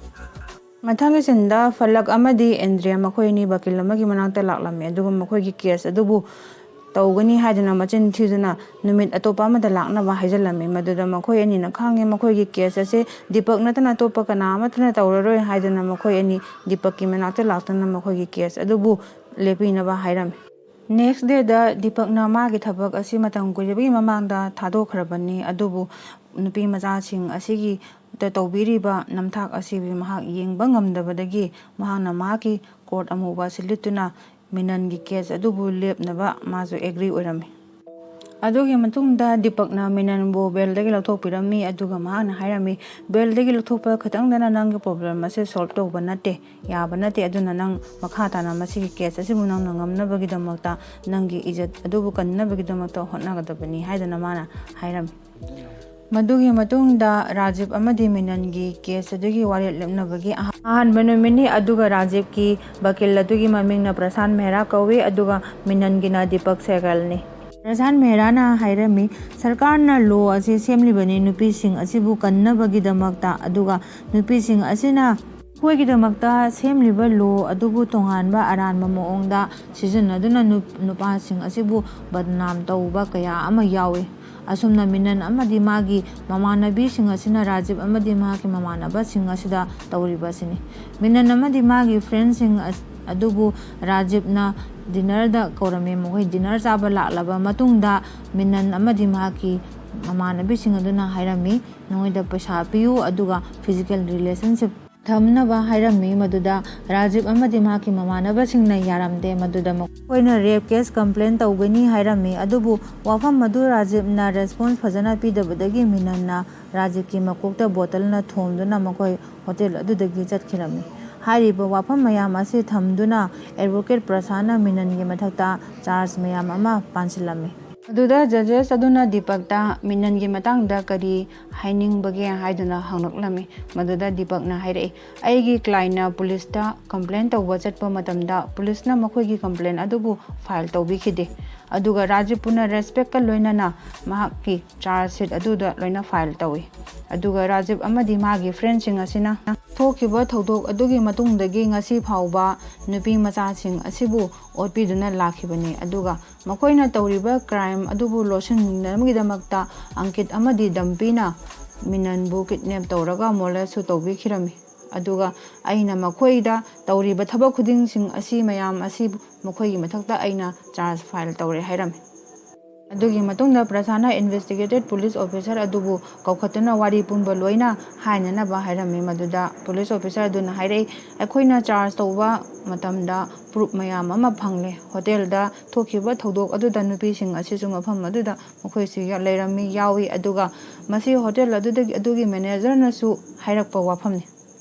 ꯃꯊꯪꯒꯤ ꯁꯤꯟꯗ ꯐꯂꯛ ꯑꯃꯗꯤ ꯑꯦꯟꯗ꯭ꯔꯤꯌꯥ ꯃꯈꯣꯏ ꯑꯅꯤ ꯋꯀꯤꯜ ꯑꯃꯒꯤ ꯃꯅꯥꯛꯇ ꯂꯥꯛꯂꯝꯃꯤ, ꯑꯗꯨꯒ ꯃꯈꯣꯏꯒꯤ ꯀꯦꯁ ꯑꯗꯨꯕꯨ ꯇꯧꯒꯅꯤ ꯍꯥꯏꯗꯨꯅ ꯃꯆꯤꯟ ꯊꯤꯗꯨꯅ ꯅꯨꯃꯤꯠ ꯑꯇꯣꯞꯄ ꯑꯃꯗ ꯂꯥꯛꯅꯕ ꯍꯥꯏꯖꯤꯜꯂꯝꯃꯤ꯫ ꯃꯗꯨꯗ ꯃꯈꯣꯏ ꯑꯅꯤꯅ ꯈꯪꯉꯦ, ꯃꯈꯣꯏꯒꯤ ꯀꯦꯁ ꯑꯁꯦ ꯗꯤꯄꯛ ꯅꯠꯇꯅ ꯑꯇꯣꯞꯄ ꯀꯅꯥ ꯑꯃꯠꯇꯅ ꯇꯧꯔꯔꯣꯏ ꯍꯥꯏꯗꯨꯅ ꯃꯈꯣꯏ ꯑꯅꯤ ꯗꯤꯄꯛꯀꯤ ꯃꯅꯥꯛꯇ ꯂꯥꯛꯇꯨꯅ ꯃꯈꯣꯏꯒꯤ ꯀꯦꯁ ꯑꯗꯨꯕꯨ ꯂꯦꯞꯄꯤꯅꯕ ꯍꯥꯏꯔꯝꯃꯤ꯫ ꯅꯦꯛꯁ ꯗꯦꯗ ꯗꯤꯄꯛꯅ ꯃꯥꯒꯤ ꯊꯕꯛ ꯑꯁꯤ ꯃꯇꯝ ꯀꯨꯏꯔꯕꯒꯤ ꯃꯃꯥꯡꯗ ꯊꯥꯗꯣꯛꯈ꯭ꯔꯕꯅꯤ, ꯑꯗꯨꯕꯨ ꯅꯨꯄꯤ ꯃꯆꯥꯁꯤꯡ ꯑꯁꯤꯒꯤ ꯗ ꯇꯧꯕꯤꯔꯤꯕ ꯅꯝꯊꯥꯛ ꯑꯁꯤꯕꯨ ꯃꯍꯥꯛ ꯌꯦꯡꯕ ꯉꯝꯗꯕꯗꯒꯤ ꯃꯍꯥꯛꯅ ꯃꯍꯥꯛꯀꯤ ꯀꯣꯠ ꯑꯃꯨꯕ ꯑꯁꯤ ꯂꯤꯠꯇꯨꯅ ꯃꯤꯅꯟꯒꯤ ꯀꯦꯁ ꯑꯗꯨꯕꯨ ꯂꯦꯞꯅꯕ ꯃꯥꯁꯨ ꯑꯦꯒ꯭ꯔꯤ ꯑꯣꯏꯔꯝꯃꯤ꯫ ꯑꯗꯨꯒꯤ ꯃꯇꯨꯡꯗ ꯗꯤꯄꯛꯅ ꯃꯤꯅꯟꯕꯨ ꯕꯦꯜꯗꯒꯤ ꯂꯧꯊꯣꯛꯄꯤꯔꯝꯃꯤ, ꯑꯗꯨꯒ ꯃꯍꯥꯛꯅ ꯍꯥꯏꯔꯝꯃꯤ, "ꯕꯦꯜꯗꯒꯤ ꯂꯧꯊꯣꯛꯄ ꯈꯛꯇꯪꯗꯅ ꯅꯪꯒꯤ ꯄ꯭ꯔꯣꯕ꯭ꯂꯦꯝ ꯑꯁꯦ ꯁꯣꯜꯕ ꯇꯧꯕ ꯅꯠꯇꯦ, ꯌꯥꯕ ꯅꯠꯇꯦ꯫ ꯑꯗꯨꯅ ꯅꯪ ꯃꯈꯥ ꯇꯥꯅ ꯃꯁꯤꯒꯤ ꯀꯦꯁ ꯑꯁꯤꯕꯨ ꯅꯪꯅ ꯉꯝꯅꯕꯒꯤꯗꯃꯛꯇ, ꯅꯪꯒꯤ ꯏꯖꯠ ꯑꯗꯨꯕꯨ ꯀꯟꯅꯕꯒꯤꯗꯃꯛꯇ ꯍꯣꯠꯅꯒꯗꯕꯅꯤ" ꯍꯥꯏꯗꯨꯅ ꯃꯥꯅ ꯍꯥꯏꯔꯝꯃꯤ꯫ ꯃꯗꯨꯒꯤ ꯃꯇꯨꯡꯗ ꯔꯥꯖꯤꯕ ꯑꯃꯗꯤ ꯃꯤꯅꯟꯒꯤ ꯀꯦꯁ ꯑꯗꯨꯒꯤ ꯋꯥꯔꯦꯞ ꯂꯦꯞꯅꯕꯒꯤ ꯑꯍꯥꯟꯕ ꯅꯨꯃꯤꯠꯅꯤ, ꯑꯗꯨꯒ ꯔꯥꯖꯤꯕꯀꯤ ꯕꯀꯤꯜ ꯑꯗꯨꯒꯤ ꯃꯃꯤꯡꯅ ꯄ꯭ꯔꯁꯥꯟ ꯃꯦꯍꯔꯥ ꯀꯧꯏ, ꯑꯗꯨꯒ ꯃꯤꯅꯟꯒꯤꯅ ꯗꯤꯄꯛ ꯁꯦꯒꯜꯅꯤ꯫ ꯄ꯭ꯔꯁꯥꯟ ꯃꯦꯍꯔꯥꯅ ꯍꯥꯏꯔꯝꯃꯤ, "ꯁꯔꯀꯥꯔꯅ ꯂꯣ ꯑꯁꯤ ꯁꯦꯝꯂꯤꯕꯅꯤ ꯅꯨꯄꯤꯁꯤꯡ ꯑꯁꯤꯕꯨ ꯀꯟꯅꯕꯒꯤꯗꯃꯛꯇ, ꯑꯗꯨꯒ ꯅꯨꯄꯤꯁꯤꯡ ꯑꯁꯤꯅ ꯃꯈꯣꯏꯒꯤꯗꯃꯛꯇ ꯁꯦꯝꯂꯤꯕ ꯂꯣ ꯑꯗꯨꯕꯨ ꯇꯣꯉꯥꯟꯕ ꯑꯔꯥꯟꯕ ꯃꯑꯣꯡꯗ ꯁꯤꯖꯤꯟꯅꯗꯨꯅ ꯅꯨ-, ꯅꯨꯄꯥꯁꯤꯡ ꯑꯁꯤꯕꯨ ꯕꯗꯅꯥꯝ ꯇꯧꯕ ꯀꯌꯥ ꯑꯃ ꯌꯥꯎꯏ꯫ ꯑꯁꯨꯝꯅ ꯃꯤꯅꯟ ꯑꯃꯗꯤ ꯃꯥꯒꯤ ꯃꯃꯥꯟꯅꯕꯤꯁꯤꯡ ꯑꯁꯤꯅ ꯔꯥꯖꯤꯕ ꯑꯃꯗꯤ ꯃꯍꯥꯛꯀꯤ ꯃꯃꯥꯟꯅꯕꯁꯤꯡ ꯑꯁꯤꯗ ꯇꯧꯔꯤꯕ ꯑꯁꯤꯅꯤ꯫ ꯃꯤꯅꯟ ꯑꯃꯗꯤ ꯃꯥꯒꯤ ꯐ꯭ꯔꯦꯟꯁꯤꯡ ꯑꯁ-, ꯑꯗꯨꯕꯨ ꯔꯥꯖꯤꯕꯅ ꯗꯤꯅꯔꯗ ꯀꯧꯔꯝꯃꯤ꯫ ꯃꯈꯣꯏ ꯗꯤꯅꯔ ꯆꯥꯕ ꯂꯥꯛꯂꯕ ꯃꯇꯨꯡꯗ ꯃꯤꯅꯟ ꯑꯃꯗꯤ ꯃꯍꯥꯛꯀꯤ ꯃꯃꯥꯟꯅꯕꯤꯁꯤꯡ ꯑꯗꯨꯅ ꯍꯥꯏꯔꯝꯃꯤ, "ꯅꯈꯣꯏꯗ ꯄꯩꯁꯥ ꯄꯤꯌꯨ ꯑꯗꯨꯒ ꯐꯤꯖꯤꯀꯦꯜ ꯔꯤꯂꯦꯁꯟꯁꯤꯞ ꯊꯝꯅꯕ" ꯍꯥꯏꯔꯝꯃꯤ꯫ ꯃꯗꯨꯗ ꯔꯥꯖꯤꯕ ꯑꯃꯗꯤ ꯃꯍꯥꯛꯀꯤ ꯃꯃꯥꯟꯅꯕꯁꯤꯡꯅ ꯌꯥꯔꯝꯗꯦ꯫ ꯃꯗꯨꯗ ꯃꯈꯣꯏꯅ ꯔꯦꯞ ꯀꯦꯁ ꯀꯝꯄ꯭ꯂꯦꯟ ꯇꯧꯒꯅꯤ ꯍꯥꯏꯔꯝꯃꯤ꯫ ꯑꯗꯨꯕꯨ ꯋꯥꯐꯝ ꯑꯗꯨ ꯔꯥꯖꯤꯕꯅ ꯔꯦꯁꯄꯣꯟꯁ ꯐꯖꯅ ꯄꯤꯗꯕꯗꯒꯤ ꯃꯤꯅꯟꯅ ꯔꯥꯖꯤꯕꯀꯤ ꯃꯀꯣꯛꯇ ꯕꯣꯇꯜꯅ ꯊꯣꯝꯗꯨꯅ ꯃꯈꯣꯏ ꯍꯣꯇꯦꯜ ꯑꯗꯨꯗꯒꯤ ꯆꯠꯈꯤꯔꯝꯃꯤ꯫ ꯍꯥꯏꯔꯤꯕ ꯋꯥꯐꯝ ꯃꯌꯥꯝ ꯑꯁꯤ ꯊꯝꯗꯨꯅ ꯑꯦꯗꯚꯣꯀꯦꯠ ꯄ꯭ꯔꯁꯥꯟꯅ ꯃꯤꯅꯟꯒꯤ ꯃꯊꯛꯇ ꯆꯥꯔꯖ ꯃꯌꯥꯝ ꯑꯃ ꯄꯥꯟꯁꯤꯜꯂꯝꯃꯤ꯫ ꯑꯗꯨꯗ ꯖꯖꯦꯁ ꯑꯗꯨꯅ ꯗꯤꯄꯛꯇ ꯃꯤꯅꯟꯒꯤ ꯃꯇꯥꯡꯗ ꯀꯔꯤ ꯍꯥꯏꯅꯤꯡꯕꯒꯦ ꯍꯥꯏꯗꯨꯅ ꯍꯪꯂꯛꯂꯝꯃꯤ꯫ ꯃꯗꯨꯗ ꯗꯤꯄꯛꯅ ꯍꯥꯏꯔꯛꯏ, "ꯑꯩꯒꯤ ꯀ꯭ꯂꯥꯏꯟꯅ ꯄꯨꯂꯤꯁꯇ ꯀꯝꯄ꯭ꯂꯦꯟ ꯇꯧꯕ ꯆꯠꯄ ꯃꯇꯝꯗ ꯄꯨꯂꯤꯁꯅ ꯃꯈꯣꯏꯒꯤ ꯀꯝꯄ꯭ꯂꯦꯟ ꯑꯗꯨꯕꯨ ꯐꯥꯏꯜ ꯇꯧꯕꯤꯈꯤꯗꯦ꯫ ꯑꯗꯨꯒ ꯔꯥꯖꯤꯕꯄꯨꯅ ꯔꯦꯁꯄꯦꯛꯀ ꯂꯣꯏꯅꯅ ꯃꯍꯥꯛꯀꯤ ꯆꯥꯔꯖ ꯁꯤꯠ ꯑꯗꯨꯗ ꯂꯣꯏꯅ ꯐꯥꯏꯜ ꯇꯧꯏ꯫ ꯑꯗꯨꯒ ꯔꯥꯖꯤꯕ ꯑꯃꯗꯤ ꯃꯥꯒꯤ ꯐ꯭ꯔꯦꯟꯁꯤꯡ ꯑꯁꯤꯅ ꯊꯣꯛꯈꯤꯕ ꯊꯧꯗꯣꯛ ꯑꯗꯨꯒꯤ ꯃꯇꯨꯡꯗꯒꯤ ꯉꯁꯤ ꯐꯥꯎꯕ ꯅꯨꯄꯤ ꯃꯆꯥꯁꯤꯡ ꯑꯁꯤꯕꯨ ꯑꯣꯠꯄꯤꯗꯨꯅ ꯂꯥꯛꯈꯤꯕꯅꯤ꯫ ꯑꯗꯨꯒ ꯃꯈꯣꯏꯅ ꯇꯧꯔꯤꯕ ꯀ꯭ꯔꯥꯏꯝ ꯑꯗꯨꯕꯨ ꯂꯣꯠꯁꯤꯟꯅꯕꯒꯤꯗꯃꯛꯇ ꯑꯪꯀꯤꯠ ꯑꯃꯗꯤ ꯗꯝꯄꯤꯅ ꯃꯤꯅꯟꯕꯨ ꯀꯤꯗꯅꯦꯞ ꯇꯧꯔꯒ ꯃꯣꯂꯦꯁꯁꯨ ꯇꯧꯕꯤꯈꯤꯔꯝꯃꯤ꯫ ꯑꯗꯨꯒ ꯑꯩꯅ ꯃꯈꯣꯏꯗ ꯇꯧꯔꯤꯕ ꯊꯕꯛ ꯈꯨꯗꯤꯡꯁꯤꯡ ꯑꯁꯤ ꯃꯌꯥꯝ ꯑꯁꯤ ꯃꯈꯣꯏꯒꯤ ꯃꯊꯛꯇ ꯑꯩꯅ ꯆꯥꯔꯖ ꯐꯥꯏꯜ ꯇꯧꯔꯦ" ꯍꯥꯏꯔꯝꯃꯤ꯫ ꯑꯗꯨꯒꯤ ꯃꯇꯨꯡꯗ ꯄ꯭ꯔꯁꯥꯟꯅ investigated police officer ꯑꯗꯨꯕꯨ ꯀꯧꯈꯠꯇꯨꯅ ꯋꯥꯔꯤ ꯄꯨꯝꯕ ꯂꯣꯏꯅ ꯍꯥꯏꯅꯅꯕ ꯍꯥꯏꯔꯝꯃꯤ꯫ ꯃꯗꯨꯗ police officer ꯑꯗꯨꯅ ꯍꯥꯏꯔꯛꯏ, "ꯑꯩꯈꯣꯏꯅ search ꯇꯧꯕ ꯃꯇꯝꯗ proof ꯃꯌꯥꯝ ꯑꯃ ꯐꯪꯂꯦ꯫ ꯍꯣꯇꯦꯜꯗ ꯊꯣꯛꯈꯤꯕ ꯊꯧꯗꯣꯛ ꯑꯗꯨꯗ ꯅꯨꯄꯤꯁꯤꯡ ꯑꯁꯤꯁꯨ ꯃꯐꯝ ꯑꯗꯨꯗ ꯃꯈꯣꯏꯁꯨ ꯌ-, ꯂꯩꯔꯝꯃꯤ, ꯌꯥꯎꯏ꯫ ꯑꯗꯨꯒ ꯃꯁꯤ ꯍꯣꯇꯦꯜ ꯑꯗꯨꯗꯒꯤ, ꯑꯗꯨꯒꯤ manager ꯅꯁꯨ ꯍꯥꯏꯔꯛꯄ ꯋꯥꯐꯝꯅꯤ꯫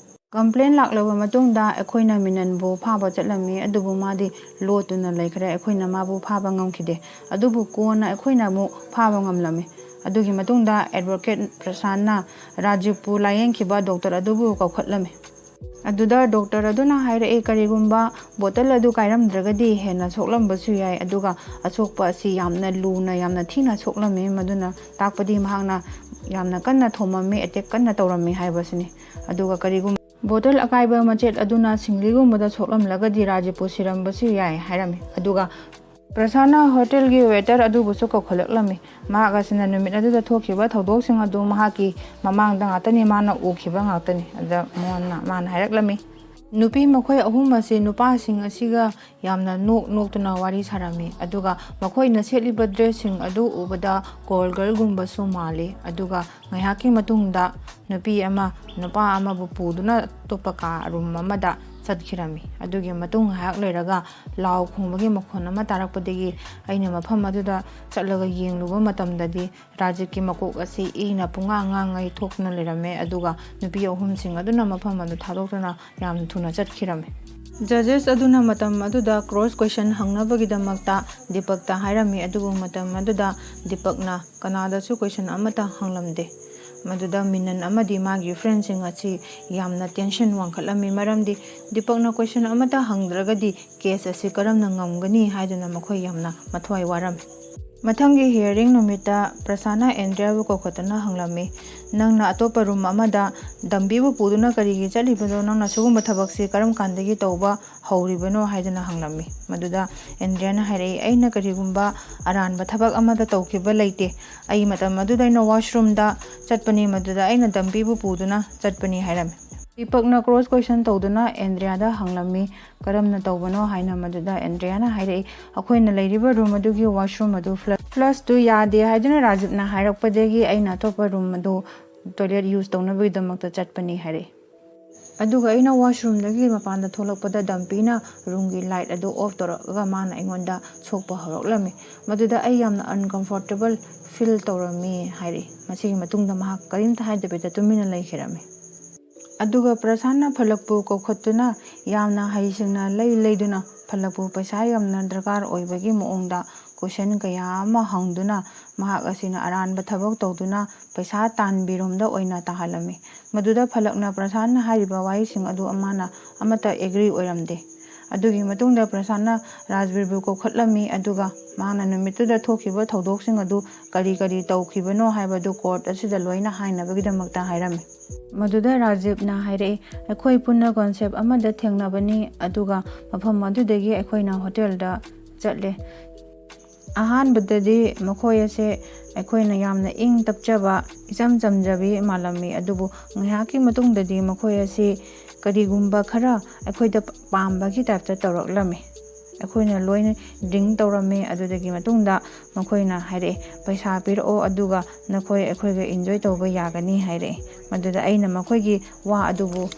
Complaint ꯂꯥꯛꯂꯕ ꯃꯇꯨꯡꯗ ꯑꯩꯈꯣꯏꯅ ꯃꯤꯅꯟꯕꯨ ꯐꯥꯕ ꯆꯠꯂꯝꯃꯤ, ꯑꯗꯨꯕꯨ ꯃꯥꯗꯤ ꯂꯣꯠꯇꯨꯅ ꯂꯩꯈ꯭ꯔꯦ꯫ ꯑꯩꯈꯣꯏꯅ ꯃꯥꯕꯨ ꯐꯥꯕ ꯉꯝꯈꯤꯗꯦ꯫ ꯑꯗꯨꯕꯨ ꯀꯣꯟꯅ ꯑꯩꯈꯣꯏꯅ ꯑꯃꯨꯛ ꯐꯥꯕ ꯉꯝꯂꯝꯃꯤ꯫ ꯑꯗꯨꯒꯤ ꯃꯇꯨꯡꯗ advocate ꯄ꯭ꯔꯁꯥꯟꯅ ꯔꯥꯖꯤꯕꯄꯨ ꯂꯥꯌꯦꯡꯈꯤꯕ doctor ꯑꯗꯨꯕꯨ ꯀꯧꯈꯠꯂꯝꯃꯤ꯫ ꯑꯗꯨꯗ doctor ꯑꯗꯨꯅ ꯍꯥꯏꯔꯛꯏ, ꯀꯔꯤꯒꯨꯝꯕ bottle ꯑꯗꯨ ꯀꯥꯏꯔꯝꯗ꯭ꯔꯒꯗꯤ ꯍꯦꯟꯅ ꯁꯣꯛꯂꯝꯕꯁꯨ ꯌꯥꯏ, ꯑꯗꯨꯒ ꯑꯁꯣꯛꯄ ꯑꯁꯤ ꯌꯥꯝꯅ ꯂꯨꯅ, ꯌꯥꯝꯅ ꯊꯤꯅ ꯁꯣꯛꯂꯝꯃꯤ, ꯃꯗꯨꯅ ꯇꯥꯛꯄꯗꯤ ꯃꯍꯥꯛꯅ ꯌꯥꯝꯅ ꯀꯟꯅ ꯊꯣꯝꯃꯝꯃꯤ, attack ꯀꯟꯅ ꯇꯧꯔꯝꯃꯤ ꯍꯥꯏꯕꯁꯤꯅꯤ꯫ ꯑꯗꯨꯒ ꯀꯔꯤꯒꯨꯝꯕ bottle ꯑꯀꯥꯏꯕ ꯃꯆꯦꯠ ꯑꯗꯨꯅ ꯁꯤꯡꯂꯤꯒꯨꯝꯕꯗ ꯁꯣꯛꯂꯝꯂꯒꯗꯤ ꯔꯥꯖꯤꯕꯄꯨ ꯁꯤꯔꯝꯕꯁꯨ ꯌꯥꯏ ꯍꯥꯏꯔꯝꯃꯤ꯫ ꯑꯗꯨꯒ ꯄ꯭ꯔꯁꯥꯟꯅ ꯍꯣꯇꯦꯜꯒꯤ waiter ꯑꯗꯨꯕꯨꯁꯨ ꯀꯧꯈꯠꯂꯛꯂꯝꯃꯤ꯫ ꯃꯍꯥꯛ ꯑꯁꯤꯅ ꯅꯨꯃꯤꯠ ꯑꯗꯨꯗ ꯊꯣꯛꯈꯤꯕ ꯊꯧꯗꯣꯛꯁꯤꯡ ꯑꯗꯨ ꯃꯍꯥꯛꯀꯤ ꯃꯃꯥꯡꯗ ꯉꯥꯛꯇꯅꯤ ꯃꯥꯅ ꯎꯈꯤꯕ ꯉꯥꯛꯇꯅꯤ꯫ ꯑꯗ ꯃꯉꯣꯟꯗ ꯃꯥꯅ ꯍꯥꯏꯔꯛꯂꯝꯃꯤ, ꯅꯨꯄꯤ ꯃꯈꯣꯏ ꯑꯍꯨꯝ ꯑꯁꯤ ꯅꯨꯄꯥꯁꯤꯡ ꯑꯁꯤꯒ ꯌꯥꯝꯅ ꯅꯣꯛ ꯅꯣꯛꯇꯨꯅ ꯋꯥꯔꯤ ꯁꯥꯔꯝꯃꯤ꯫ ꯑꯗꯨꯒ ꯃꯈꯣꯏꯅ ꯁꯦꯠꯂꯤꯕ dressꯁꯤꯡ ꯑꯗꯨ ꯎꯕꯗ call girlꯒꯨꯝꯕꯁꯨ ꯃꯥꯜꯂꯤ꯫ ꯑꯗꯨꯒ ꯉꯥꯏꯍꯥꯛꯀꯤ ꯃꯇꯨꯡꯗ ꯅꯨꯄꯤ ꯑꯃ ꯅꯨꯄꯥ ꯑꯃꯕꯨ ꯄꯨꯗꯨꯅ ꯑꯇꯣꯞꯄ ꯀꯥ room ꯑꯃꯗ ꯆꯠꯈꯤꯔꯝꯃꯤ꯫ ꯑꯗꯨꯒꯤ ꯃꯇꯨꯡ ꯉꯥꯏꯍꯥꯛ ꯂꯩꯔꯒ ꯂꯥꯎ ꯈꯣꯡꯕꯒꯤ ꯃꯈꯣꯟ ꯑꯃ ꯇꯥꯔꯛꯄꯗꯒꯤ ꯑꯩꯅ ꯃꯐꯝ ꯑꯗꯨꯗ ꯆꯠꯂꯒ ꯌꯦꯡꯂꯨꯕ ꯃꯇꯝꯗꯗꯤ ꯔꯥꯖꯤꯕꯀꯤ ꯃꯀꯣꯛ ꯑꯁꯤ ꯏꯅ ꯄꯨꯡꯉꯥꯡ ꯉꯥꯡꯉꯩ ꯊꯣꯛꯇꯨꯅ ꯂꯩꯔꯝꯃꯦ꯫ ꯑꯗꯨꯒ ꯅꯨꯄꯤ ꯑꯍꯨꯝꯁꯤꯡ ꯑꯗꯨꯅ ꯃꯐꯝ ꯑꯗꯨ ꯊꯥꯗꯣꯛꯇꯨꯅ ꯌꯥꯝ ꯊꯨꯅ ꯆꯠꯈꯤꯔꯝꯃꯤ꯫ Judges ꯑꯗꯨꯅ ꯃꯇꯝ ꯑꯗꯨꯗ cross question ꯍꯪꯅꯕꯒꯤꯗꯃꯛꯇ ꯗꯤꯄꯛꯇ ꯍꯥꯏꯔꯝꯃꯤ, ꯑꯗꯨꯕꯨ ꯃꯇꯝ ꯑꯗꯨꯗ ꯗꯤꯄꯛꯅ ꯀꯅꯥꯗꯁꯨ question ꯑꯃꯠꯇ ꯍꯪꯂꯝꯗꯦ꯫ ꯃꯗꯨꯗ ꯃꯤꯅꯟ ꯑꯃꯗꯤ ꯃꯥꯒꯤ friendꯁꯤꯡ ꯑꯁꯤ ꯌꯥꯝꯅ tension ꯋꯥꯡꯈꯠꯂꯝꯃꯤ, ꯃꯔꯝꯗꯤ ꯗꯤꯄꯛꯅ question ꯑꯃꯠꯇ ꯍꯪꯗ꯭ꯔꯒꯗꯤ case ꯑꯁꯤ ꯀꯔꯝꯅ ꯉꯝꯒꯅꯤ ꯍꯥꯏꯗꯨꯅ ꯃꯈꯣꯏ ꯌꯥꯝꯅ ꯃꯊ꯭ꯋꯥꯏ ꯋꯥꯔꯝꯃꯤ꯫ ꯃꯊꯪꯒꯤ hearing ꯅꯨꯃꯤꯠꯇ ꯄ꯭ꯔꯁꯥꯟꯅ ꯑꯦꯟꯗ꯭ꯔꯤꯌꯥꯕꯨ ꯀꯧꯈꯠꯇꯨꯅ ꯍꯪꯂꯝꯃꯤ, "ꯅꯪꯅ ꯑꯇꯣꯞꯄ room ꯑꯃꯗ ꯗꯝꯕꯤꯕꯨ ꯄꯨꯗꯨꯅ ꯀꯔꯤꯒꯤ ꯆꯠꯂꯤꯕꯅꯣ? ꯅꯪꯅ ꯁꯤꯒꯨꯝꯕ ꯊꯕꯛꯁꯤ ꯀꯔꯝ ꯀꯥꯟꯗꯒꯤ ꯇꯧꯕ ꯍꯧꯔꯤꯕꯅꯣ?" ꯍꯥꯏꯗꯨꯅ ꯍꯪꯂꯝꯃꯤ꯫ ꯃꯗꯨꯗ ꯑꯦꯟꯗ꯭ꯔꯤꯌꯥꯅ ꯍꯥꯏꯔꯛꯏ, "ꯑꯩꯅ ꯀꯔꯤꯒꯨꯝꯕ ꯑꯔꯥꯟꯕ ꯊꯕꯛ ꯑꯃꯠꯇ ꯇꯧꯈꯤꯕ ꯂꯩꯇꯦ꯫ ꯑꯩ ꯃꯇꯝ ꯑꯗꯨꯗ ꯑꯩꯅ washroomꯗ ꯆꯠꯄꯅꯤ, ꯃꯗꯨꯗ ꯑꯩꯅ ꯗꯝꯕꯤꯕꯨ ꯄꯨꯗꯨꯅ ꯆꯠꯄꯅꯤ" ꯍꯥꯏꯔꯝꯃꯤ꯫ ꯗꯤꯄꯛꯅ ꯀ꯭ꯔꯣꯁ ꯀꯣꯏꯁꯟ ꯇꯧꯗꯨꯅ ꯑꯦꯟꯗ꯭ꯔꯤꯌꯥꯗ ꯍꯪꯂꯝꯃꯤ, "ꯀꯔꯝꯅ ꯇꯧꯕꯅꯣ?" ꯍꯥꯏꯅ꯫ ꯃꯗꯨꯗ ꯑꯦꯟꯗ꯭ꯔꯤꯌꯥꯅ ꯍꯥꯏꯔꯛꯏ, "ꯑꯩꯈꯣꯏꯅ ꯂꯩꯔꯤꯕ ꯔꯨꯝ ꯑꯗꯨꯒꯤ ꯋꯥꯁꯔꯨꯝ ꯑꯗꯨ ꯐ꯭ꯂ-, ꯐ꯭ꯂꯁꯇꯨ ꯌꯥꯗꯦ ꯍꯥꯏꯗꯨꯅ ꯔꯥꯖꯤꯕꯅ ꯍꯥꯏꯔꯛꯄꯗꯒꯤ ꯑꯩꯅ ꯑꯇꯣꯞꯄ ꯔꯨꯝ ꯑꯗꯨ ꯇꯣꯏꯂꯦꯠ ꯌꯨꯁ ꯇꯧꯅꯕꯒꯤꯗꯃꯛꯇ ꯆꯠꯄꯅꯤ" ꯍꯥꯏꯔꯛꯏ꯫ ꯑꯗꯨꯒ ꯑꯩꯅ ꯋꯥꯁꯔꯨꯝꯗꯒꯤ ꯃꯄꯥꯟꯗ ꯊꯣꯛꯂꯛꯄꯗ ꯗꯝꯄꯤꯅ ꯔꯨꯝꯒꯤ ꯂꯥꯏꯠ ꯑꯗꯨ ꯑꯣꯐ ꯇꯧꯔꯛꯑꯒ ꯃꯥꯅ ꯑꯩꯉꯣꯟꯗ ꯁꯣꯛꯄ ꯍꯧꯔꯛꯂꯝꯃꯤ꯫ ꯃꯗꯨꯗ ꯑꯩ ꯌꯥꯝꯅ ꯑꯟꯀꯝꯐꯣꯔꯇꯦꯕꯜ ꯐꯤꯜ ꯇꯧꯔꯝꯃꯤ ꯍꯥꯏꯔꯛꯏ꯫ ꯃꯁꯤꯒꯤ ꯃꯇꯨꯡꯗ ꯃꯍꯥꯛ ꯀꯔꯤꯝꯇ ꯍꯥꯏꯗꯕꯤꯗ ꯇꯨꯃꯤꯟꯅ ꯂꯩꯈꯤꯔꯝꯃꯤ꯫ ꯑꯗꯨꯒ ꯄ꯭ꯔꯁꯥꯟꯅ ꯐꯂꯛꯄꯨ ꯀꯧꯈꯠꯇꯨꯅ ꯌꯥꯝꯅ ꯍꯩꯁꯤꯡꯅ ꯂꯩ ꯂꯩꯗꯨꯅ ꯐꯂꯛꯄꯨ ꯄꯩꯁꯥ ꯌꯥꯝꯅ ꯗꯔꯀꯥꯔ ꯑꯣꯏꯕꯒꯤ ꯃꯑꯣꯡꯗ ꯀꯣꯏꯁꯟ ꯀꯌꯥ ꯑꯃ ꯍꯪꯗꯨꯅ ꯃꯍꯥꯛ ꯑꯁꯤꯅ ꯑꯔꯥꯟꯕ ꯊꯕꯛ ꯇꯧꯗꯨꯅ ꯄꯩꯁꯥ ꯇꯥꯟꯕꯤꯔꯣꯝꯗ ꯑꯣꯏꯅ ꯇꯥꯍꯜꯂꯝꯃꯤ꯫ ꯃꯗꯨꯗ ꯐꯂꯛꯅ ꯄ꯭ꯔꯁꯥꯟꯅ ꯍꯥꯏꯔꯤꯕ ꯋꯥꯍꯩꯁꯤꯡ ꯑꯗꯨ ꯑꯃꯅ ꯑꯃꯠꯇ ꯑꯦꯒ꯭ꯔꯤ ꯑꯣꯏꯔꯝꯗꯦ꯫ ꯑꯗꯨꯒꯤ ꯃꯇꯨꯡꯗ ꯄ꯭ꯔꯁꯥꯟꯅ ꯔꯥꯖꯕꯤꯔꯕꯨ ꯀꯧꯈꯠꯂꯝꯃꯤ, ꯑꯗꯨꯒ ꯃꯍꯥꯛꯅ ꯅꯨꯃꯤꯠꯇꯨꯗ ꯊꯣꯛꯈꯤꯕ ꯊꯧꯗꯣꯛꯁꯤꯡ ꯑꯗꯨ ꯀꯔꯤ ꯀꯔꯤ ꯇꯧꯈꯤꯕꯅꯣ ꯍꯥꯏꯕꯗꯨ ꯀꯣꯔꯠ ꯑꯁꯤꯗ ꯂꯣꯏꯅ ꯍꯥꯏꯅꯕꯒꯤꯗꯃꯛꯇ ꯍꯥꯏꯔꯝꯃꯤ꯫ ꯃꯗꯨꯗ ꯔꯥꯖꯤꯕꯅ ꯍꯥꯏꯔꯛꯏ, "ꯑꯩꯈꯣꯏ ꯄꯨꯟꯅ ꯀꯣꯟꯁꯦꯞ ꯑꯃꯗ ꯊꯦꯡꯅꯕꯅꯤ, ꯑꯗꯨꯒ ꯃꯐꯝ ꯑꯗꯨꯗꯒꯤ ꯑꯩꯈꯣꯏꯅ ꯍꯣꯇꯦꯜꯗ ꯆꯠꯂꯦ꯫ ꯑꯍꯥꯟꯕꯗꯗꯤ ꯃꯈꯣꯏ ꯑꯁꯦ ꯑꯩꯈꯣꯏꯅ ꯌꯥꯝꯅ ꯏꯪ ꯇꯞꯆꯕ, ꯏꯆꯝ ꯆꯝꯖꯕꯤ ꯃꯥꯜꯂꯝꯃꯤ, ꯑꯗꯨꯕꯨ ꯉꯥꯏꯍꯥꯛꯀꯤ ꯃꯇꯨꯡꯗꯗꯤ ꯃꯈꯣꯏ ꯑꯁꯤ ꯀꯔꯤꯒꯨꯝꯕ ꯈꯔ ꯑꯩꯈꯣꯏꯗ ꯄꯥꯝꯕꯒꯤ ꯇꯥꯏꯞꯇ ꯇꯧꯔꯛꯂꯝꯃꯤ꯫ ꯑꯩꯈꯣꯏꯅ ꯂꯣꯏꯅ ꯗ꯭ꯔꯤꯡ ꯇꯧꯔꯝꯃꯤ꯫ ꯑꯗꯨꯗꯒꯤ ꯃꯇꯨꯡꯗ ꯃꯈꯣꯏꯅ ꯍꯥꯏꯔꯛꯑꯦ, 'ꯄꯩꯁꯥ ꯄꯤꯔꯛꯑꯣ, ꯑꯗꯨꯒ ꯅꯈꯣꯏ ꯑꯩꯈꯣꯏꯒ ꯏꯟꯖꯣꯏ ꯇꯧꯕ ꯌꯥꯒꯅꯤ,' ꯍꯥꯏꯔꯛꯑꯦ꯫ ꯃꯗꯨꯗ ꯑꯩꯅ ꯃꯈꯣꯏꯒꯤ ꯋꯥ ꯑꯗꯨꯕꯨ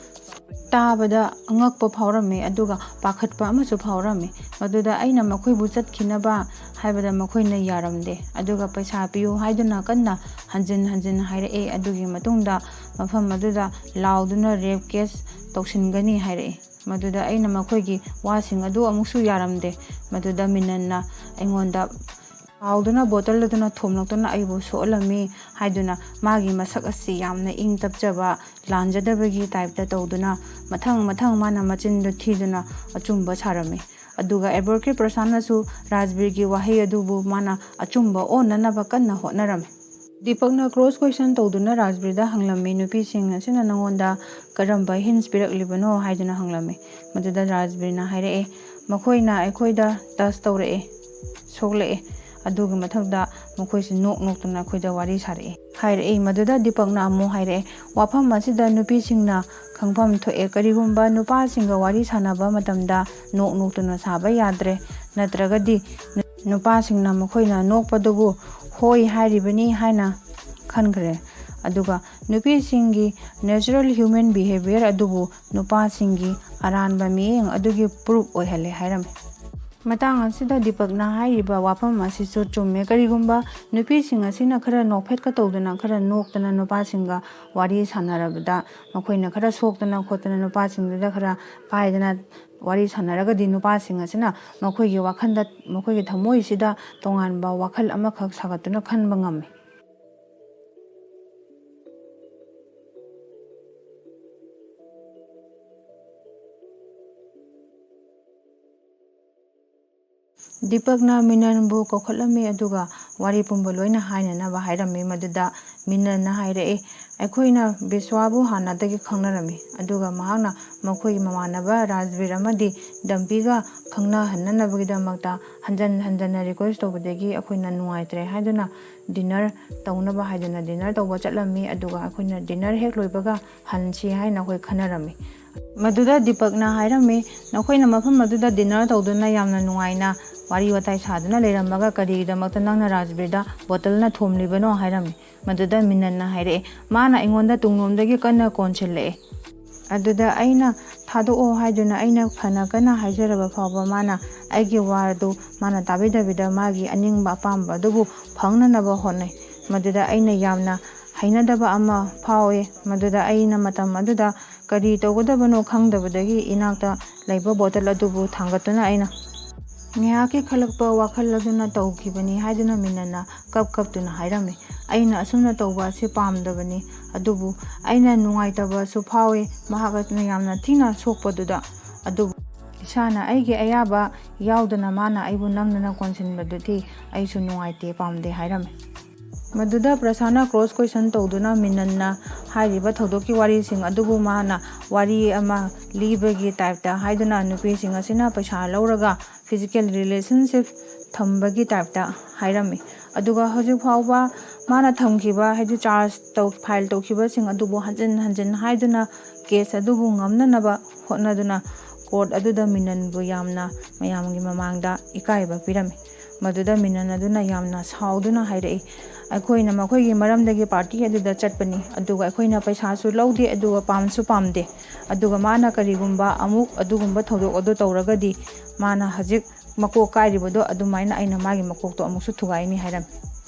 ꯇꯥꯕꯗ ꯑꯉꯛꯄ ꯐꯥꯎꯔꯝꯃꯤ, ꯑꯗꯨꯒ ꯄꯥꯈꯠꯄ ꯑꯃꯁꯨ ꯐꯥꯎꯔꯝꯃꯤ꯫ ꯃꯗꯨꯗ ꯑꯩꯅ ꯃꯈꯣꯏꯕꯨ ꯆꯠꯈꯤꯅꯕ ꯍꯥꯏꯕꯗ ꯃꯈꯣꯏꯅ ꯌꯥꯔꯝꯗꯦ, ꯑꯗꯨꯒ ꯄꯩꯁꯥ ꯄꯤꯌꯨ ꯍꯥꯏꯗꯨꯅ ꯀꯟꯅ ꯍꯟꯖꯤꯟ ꯍꯟꯖꯤꯟ ꯍꯥꯏꯔꯛꯑꯦ꯫ ꯑꯗꯨꯒꯤ ꯃꯇꯨꯡꯗ ꯃꯐꯝ ꯑꯗꯨꯗ ꯂꯥꯎꯗꯨꯅ ꯔꯦꯞ ꯀꯦꯁ ꯇꯧꯁꯤꯟꯒꯅꯤ ꯍꯥꯏꯔꯛꯑꯦ꯫ ꯃꯗꯨꯗ ꯑꯩꯅ ꯃꯈꯣꯏꯒꯤ ꯋꯥꯁꯤꯡ ꯑꯗꯨ ꯑꯃꯨꯛꯁꯨ ꯌꯥꯔꯝꯗꯦ꯫ ꯃꯗꯨꯗ ꯃꯤꯅꯟꯅ ꯑꯩꯉꯣꯟꯗ ꯁꯥꯎꯗꯨꯅ ꯕꯣꯇꯜ ꯑꯗꯨꯅ ꯊꯣꯝꯂꯛꯇꯨꯅ ꯑꯩꯕꯨ ꯁꯣꯛꯍꯜꯂꯝꯃꯤ ꯍꯥꯏꯗꯨꯅ ꯃꯥꯒꯤ ꯃꯁꯛ ꯑꯁꯤ ꯌꯥꯝꯅ ꯏꯪ ꯇꯞꯆꯕ, ꯂꯥꯟꯖꯗꯕꯒꯤ ꯇꯥꯏꯞꯇ ꯇꯧꯗꯨꯅ ꯃꯊꯪ ꯃꯊꯪ ꯃꯥꯅ ꯃꯆꯤꯟꯗꯨ ꯊꯤꯗꯨꯅ ꯑꯆꯨꯝꯕ ꯁꯥꯔꯝꯃꯤ꯫ ꯑꯗꯨꯒ ꯑꯦꯗꯚꯣꯀꯦꯠ ꯄ꯭ꯔꯁꯥꯟꯅꯁꯨ ꯔꯥꯖꯕꯤꯔꯒꯤ ꯋꯥꯍꯩ ꯑꯗꯨꯕꯨ ꯃꯥꯅ ꯑꯆꯨꯝꯕ ꯑꯣꯟꯅꯅꯕ ꯀꯟꯅ ꯍꯣꯠꯅꯔꯝꯃꯤ꯫ ꯗꯤꯄꯛꯅ ꯀ꯭ꯔꯣꯁ ꯀꯣꯏꯁꯟ ꯇꯧꯗꯨꯅ ꯔꯥꯖꯕꯤꯔꯗ ꯍꯪꯂꯝꯃꯤ, "ꯅꯨꯄꯤꯁꯤꯡ ꯑꯁꯤꯅ ꯅꯉꯣꯟꯗ ꯀꯔꯝꯕ ꯍꯤꯟꯁ ꯄꯤꯔꯛꯂꯤꯕꯅꯣ?" ꯍꯥꯏꯗꯨꯅ ꯍꯪꯂꯝꯃꯤ꯫ ꯃꯗꯨꯗ ꯔꯥꯖꯕꯤꯔꯅ ꯍꯥꯏꯔꯛꯑꯦ, "ꯃꯈꯣꯏꯅ ꯑꯩꯈꯣꯏꯗ ꯇꯁ ꯇꯧꯔꯛꯑꯦ, ꯁꯣꯛꯂꯛꯑꯦ, ꯑꯗꯨꯒꯤ ꯃꯊꯛꯇ ꯃꯈꯣꯏꯁꯤ ꯅꯣꯛ ꯅꯣꯛꯇꯨꯅ ꯑꯩꯈꯣꯏꯗ ꯋꯥꯔꯤ ꯁꯥꯔꯛꯑꯦ" ꯍꯥꯏꯔꯛꯏ꯫ ꯃꯗꯨꯗ ꯗꯤꯄꯛꯅ ꯑꯃꯨꯛ ꯍꯥꯏꯔꯛꯑꯦ, "ꯋꯥꯐꯝ ꯑꯁꯤꯗ ꯅꯨꯄꯤꯁꯤꯡꯅ ꯈꯪꯐꯝ ꯊꯣꯛꯑꯦ꯫ ꯀꯔꯤꯒꯨꯝꯕ ꯅꯨꯄꯥꯁꯤꯡꯒ ꯋꯥꯔꯤ ꯁꯥꯟꯅꯕ ꯃꯇꯝꯗ ꯅꯣꯛ ꯅꯣꯛꯇꯨꯅ ꯁꯥꯕ ꯌꯥꯗ꯭ꯔꯦ, ꯅꯠꯇ꯭ꯔꯒꯗꯤ ꯅꯨ-, ꯅꯨꯄꯥꯁꯤꯡꯅ ꯃꯈꯣꯏꯅ ꯅꯣꯛꯄꯗꯨꯕꯨ "ꯍꯣꯏ" ꯍꯥꯏꯔꯤꯕꯅꯤ ꯍꯥꯏꯅ ꯈꯟꯈ꯭ꯔꯦ꯫ ꯑꯗꯨꯒ ꯅꯨꯄꯤꯁꯤꯡꯒꯤ natural human behavior ꯑꯗꯨꯕꯨ ꯅꯨꯄꯥꯁꯤꯡꯒꯤ ꯑꯔꯥꯟꯕ ꯃꯤꯠꯌꯦꯡ ꯑꯗꯨꯒꯤ proof ꯑꯣꯏꯍꯜꯂꯦ ꯍꯥꯏꯔꯝꯃꯤ꯫ ꯃꯇꯥꯡ ꯑꯁꯤꯗ ꯗꯤꯄꯛꯅ ꯍꯥꯏꯔꯤꯕ ꯋꯥꯐꯝ ꯑꯁꯤꯁꯨ ꯆꯨꯝꯃꯦ꯫ ꯀꯔꯤꯒꯨꯝꯕ ꯅꯨꯄꯤꯁꯤꯡ ꯑꯁꯤꯅ ꯈꯔ ꯅꯣꯛꯐꯦꯠꯀ ꯇꯧꯗꯨꯅ, ꯈꯔ ꯅꯣꯛꯇꯅ ꯅꯨꯄꯥꯁꯤꯡꯒ ꯋꯥꯔꯤ ꯁꯥꯟꯅꯔꯕꯗ, ꯃꯈꯣꯏꯅ ꯈꯔ ꯁꯣꯛꯇꯅ ꯈꯣꯠꯇꯅ ꯅꯨꯄꯥꯁꯤꯡꯗꯨꯗ ꯈꯔ ꯄꯥꯏꯗꯅ ꯋꯥꯔꯤ ꯁꯥꯟꯅꯔꯒꯗꯤ, ꯅꯨꯄꯥꯁꯤꯡ ꯑꯁꯤꯅ ꯃꯈꯣꯏꯒꯤ ꯋꯥꯈꯜꯗ, ꯃꯈꯣꯏꯒꯤ ꯊꯃꯣꯏꯁꯤꯗ ꯇꯣꯉꯥꯟꯕ ꯋꯥꯈꯜ ꯑꯃꯈꯛ ꯁꯥꯒꯠꯇꯨꯅ ꯈꯟꯕ ꯉꯝꯃꯤ꯫ ꯗꯤꯄꯛꯅ ꯃꯤꯅꯟꯕꯨ ꯀꯧꯈꯠꯂꯝꯃꯤ, ꯑꯗꯨꯒ ꯋꯥꯔꯤ ꯄꯨꯝꯕ ꯂꯣꯏꯅ ꯍꯥꯏꯅꯅꯕ ꯍꯥꯏꯔꯝꯃꯤ꯫ ꯃꯗꯨꯗ ꯃꯤꯅꯟꯅ ꯍꯥꯏꯔꯛꯏ, "ꯑꯩꯈꯣꯏꯅ ꯕꯤꯁ꯭ꯋꯥꯕꯨ ꯍꯥꯟꯅꯗꯒꯤ ꯈꯪꯅꯔꯝꯃꯤ, ꯑꯗꯨꯒ ꯃꯍꯥꯛꯅ ꯃꯈꯣꯏꯒꯤ ꯃꯃꯥꯟꯅꯕ ꯔꯥꯖꯕꯤꯔ ꯑꯃꯗꯤ ꯗꯝꯄꯤꯒ ꯈꯪꯅꯍꯟꯅꯅꯕꯒꯤꯗꯃꯛꯇ ꯍꯟꯖꯟ ꯍꯟꯖꯟꯅ request ꯇꯧꯕꯗꯒꯤ ꯑꯩꯈꯣꯏꯅ ꯅꯨꯡꯉꯥꯏꯇ꯭ꯔꯦ ꯍꯥꯏꯗꯨꯅ dinner ꯇꯧꯅꯕ ꯍꯥꯏꯗꯨꯅ dinner ꯇꯧꯕ ꯆꯠꯂꯝꯃꯤ꯫ ꯑꯗꯨꯒ ꯑꯩꯈꯣꯏꯅ dinner ꯍꯦꯛ ꯂꯣꯏꯕꯒ ꯍꯟꯁꯤ ꯍꯥꯏꯅ ꯑꯩꯈꯣꯏ ꯈꯟꯅꯔꯝꯃꯤ꯫ ꯃꯗꯨꯗ ꯗꯤꯄꯛꯅ ꯍꯥꯏꯔꯝꯃꯤ, ꯅꯈꯣꯏꯅ ꯃꯐꯝ ꯑꯗꯨꯗ dinner ꯇꯧꯗꯨꯅ ꯌꯥꯝꯅ ꯅꯨꯡꯉꯥꯏꯅ ꯋꯥꯔꯤ ꯋꯥꯇꯥꯏ ꯁꯥꯗꯨꯅ ꯂꯩꯔꯝꯃꯒ ꯀꯔꯤꯒꯤꯗꯃꯛꯇ ꯅꯪꯅ ꯔꯥꯖꯕꯤꯔꯗ ꯕꯣꯇꯜꯅ ꯊꯣꯝꯂꯤꯕꯅꯣ?" ꯍꯥꯏꯔꯝꯃꯤ꯫ ꯃꯗꯨꯗ ꯃꯤꯅꯟꯅ ꯍꯥꯏꯔꯛꯑꯦ, "ꯃꯥꯅ ꯑꯩꯉꯣꯟꯗ ꯇꯨꯡꯂꯣꯝꯗꯒꯤ ꯀꯟꯅ ꯀꯣꯟꯁꯤꯜꯂꯛꯑꯦ꯫ ꯑꯗꯨꯗ ꯑꯩꯅ ꯊꯥꯗꯣꯛꯑꯣ ꯍꯥꯏꯗꯨꯅ ꯑꯩꯅ ꯐꯅ ꯀꯟꯅ ꯍꯥꯏꯖꯔꯕ ꯐꯥꯎꯕ ꯃꯥꯅ ꯑꯩꯒꯤ ꯋꯥꯗꯨ ꯃꯥꯅ ꯇꯥꯕꯤꯗꯕꯤꯗ ꯃꯥꯒꯤ ꯑꯅꯤꯡꯕ ꯑꯄꯥꯝꯕ ꯑꯗꯨꯕꯨ ꯐꯪꯅꯅꯕ ꯍꯣꯠꯅꯩ꯫ ꯃꯗꯨꯗ ꯑꯩꯅ ꯌꯥꯝꯅ ꯍꯩꯅꯗꯕ ꯑꯃ ꯐꯥꯎꯏ꯫ ꯃꯗꯨꯗ ꯑꯩꯅ ꯃꯇꯝ ꯑꯗꯨꯗ ꯀꯔꯤ ꯇꯧꯒꯗꯕꯅꯣ ꯈꯪꯗꯕꯗꯒꯤ ꯏꯅꯥꯛꯇ ꯂꯩꯕ ꯕꯣꯇꯜ ꯑꯗꯨꯕꯨ ꯊꯥꯡꯒꯠꯇꯨꯅ ꯑꯩꯅ ꯉꯥꯏꯍꯥꯛꯀꯤ ꯈꯜꯂꯛꯄ ꯋꯥꯈꯜ ꯑꯗꯨꯅ ꯇꯧꯈꯤꯕꯅꯤ" ꯍꯥꯏꯗꯨꯅ ꯃꯤꯅꯟꯅ ꯀꯞ ꯀꯞꯇꯨꯅ ꯍꯥꯏꯔꯝꯃꯤ꯫ "ꯑꯩꯅ ꯑꯁꯨꯝꯅ ꯇꯧꯕ ꯑꯁꯤ ꯄꯥꯝꯗꯕꯅꯤ, ꯑꯗꯨꯕꯨ ꯑꯩꯅ ꯅꯨꯡꯉꯥꯏꯇꯕꯁꯨ ꯐꯥꯎꯏ, ꯃꯍꯥꯛ ꯑꯗꯨꯅ ꯌꯥꯝꯅ ꯊꯤꯅ ꯁꯣꯛꯄꯗꯨꯗ꯫ ꯑꯗꯨꯕꯨ ꯏꯁꯥꯅ ꯑꯩꯒꯤ ꯑꯌꯥꯕ ꯌꯥꯎꯗꯅ ꯃꯥꯅ ꯑꯩꯕꯨ ꯅꯝꯗꯅ ꯀꯣꯟꯁꯤꯟꯕꯗꯨꯗꯤ ꯑꯩꯁꯨ ꯅꯨꯡꯉꯥꯏꯇꯦ, ꯄꯥꯝꯗꯦ" ꯍꯥꯏꯔꯝꯃꯤ꯫ ꯃꯗꯨꯗ ꯄ꯭ꯔꯁꯥꯟꯅ cross question ꯇꯧꯗꯨꯅ ꯃꯤꯅꯟꯅ ꯍꯥꯏꯔꯤꯕ ꯊꯧꯗꯣꯛꯀꯤ ꯋꯥꯔꯤꯁꯤꯡ ꯑꯗꯨꯕꯨ ꯃꯥꯅ ꯋꯥꯔꯤ ꯑꯃ ꯂꯤꯕꯒꯤ type ꯇ ꯍꯥꯏꯗꯨꯅ ꯅꯨꯄꯤꯁꯤꯡ ꯑꯁꯤꯅ ꯄꯩꯁꯥ ꯂꯧꯔꯒ physical relationship ꯊꯝꯕꯒꯤ type ꯇ ꯍꯥꯏꯔꯝꯃꯤ꯫ ꯑꯗꯨꯒ ꯍꯧꯖꯤꯛ ꯐꯥꯎꯕ ꯃꯥꯅ ꯊꯝꯈꯤꯕ, ꯍꯥꯏꯗꯤ charge ꯇꯧ, file ꯇꯧꯈꯤꯕꯁꯤꯡ ꯑꯗꯨꯕꯨ ꯍꯟꯖꯤꯟ ꯍꯟꯖꯤꯟ ꯍꯥꯏꯗꯨꯅ ꯀꯦꯁ ꯑꯗꯨꯕꯨ ꯉꯝꯅꯅꯕ ꯍꯣꯠꯅꯗꯨꯅ ꯀꯣꯔꯠ ꯑꯗꯨꯗ ꯃꯤꯅꯟꯕꯨ ꯌꯥꯝꯅ ꯃꯌꯥꯝꯒꯤ ꯃꯃꯥꯡꯗ ꯏꯀꯥꯏꯕ ꯄꯤꯔꯝꯃꯤ꯫ ꯃꯗꯨꯗ ꯃꯤꯅꯟ ꯑꯗꯨꯅ ꯌꯥꯝꯅ ꯁꯥꯎꯗꯨꯅ ꯍꯥꯏꯔꯛꯏ, "ꯑꯩꯈꯣꯏꯅ ꯃꯈꯣꯏꯒꯤ ꯃꯔꯝꯗꯒꯤ ꯄꯥꯔꯇꯤ ꯑꯗꯨꯗ ꯆꯠꯄꯅꯤ, ꯑꯗꯨꯒ ꯑꯩꯈꯣꯏꯅ ꯄꯩꯁꯥꯁꯨ ꯂꯧꯗꯦ, ꯑꯗꯨꯒ ꯄꯥꯝꯁꯨ ꯄꯥꯝꯗꯦ꯫ ꯑꯗꯨꯒ ꯃꯥꯅ ꯀꯔꯤꯒꯨꯝꯕ ꯑꯃꯨꯛ ꯑꯗꯨꯒꯨꯝꯕ ꯊꯧꯗꯣꯛ ꯑꯗꯨ ꯇꯧꯔꯒꯗꯤ ꯃꯥꯅ ꯍꯧꯖꯤꯛ ꯃꯀꯣꯛ ꯀꯥꯏꯔꯤꯕꯗꯣ ꯑꯗꯨꯃꯥꯏꯅ ꯑꯩꯅ ꯃꯥꯒꯤ ꯃꯀꯣꯛꯇꯣ ꯑꯃꯨꯛꯁꯨ ꯊꯨꯒꯥꯏꯅꯤ" ꯍꯥꯏꯔꯝꯃꯤ꯫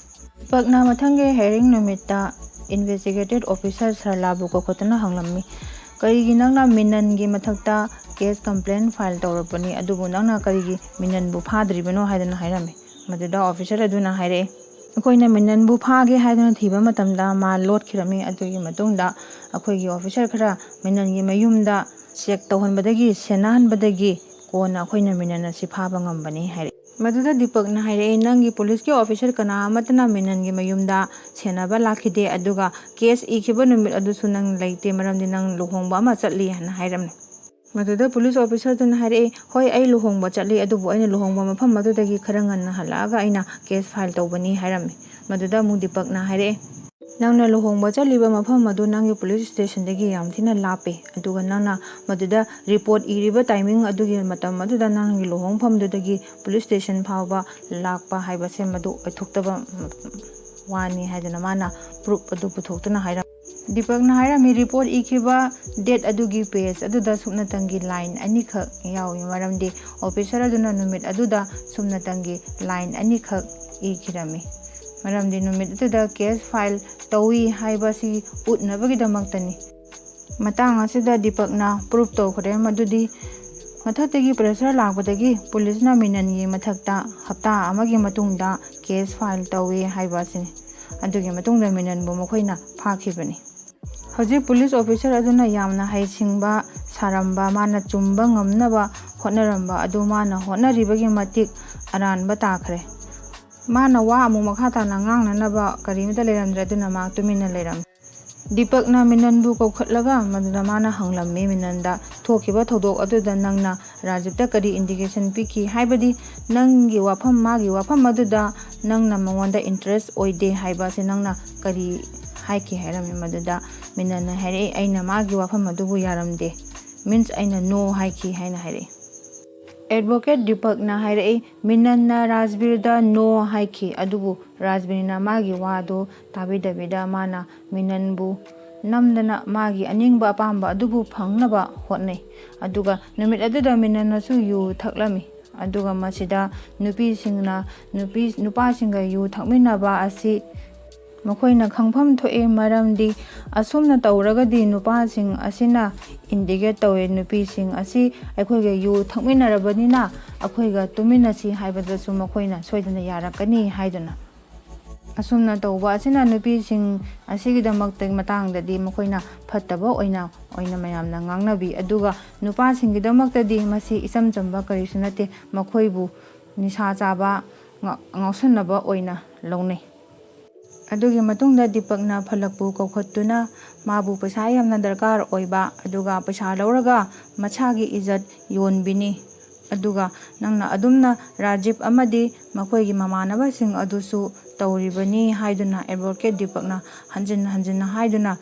ꯗꯤꯄꯛꯅ ꯃꯊꯪꯒꯤ hearing ꯅꯨꯃꯤꯠꯇ investigated officer ꯁꯔꯂꯥꯕꯨ ꯀꯧꯈꯠꯇꯨꯅ ꯍꯪꯂꯝꯃꯤ, "ꯀꯔꯤꯒꯤ ꯅꯪꯅ ꯃꯤꯅꯟꯒꯤ ꯃꯊꯛꯇ ꯀꯦꯁ ꯀꯝꯄ꯭ꯂꯦꯟ ꯐꯥꯏꯜ ꯇꯧꯔꯛꯄꯅꯤ, ꯑꯗꯨꯕꯨ ꯅꯪꯅ ꯀꯔꯤꯒꯤ ꯃꯤꯅꯟꯕꯨ ꯐꯥꯗ꯭ꯔꯤꯕꯅꯣ?" ꯍꯥꯏꯗꯅ ꯍꯥꯏꯔꯝꯃꯤ꯫ ꯃꯗꯨꯗ ꯑꯣꯐꯤꯁꯔ ꯑꯗꯨꯅ ꯍꯥꯏꯔꯛꯑꯦ, "ꯑꯩꯈꯣꯏꯅ ꯃꯤꯅꯟꯕꯨ ꯐꯥꯒꯦ ꯍꯥꯏꯗꯨꯅ ꯊꯤꯕ ꯃꯇꯝꯗ ꯃꯥ ꯂꯣꯠꯈꯤꯔꯝꯃꯤ꯫ ꯑꯗꯨꯒꯤ ꯃꯇꯨꯡꯗ ꯑꯩꯈꯣꯏꯒꯤ ꯑꯣꯐꯤꯁꯔ ꯈꯔ ꯃꯤꯅꯟꯒꯤ ꯃꯌꯨꯝꯗ ꯆꯦꯛ ꯇꯧꯍꯟꯕꯗꯒꯤ, ꯁꯦꯟꯅꯍꯟꯕꯗꯒꯤ ꯀꯣꯟꯅ ꯑꯩꯈꯣꯏꯅ ꯃꯤꯅꯟ ꯑꯁꯤ ꯐꯥꯕ ꯉꯝꯕꯅꯤ" ꯍꯥꯏꯔꯛꯏ꯫ ꯃꯗꯨꯗ ꯗꯤꯄꯛꯅ ꯍꯥꯏꯔꯛꯏ, "ꯅꯪꯒꯤ ꯄꯨꯂꯤꯁꯀꯤ ꯑꯣꯐꯤꯁꯔ ꯀꯅꯥ ꯑꯃꯠꯇꯅ ꯃꯤꯅꯟꯒꯤ ꯃꯌꯨꯝꯗ ꯁꯦꯟꯅꯕ ꯂꯥꯛꯈꯤꯗꯦ, ꯑꯗꯨꯒ ꯀꯦꯁ ꯏꯈꯤꯕ ꯅꯨꯃꯤꯠ ꯑꯗꯨꯁꯨ ꯅꯪ ꯂꯩꯇꯦ, ꯃꯔꯝꯗꯤ ꯅꯪ ꯂꯨꯍꯣꯡꯕ ꯑꯃ ꯆꯠꯂꯤ" ꯍꯥꯏꯅ ꯍꯥꯏꯔꯝꯃꯤ꯫ ꯃꯗꯨꯗ ꯄꯨꯂꯤꯁ ꯑꯣꯐꯤꯁꯔꯗꯨꯅ ꯍꯥꯏꯔꯛꯏ, "ꯍꯣꯏ, ꯑꯩ ꯂꯨꯍꯣꯡꯕ ꯆꯠꯂꯤ, ꯑꯗꯨꯕꯨ ꯑꯩꯅ ꯂꯨꯍꯣꯡꯕ ꯃꯐꯝ ꯑꯗꯨꯗꯒꯤ ꯈꯔ ꯉꯟꯅ ꯍꯜꯂꯛꯑꯒ ꯑꯩꯅ ꯀꯦꯁ ꯐꯥꯏꯜ ꯇꯧꯕꯅꯤ" ꯍꯥꯏꯔꯝꯃꯤ꯫ ꯃꯗꯨꯗ ꯑꯃꯨꯛ ꯗꯤꯄꯛꯅ ꯍꯥꯏꯔꯛꯑꯦ, "ꯅꯪꯅ ꯂꯨꯍꯣꯡꯕ ꯆꯠꯂꯤꯕ ꯃꯐꯝ ꯑꯗꯨ ꯅꯪꯒꯤ ꯄꯨꯂꯤꯁ ꯁ꯭ꯇꯦꯁꯟꯗꯒꯤ ꯌꯥꯝ ꯊꯤꯅ ꯂꯥꯞꯄꯦ, ꯑꯗꯨꯒ ꯅꯪꯅ ꯃꯗꯨꯗ ꯔꯤꯄꯣꯔꯠ ꯏꯔꯤꯕ ꯇꯥꯏꯃꯤꯡ ꯑꯗꯨꯒꯤ ꯃꯇꯝ ꯑꯗꯨꯗ ꯅꯪꯒꯤ ꯂꯨꯍꯣꯡꯐꯝꯗꯨꯗꯒꯤ ꯄꯨꯂꯤꯁ ꯁ꯭ꯇꯦꯁꯟ ꯐꯥꯎꯕ ꯂꯥꯛꯄ ꯍꯥꯏꯕꯁꯦ ꯃꯗꯨ ꯑꯣꯏꯊꯣꯛꯇꯕ ꯋꯥꯅꯤ" ꯍꯥꯏꯗꯅ ꯃꯥꯅ ꯄ꯭ꯔꯨꯞ ꯑꯗꯨ ꯄꯨꯊꯣꯛꯇꯨꯅ ꯍꯥꯏꯔꯝꯃꯤ꯫ ꯗꯤꯄꯛꯅ ꯍꯥꯏꯔꯝꯃꯤ, ꯔꯤꯄꯣꯔꯠ ꯏꯈꯤꯕ ꯗꯦꯠ ꯑꯗꯨꯒꯤ ꯄꯦꯖ ꯑꯗꯨꯗ ꯁꯨꯞꯅꯇꯪꯒꯤ ꯂꯥꯏꯟ ꯑꯅꯤꯈꯛ ꯌꯥꯎꯏ, ꯃꯔꯝꯗꯤ ꯑꯣꯐꯤꯁꯔ ꯑꯗꯨꯅ ꯅꯨꯃꯤꯠ ꯑꯗꯨꯗ ꯁꯨꯞꯅꯇꯪꯒꯤ ꯂꯥꯏꯟ ꯑꯅꯤꯈꯛ ꯏꯈꯤꯔꯝꯃꯤ, ꯃꯔꯝꯗꯤ ꯅꯨꯃꯤꯠ ꯑꯗꯨꯗ ꯀꯦꯁ ꯐꯥꯏꯜ ꯇꯧꯏ ꯍꯥꯏꯕꯁꯤ ꯎꯠꯅꯕꯒꯤꯗꯃꯛꯇꯅꯤ꯫ ꯃꯇꯥꯡ ꯑꯁꯤꯗ ꯗꯤꯄꯛꯅ ꯄ꯭ꯔꯨꯞ ꯇꯧꯈ꯭ꯔꯦ ꯃꯗꯨꯗꯤ ꯃꯊꯛꯇꯒꯤ ꯄ꯭ꯔꯦꯁꯔ ꯂꯥꯛꯄꯗꯒꯤ ꯄꯨꯂꯤꯁꯅ ꯃꯤꯅꯟꯒꯤ ꯃꯊꯛꯇ ꯍꯞꯇꯥ ꯑꯃꯒꯤ ꯃꯇꯨꯡꯗ ꯀꯦꯁ ꯐꯥꯏꯜ ꯇꯧꯏ ꯍꯥꯏꯕ ꯑꯁꯤꯅꯤ꯫ ꯑꯗꯨꯒꯤ ꯃꯇꯨꯡꯗ ꯃꯤꯅꯟꯕꯨ ꯃꯈꯣꯏꯅ ꯐꯥꯈꯤꯕꯅꯤ꯫ ꯍꯧꯖꯤꯛ ꯄꯨꯂꯤꯁ ꯑꯣꯐꯤꯁꯔ ꯑꯗꯨꯅ ꯌꯥꯝꯅ ꯍꯩꯁꯤꯡꯕ ꯁꯥꯔꯝꯕ, ꯃꯥꯅ ꯆꯨꯝꯕ ꯉꯝꯅꯕ ꯍꯣꯠꯅꯔꯝꯕ ꯑꯗꯨ ꯃꯥꯅ ꯍꯣꯠꯅꯔꯤꯕꯒꯤ ꯃꯇꯤꯛ ꯑꯔꯥꯟꯕ ꯇꯥꯈ꯭ꯔꯦ꯫ ꯃꯥꯅ ꯋꯥ ꯑꯃꯨꯛ ꯃꯈꯥ ꯇꯥꯅ ꯉꯥꯡꯅꯅꯕ ꯀꯔꯤꯃꯇ ꯂꯩꯔꯝꯗ꯭ꯔꯦ, ꯑꯗꯨꯅ ꯃꯍꯥꯛ ꯇꯨꯃꯤꯟꯅ ꯂꯩꯔꯝꯃꯤ꯫ ꯗꯤꯄꯛꯅ ꯃꯤꯅꯟꯕꯨ ꯀꯧꯈꯠꯂꯒ ꯃꯗꯨꯗ ꯃꯥꯅ ꯍꯪꯂꯝꯃꯤ, "ꯃꯤꯅꯟꯗ, ꯊꯣꯛꯈꯤꯕ ꯊꯧꯗꯣꯛ ꯑꯗꯨꯗ ꯅꯪꯅ ꯔꯥꯖꯤꯕꯇ ꯀꯔꯤ ꯏꯟꯗꯤꯀꯦꯁꯟ ꯄꯤꯈꯤ? ꯍꯥꯏꯕꯗꯤ ꯅꯪꯒꯤ ꯋꯥꯐꯝ, ꯃꯥꯒꯤ ꯋꯥꯐꯝ ꯑꯗꯨꯗ ꯅꯪꯅ ꯃꯉꯣꯟꯗ ꯏꯟꯇꯔꯦꯁ ꯑꯣꯏꯗꯦ ꯍꯥꯏꯕ ꯑꯁꯤ ꯅꯪꯅ ꯀꯔꯤ ꯍꯥꯏꯈꯤ?" ꯍꯥꯏꯔꯝꯃꯤ꯫ ꯃꯗꯨꯗ ꯃꯤꯅꯟꯅ ꯍꯥꯏꯔꯛꯏ, "ꯑꯩꯅ ꯃꯥꯒꯤ ꯋꯥꯐꯝ ꯑꯗꯨꯕꯨ ꯌꯥꯔꯝꯗꯦ, means ꯑꯩꯅ no ꯍꯥꯏꯈꯤ" ꯍꯥꯏꯅ ꯍꯥꯏꯔꯛꯏ꯫ Advocate ꯗꯤꯄꯛꯅ ꯍꯥꯏꯔꯛꯏ, "ꯃꯤꯅꯟꯅ ꯔꯥꯖꯕꯤꯔꯗ no ꯍꯥꯏꯈꯤ, ꯑꯗꯨꯕꯨ ꯔꯥꯖꯕꯤꯔꯅ ꯃꯥꯒꯤ ꯋꯥꯗꯨ ꯇꯥꯕꯤꯗꯕꯤꯗ ꯃꯥꯅ ꯃꯤꯅꯟꯕꯨ ꯅꯝꯗꯅ ꯃꯥꯒꯤ ꯑꯅꯤꯡꯕ ꯑꯄꯥꯝꯕ ꯑꯗꯨꯕꯨ ꯐꯪꯅꯕ ꯍꯣꯠꯅꯩ꯫ ꯑꯗꯨꯒ ꯅꯨꯃꯤꯠ ꯑꯗꯨꯗ ꯃꯤꯅꯟꯅꯁꯨ ꯌꯨ ꯊꯛꯂꯝꯃꯤ꯫ ꯑꯗꯨꯒ ꯃꯁꯤꯗ ꯅꯨꯄꯤꯁꯤꯡꯅ ꯅꯨꯄꯤ-, ꯅꯨꯄꯥꯁꯤꯡꯒ ꯌꯨ ꯊꯛꯃꯤꯟꯅꯕ ꯑꯁꯤ ꯃꯈꯣꯏꯅ ꯈꯪꯐꯝ ꯊꯣꯛꯏ, ꯃꯔꯝꯗꯤ ꯑꯁꯨꯝꯅ ꯇꯧꯔꯒꯗꯤ ꯅꯨꯄꯥꯁꯤꯡ ꯑꯁꯤꯅ indicate ꯇꯧꯏ, ꯅꯨꯄꯤꯁꯤꯡ ꯑꯁꯤ ꯑꯩꯈꯣꯏꯒ ꯌꯨ ꯊꯛꯃꯤꯟꯅꯔꯕꯅꯤꯅ ꯑꯩꯈꯣꯏꯒ ꯇꯨꯃꯤꯟꯅꯁꯤ ꯍꯥꯏꯕꯗꯁꯨ ꯃꯈꯣꯏꯅ ꯁꯣꯏꯗꯅ ꯌꯥꯔꯛꯀꯅꯤ" ꯍꯥꯏꯗꯨꯅ꯫ ꯑꯁꯨꯝꯅ ꯇꯧꯕ ꯑꯁꯤꯅ ꯅꯨꯄꯤꯁꯤꯡ ꯑꯁꯤꯒꯤꯗꯃꯛꯇ ꯃꯇꯥꯡꯗꯗꯤ ꯃꯈꯣꯏꯅ ꯐꯠꯇꯕ ꯑꯣꯏꯅ, ꯑꯣꯏꯅ ꯃꯌꯥꯝꯅ ꯉꯥꯡꯅꯕꯤ꯫ ꯑꯗꯨꯒ ꯅꯨꯄꯥꯁꯤꯡꯒꯤꯗꯃꯛꯇꯗꯤ ꯃꯁꯤ ꯏꯆꯝ ꯆꯝꯕ ꯀꯔꯤꯁꯨ ꯅꯠꯇꯦ, ꯃꯈꯣꯏꯕꯨ ꯅꯤꯁꯥ ꯆꯥꯕ, ꯉꯥ-, ꯉꯥꯎꯁꯟꯅꯕ ꯑꯣꯏꯅ ꯂꯧꯅꯩ꯫ ꯑꯗꯨꯒꯤ ꯃꯇꯨꯡꯗ ꯗꯤꯄꯛꯅ ꯐꯂꯛꯄꯨ ꯀꯧꯈꯠꯇꯨꯅ ꯃꯥꯕꯨ ꯄꯩꯁꯥ ꯌꯥꯝꯅ ꯗꯔꯀꯥꯔ ꯑꯣꯏꯕ, ꯑꯗꯨꯒ ꯄꯩꯁꯥ ꯂꯧꯔꯒ ꯃꯁꯥꯒꯤ ꯏꯖꯠ ꯌꯣꯟꯕꯤꯅꯤ꯫ ꯑꯗꯨꯒ ꯅꯪꯅ ꯑꯗꯨꯝꯅ ꯔꯥꯖꯤꯕ ꯑꯃꯗꯤ ꯃꯈꯣꯏꯒꯤ ꯃꯃꯥꯟꯅꯕꯁꯤꯡ ꯑꯗꯨꯁꯨ ꯇꯧꯔꯤꯕꯅꯤ ꯍꯥꯏꯗꯨꯅ Advocate ꯗꯤꯄꯛꯅ ꯍꯟꯖꯤꯟ ꯍꯟꯖꯤꯟꯅ ꯍꯥꯏꯗꯨꯅ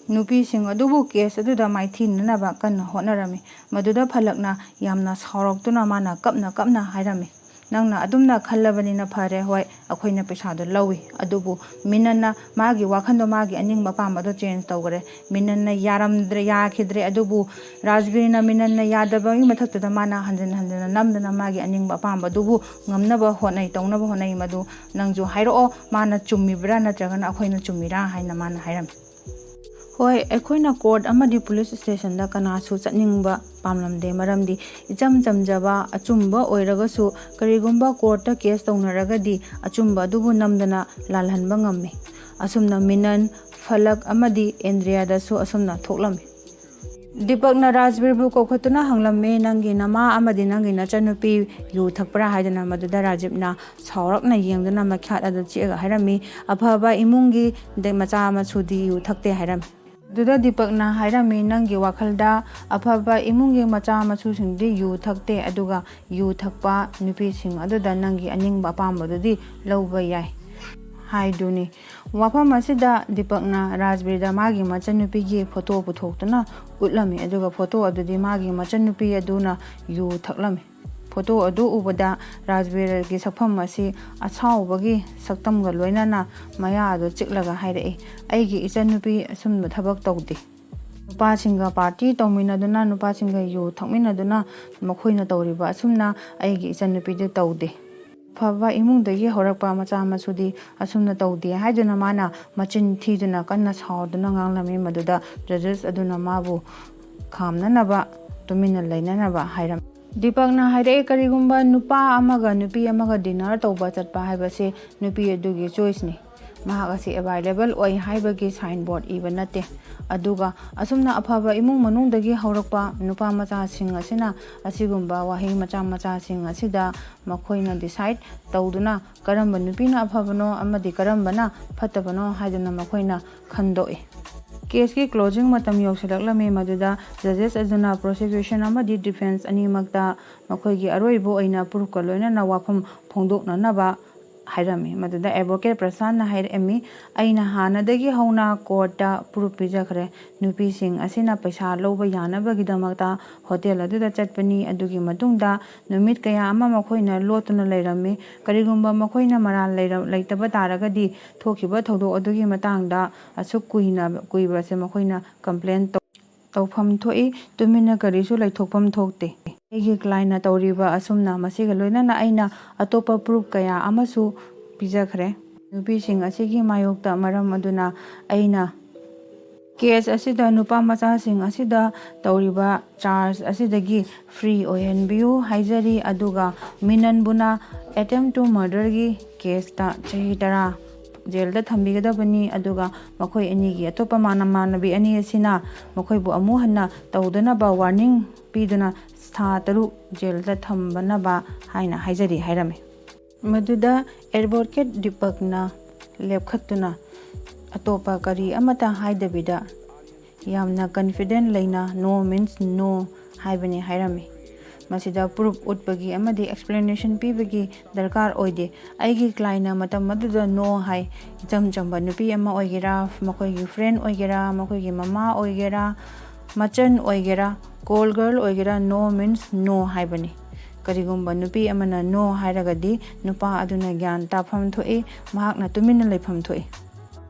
ꯅꯨꯄꯤꯁꯤꯡ ꯑꯗꯨꯕꯨ case ꯑꯗꯨꯗ ꯃꯥꯏꯊꯤꯅꯅꯕ ꯀꯟꯅ ꯍꯣꯠꯅꯔꯝꯃꯤ꯫ ꯃꯗꯨꯗ ꯐꯂꯛꯅ ꯌꯥꯝꯅ ꯁꯥꯎꯔꯛꯇꯨꯅ ꯃꯥꯅ ꯀꯞꯅ ꯀꯞꯅ ꯍꯥꯏꯔꯝꯃꯤ, "ꯅꯪꯅ ꯑꯗꯨꯝꯅ ꯈꯜꯂꯕꯅꯤꯅ ꯐꯔꯦ, ꯍꯣꯏ, ꯑꯩꯈꯣꯏꯅ ꯄꯩꯁꯥꯗꯣ ꯂꯧꯏ, ꯑꯗꯨꯕꯨ ꯃꯤꯅꯟꯅ ꯃꯥꯒꯤ ꯋꯥꯈꯜꯗꯣ, ꯃꯥꯒꯤ ꯑꯅꯤꯡꯕ ꯑꯄꯥꯝꯕꯗꯣ change ꯇꯧꯈ꯭ꯔꯦ꯫ ꯃꯤꯅꯟꯅ ꯌꯥꯔꯝꯗ꯭ꯔꯦ, ꯌꯥꯈꯤꯗ꯭ꯔꯦ, ꯑꯗꯨꯕꯨ ꯔꯥꯖꯕꯤꯔꯅ ꯃꯤꯅꯟꯅ ꯌꯥꯗꯕꯒꯤ ꯃꯊꯛꯇꯨꯗ ꯃꯥꯅ ꯍꯟꯖꯤꯟ ꯍꯟꯖꯤꯟꯅ ꯅꯝꯗꯅ ꯃꯥꯒꯤ ꯑꯅꯤꯡꯕ ꯑꯄꯥꯝꯕꯗꯨꯕꯨ ꯉꯝꯅꯕ ꯍꯣꯠꯅꯩ, ꯇꯧꯅꯕ ꯍꯣꯠꯅꯩ꯫ ꯃꯗꯨ ꯅꯪꯁꯨ ꯍꯥꯏꯔꯛꯑꯣ, ꯃꯥꯅ ꯆꯨꯝꯃꯤꯕ꯭ꯔꯥ ꯅꯠꯇ꯭ꯔꯒꯅ ꯑꯩꯈꯣꯏꯅ ꯆꯨꯝꯃꯤꯔꯥ?" ꯍꯥꯏꯅ ꯃꯥꯅ ꯍꯥꯏꯔꯝꯃꯤ꯫ ꯍꯣꯏ, ꯑꯩꯈꯣꯏꯅ court ꯑꯃꯗꯤ police stationꯗ ꯀꯅꯥꯁꯨ ꯆꯠꯅꯤꯡꯕ ꯄꯥꯝꯂꯝꯗꯦ, ꯃꯔꯝꯗꯤ ꯏꯆꯝ ꯆꯝꯖꯕ ꯑꯆꯨꯝꯕ ꯑꯣꯏꯔꯒꯁꯨ ꯀꯔꯤꯒꯨꯝꯕ courtꯇ case ꯇꯧꯅꯔꯒꯗꯤ ꯑꯆꯨꯝꯕ ꯑꯗꯨꯕꯨ ꯅꯝꯗꯅ ꯂꯥꯜꯍꯟꯕ ꯉꯝꯃꯤ꯫ ꯑꯁꯨꯝꯅ ꯃꯤꯅꯟ, ꯐꯂꯛ ꯑꯃꯗꯤ ꯑꯦꯟꯗ꯭ꯔꯤꯌꯥꯗꯁꯨ ꯑꯁꯨꯝꯅ ꯊꯣꯛꯂꯝꯃꯤ꯫ ꯗꯤꯄꯛꯅ ꯔꯥꯖꯕꯤꯔꯕꯨ ꯀꯧꯈꯠꯇꯨꯅ ꯍꯪꯂꯝꯃꯤ, "ꯅꯪꯒꯤ ꯅꯃꯥ ꯑꯃꯗꯤ ꯅꯪꯒꯤ ꯅꯆꯟꯅꯨꯄꯤ ꯌꯨ ꯊꯛꯄ꯭ꯔꯥ?" ꯍꯥꯏꯗꯨꯅ꯫ ꯃꯗꯨꯗ ꯔꯥꯖꯤꯕꯅ ꯁꯥꯎꯔꯛꯅ ꯌꯦꯡꯗꯨꯅ ꯃꯈ꯭ꯌꯥꯠ ꯑꯗꯨ ꯆꯤꯛꯑꯒ ꯍꯥꯏꯔꯝꯃꯤ, "ꯑꯐꯕ ꯏꯃꯨꯡꯒꯤ ꯗ-, ꯃꯆꯥ ꯃꯁꯨꯗꯤ ꯌꯨ ꯊꯛꯇꯦ" ꯍꯥꯏꯔꯝꯃꯤ꯫ ꯑꯗꯨꯗ ꯗꯤꯄꯛꯅ ꯍꯥꯏꯔꯝꯃꯤ, "ꯅꯪꯒꯤ ꯋꯥꯈꯜꯗ ꯑꯐꯕ ꯏꯃꯨꯡꯒꯤ ꯃꯆꯥ ꯃꯁꯨꯁꯤꯡꯗꯤ ꯌꯨ ꯊꯛꯇꯦ, ꯑꯗꯨꯒ ꯌꯨ ꯊꯛꯄ ꯅꯨꯄꯤꯁꯤꯡ ꯑꯗꯨꯗ ꯅꯪꯒꯤ ꯑꯅꯤꯡꯕ ꯑꯄꯥꯝꯕꯗꯨꯗꯤ ꯂꯧꯕ ꯌꯥꯏ"꯫ ꯍꯥꯏꯗꯨꯅꯤ꯫ ꯋꯥꯐꯝ ꯑꯁꯤꯗ ꯗꯤꯄꯛꯅ ꯔꯥꯖꯕꯤꯔꯗ ꯃꯥꯒꯤ ꯃꯆꯟꯅꯨꯄꯤꯒꯤ ꯐꯣꯇꯣ ꯄꯨꯊꯣꯛꯇꯨꯅ ꯎꯠꯂꯝꯃꯤ, ꯑꯗꯨꯒ ꯐꯣꯇꯣ ꯑꯗꯨꯗꯤ ꯃꯥꯒꯤ ꯃꯆꯟꯅꯨꯄꯤ ꯑꯗꯨꯅ ꯌꯨ ꯊꯛꯂꯝꯃꯤ꯫ ꯐꯣꯇꯣ ꯑꯗꯨ ꯎꯕꯗ ꯔꯥꯖꯕꯤꯔꯒꯤ ꯁꯛꯐꯝ ꯑꯁꯤ ꯑꯁꯥꯎꯕꯒꯤ ꯁꯛꯇꯝꯒ ꯂꯣꯏꯅꯅ ꯃꯌꯥ ꯑꯗꯨ ꯆꯤꯛꯂꯒ ꯍꯥꯏꯔꯛꯏ, "ꯑꯩꯒꯤ ꯏꯆꯟꯅꯨꯄꯤ ꯑꯁꯨꯝꯕ ꯊꯕꯛ ꯇꯧꯗꯦ꯫ ꯅꯨꯄꯥꯁꯤꯡꯒ ꯄꯥꯔꯇꯤ ꯇꯧꯃꯤꯟꯅꯗꯨꯅ, ꯅꯨꯄꯥꯁꯤꯡꯒ ꯌꯨ ꯊꯛꯃꯤꯟꯅꯗꯨꯅ ꯃꯈꯣꯏꯅ ꯇꯧꯔꯤꯕ ꯑꯁꯨꯝꯅ ꯑꯩꯒꯤ ꯏꯆꯟꯅꯨꯄꯤꯗꯨ ꯇꯧꯗꯦ꯫ ꯑꯐꯕ ꯏꯃꯨꯡꯗꯒꯤ ꯍꯧꯔꯛꯄ ꯃꯆꯥ ꯃꯁꯨꯗꯤ ꯑꯁꯨꯝꯅ ꯇꯧꯗꯦ" ꯍꯥꯏꯗꯨꯅ ꯃꯥꯅ ꯃꯆꯤꯟ ꯊꯤꯗꯨꯅ ꯀꯟꯅ ꯁꯥꯎꯗꯨꯅ ꯉꯥꯡꯂꯝꯃꯤ꯫ ꯃꯗꯨꯗ ꯖꯖꯦꯁ ꯑꯗꯨꯅ ꯃꯥꯕꯨ ꯈꯥꯝꯅꯅꯕ, ꯇꯨꯃꯤꯟꯅ ꯂꯩꯅꯅꯕ ꯍꯥꯏꯔꯝꯃꯤ꯫ ꯗꯤꯄꯛꯅ ꯍꯥꯏꯔꯛꯏ, "ꯀꯔꯤꯒꯨꯝꯕ ꯅꯨꯄꯥ ꯑꯃꯒ ꯅꯨꯄꯤ ꯑꯃꯒ ꯗꯤꯅꯔ ꯇꯧꯕ ꯆꯠꯄ ꯍꯥꯏꯕꯁꯤ ꯅꯨꯄꯤ ꯑꯗꯨꯒꯤ ꯆꯣꯏꯁꯅꯤ꯫ ꯃꯍꯥꯛ ꯑꯁꯤ ꯑꯦꯚꯥꯏꯂꯦꯕꯜ ꯑꯣꯏ ꯍꯥꯏꯕꯒꯤ ꯁꯥꯏꯟ ꯕꯣꯔꯗ ꯏꯕ ꯅꯠꯇꯦ꯫ ꯑꯗꯨꯒ ꯑꯁꯨꯝꯅ ꯑꯐꯕ ꯏꯃꯨꯡ ꯃꯅꯨꯡꯗꯒꯤ ꯍꯧꯔꯛꯄ ꯅꯨꯄꯥ ꯃꯆꯥꯁꯤꯡ ꯑꯁꯤꯅ ꯑꯁꯤꯒꯨꯝꯕ ꯋꯥꯍꯩ ꯃꯆꯥ ꯃꯆꯥꯁꯤꯡ ꯑꯁꯤꯗ ꯃꯈꯣꯏꯅ ꯗꯤꯁꯥꯏꯠ ꯇꯧꯗꯨꯅ ꯀꯔꯝꯕ ꯅꯨꯄꯤꯅ ꯑꯐꯕꯅꯣ ꯑꯃꯗꯤ ꯀꯔꯝꯕꯅ ꯐꯠꯇꯕꯅꯣ ꯍꯥꯏꯗꯨꯅ ꯃꯈꯣꯏꯅ ꯈꯟꯗꯣꯛꯏ"꯫ ꯀꯦꯁꯀꯤ ꯀ꯭ꯂꯣꯖꯤꯡ ꯃꯇꯝ ꯌꯧꯁꯤꯜꯂꯛꯂꯝꯃꯤ꯫ ꯃꯗꯨꯗ ꯖꯖꯦꯁ ꯑꯗꯨꯅ ꯄ꯭ꯔꯣꯁꯤꯀ꯭ꯌꯨꯁꯟ ꯑꯃꯗꯤ ꯗꯤꯐꯦꯟꯁ ꯑꯅꯤꯃꯛꯇ ꯃꯈꯣꯏꯒꯤ ꯑꯔꯣꯏꯕ ꯑꯣꯏꯅ ꯄ꯭ꯔꯨꯐꯀ ꯂꯣꯏꯅꯅ ꯋꯥꯐꯝ ꯐꯣꯡꯗꯣꯛꯅꯅꯕ ꯍꯥꯏꯔꯝꯃꯤ꯫ ꯃꯗꯨꯗ ꯑꯦꯗꯚꯣꯀꯦꯠ ꯄ꯭ꯔꯁꯥꯟꯅ ꯍꯥꯏꯔꯛꯑꯝꯃꯤ, "ꯑꯩꯅ ꯍꯥꯟꯅꯗꯒꯤ ꯍꯧꯅ ꯀꯣꯔꯠꯇ ꯄ꯭ꯔꯨꯐ ꯄꯤꯖꯈ꯭ꯔꯦ꯫ ꯅꯨꯄꯤꯁꯤꯡ ꯑꯁꯤꯅ ꯄꯩꯁꯥ ꯂꯧꯕ ꯌꯥꯅꯕꯒꯤꯗꯃꯛꯇ ꯍꯣꯇꯦꯜ ꯑꯗꯨꯗ ꯆꯠꯄꯅꯤ꯫ ꯑꯗꯨꯒꯤ ꯃꯇꯨꯡꯗ ꯅꯨꯃꯤꯠ ꯀꯌꯥ ꯑꯃ ꯃꯈꯣꯏꯅ ꯂꯣꯠꯇꯨꯅ ꯂꯩꯔꯝꯃꯤ꯫ ꯀꯔꯤꯒꯨꯝꯕ ꯃꯈꯣꯏꯅ ꯃꯔꯥꯜ ꯂꯩꯔ-, ꯂꯩꯇꯕ ꯇꯥꯔꯒꯗꯤ ꯊꯣꯛꯈꯤꯕ ꯊꯧꯗꯣꯛ ꯑꯗꯨꯒꯤ ꯃꯇꯥꯡꯗ ꯑꯁꯨꯛ ꯀꯨꯏꯅ, ꯀꯨꯏꯕꯁꯦ ꯃꯈꯣꯏꯅ ꯀꯝꯄ꯭ꯂꯦꯟ ꯇꯧ-, ꯇꯧꯐꯝ ꯊꯣꯛꯏ꯫ ꯇꯨꯃꯤꯟꯅ ꯀꯔꯤꯁꯨ ꯂꯩꯊꯣꯛꯐꯝ ꯊꯣꯛꯇꯦ꯫ ꯑꯩꯒꯤ ꯀ꯭ꯂꯥꯏꯟꯅ ꯇꯧꯔꯤꯕ ꯑꯁꯨꯝꯅ ꯃꯁꯤꯒ ꯂꯣꯏꯅꯅ ꯑꯩꯅ ꯑꯇꯣꯞꯄ ꯄ꯭ꯔꯨꯐ ꯀꯌꯥ ꯑꯃꯁꯨ ꯄꯤꯖꯈ꯭ꯔꯦ꯫ ꯅꯨꯄꯤꯁꯤꯡ ꯑꯁꯤꯒꯤ ꯃꯥꯌꯣꯛꯇ ꯃꯔꯝ ꯑꯗꯨꯅ ꯑꯩꯅ ꯀꯦꯁ ꯑꯁꯤꯗ ꯅꯨꯄꯥ ꯃꯆꯥꯁꯤꯡ ꯑꯁꯤꯗ ꯇꯧꯔꯤꯕ ꯆꯥꯔꯖ ꯑꯁꯤꯗꯒꯤ ꯐ꯭ꯔꯤ ꯑꯣꯏꯍꯟꯕꯤꯌꯨ ꯍꯥꯏꯖꯔꯤ꯫ ꯑꯗꯨꯒ ꯃꯤꯅꯟꯕꯨꯅ ꯑꯦꯇꯦꯝ ꯇꯨ ꯃꯔꯗꯔꯒꯤ ꯀꯦꯁꯇ ꯆꯍꯤ ꯇꯔꯥ ꯖꯦꯜꯗ ꯊꯝꯕꯤꯒꯗꯕꯅꯤ꯫ ꯑꯗꯨꯒ ꯃꯈꯣꯏ ꯑꯅꯤꯒꯤ ꯑꯇꯣꯞꯄ ꯃꯥꯅ-, ꯃꯃꯥꯟꯅꯕꯤ ꯑꯅꯤ ꯑꯁꯤꯅ ꯃꯈꯣꯏꯕꯨ ꯑꯃꯨꯛ ꯍꯟꯅ ꯇꯧꯗꯅꯕ ꯋꯥꯔꯅꯤꯡ ꯄꯤꯗꯨꯅ ꯊꯥ ꯇꯔꯨꯛ ꯖꯦꯜꯗ ꯊꯝꯕꯅꯕ ꯍꯥꯏꯅ ꯍꯥꯏꯖꯔꯤ" ꯍꯥꯏꯔꯝꯃꯤ꯫ ꯃꯗꯨꯗ ꯑꯦꯗꯚꯣꯀꯦꯠ ꯗꯤꯄꯛꯅ ꯂꯦꯞꯈꯠꯇꯨꯅ ꯑꯇꯣꯞꯄ ꯀꯔꯤ ꯑꯃꯠꯇ ꯍꯥꯏꯗꯕꯤꯗ ꯌꯥꯝꯅ ꯀꯟꯐꯤꯗꯦꯟ ꯂꯩꯅ "No means no" ꯍꯥꯏꯕꯅꯤ ꯍꯥꯏꯔꯝꯃꯤ꯫ ꯃꯁꯤꯗ proof ꯎꯠꯄꯒꯤ ꯑꯃꯗꯤ explanation ꯄꯤꯕꯒꯤ ꯗꯔꯀꯥꯔ ꯑꯣꯏꯗꯦ꯫ ꯑꯩꯒꯤ clientꯅ ꯃꯇꯝ ꯑꯗꯨꯗ no ꯍꯥꯏ꯫ ꯏꯆꯝ ꯆꯝꯕ ꯅꯨꯄꯤ ꯑꯃ ꯑꯣꯏꯒꯦꯔꯥ, ꯃꯈꯣꯏꯒꯤ friend ꯑꯣꯏꯒꯦꯔꯥ, ꯃꯈꯣꯏꯒꯤ ꯃꯃꯥ ꯑꯣꯏꯒꯦꯔꯥ, ꯃꯆꯟ ꯑꯣꯏꯒꯦꯔꯥ, call girl ꯑꯣꯏꯒꯦꯔꯥ, no means no ꯍꯥꯏꯕꯅꯤ꯫ ꯀꯔꯤꯒꯨꯝꯕ ꯅꯨꯄꯤ ꯑꯃꯅ no ꯍꯥꯏꯔꯒꯗꯤ ꯅꯨꯄꯥ ꯑꯗꯨꯅ ꯒ꯭ꯌꯥꯟ ꯇꯥꯐꯝ ꯊꯣꯛꯏ, ꯃꯍꯥꯛꯅ ꯇꯨꯃꯤꯟꯅ ꯂꯩꯐꯝ ꯊꯣꯛꯏ꯫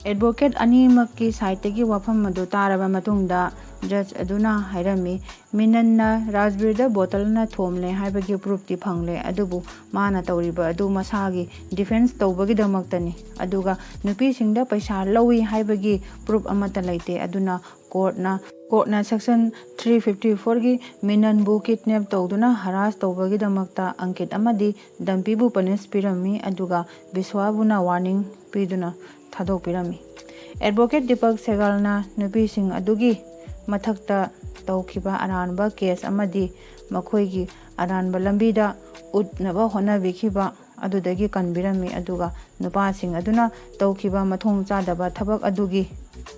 Advocate ꯑꯅꯤꯃꯛꯀꯤ sideꯇꯒꯤ ꯋꯥꯐꯝ ꯑꯗꯨ ꯇꯥꯔꯕ ꯃꯇꯨꯡꯗ judge ꯑꯗꯨꯅ ꯍꯥꯏꯔꯝꯃꯤ, ꯃꯤꯅꯟꯅ ꯔꯥꯖꯕꯤꯔꯗ ꯕꯣꯇꯜꯅ ꯊꯣꯝꯂꯦ ꯍꯥꯏꯕꯒꯤ proofꯇꯤ ꯐꯪꯂꯦ, ꯑꯗꯨꯕꯨ ꯃꯥꯅ ꯇꯧꯔꯤꯕ ꯑꯗꯨ ꯃꯁꯥꯒꯤ defence ꯇꯧꯕꯒꯤꯗꯃꯛꯇꯅꯤ, ꯑꯗꯨꯒ ꯅꯨꯄꯤꯁꯤꯡꯗ ꯄꯩꯁꯥ ꯂꯧꯏ ꯍꯥꯏꯕꯒꯤ proof ꯑꯃꯠꯇ ꯂꯩꯇꯦ꯫ ꯑꯗꯨꯅ courtꯅ courtꯅ section three fifty fourꯒꯤ ꯃꯤꯅꯟꯕꯨ kidnap ꯇꯧꯗꯨꯅ harass ꯇꯧꯕꯒꯤꯗꯃꯛꯇ ꯑꯪꯀꯤꯠ ꯑꯃꯗꯤ ꯗꯝꯄꯤꯕꯨ punish ꯄꯤꯔꯝꯃꯤ, ꯑꯗꯨꯒ ꯕꯤꯁ꯭ꯋꯥꯕꯨꯅ warning ꯄꯤꯗꯨꯅ ꯊꯥꯗꯣꯛꯄꯤꯔꯝꯃꯤ꯫ Advocate ꯗꯤꯄꯛ ꯁꯦꯒꯥꯜꯅ ꯅꯨꯄꯤꯁꯤꯡ ꯑꯗꯨꯒꯤ ꯃꯊꯛꯇ ꯇꯧꯈꯤꯕ ꯑꯔꯥꯟꯕ case ꯑꯃꯗꯤ ꯃꯈꯣꯏꯒꯤ ꯑꯔꯥꯟꯕ ꯂꯝꯕꯤꯗ ꯎꯠꯅꯕ ꯍꯣꯠꯅꯕꯤꯈꯤꯕ ꯑꯗꯨꯗꯒꯤ ꯀꯟꯕꯤꯔꯝꯃꯤ, ꯑꯗꯨꯒ ꯅꯨꯄꯥꯁꯤꯡ ꯑꯗꯨꯅ ꯇꯧꯈꯤꯕ ꯃꯊꯣꯡ ꯆꯥꯗꯕ ꯊꯕꯛ ꯑꯗꯨꯒꯤ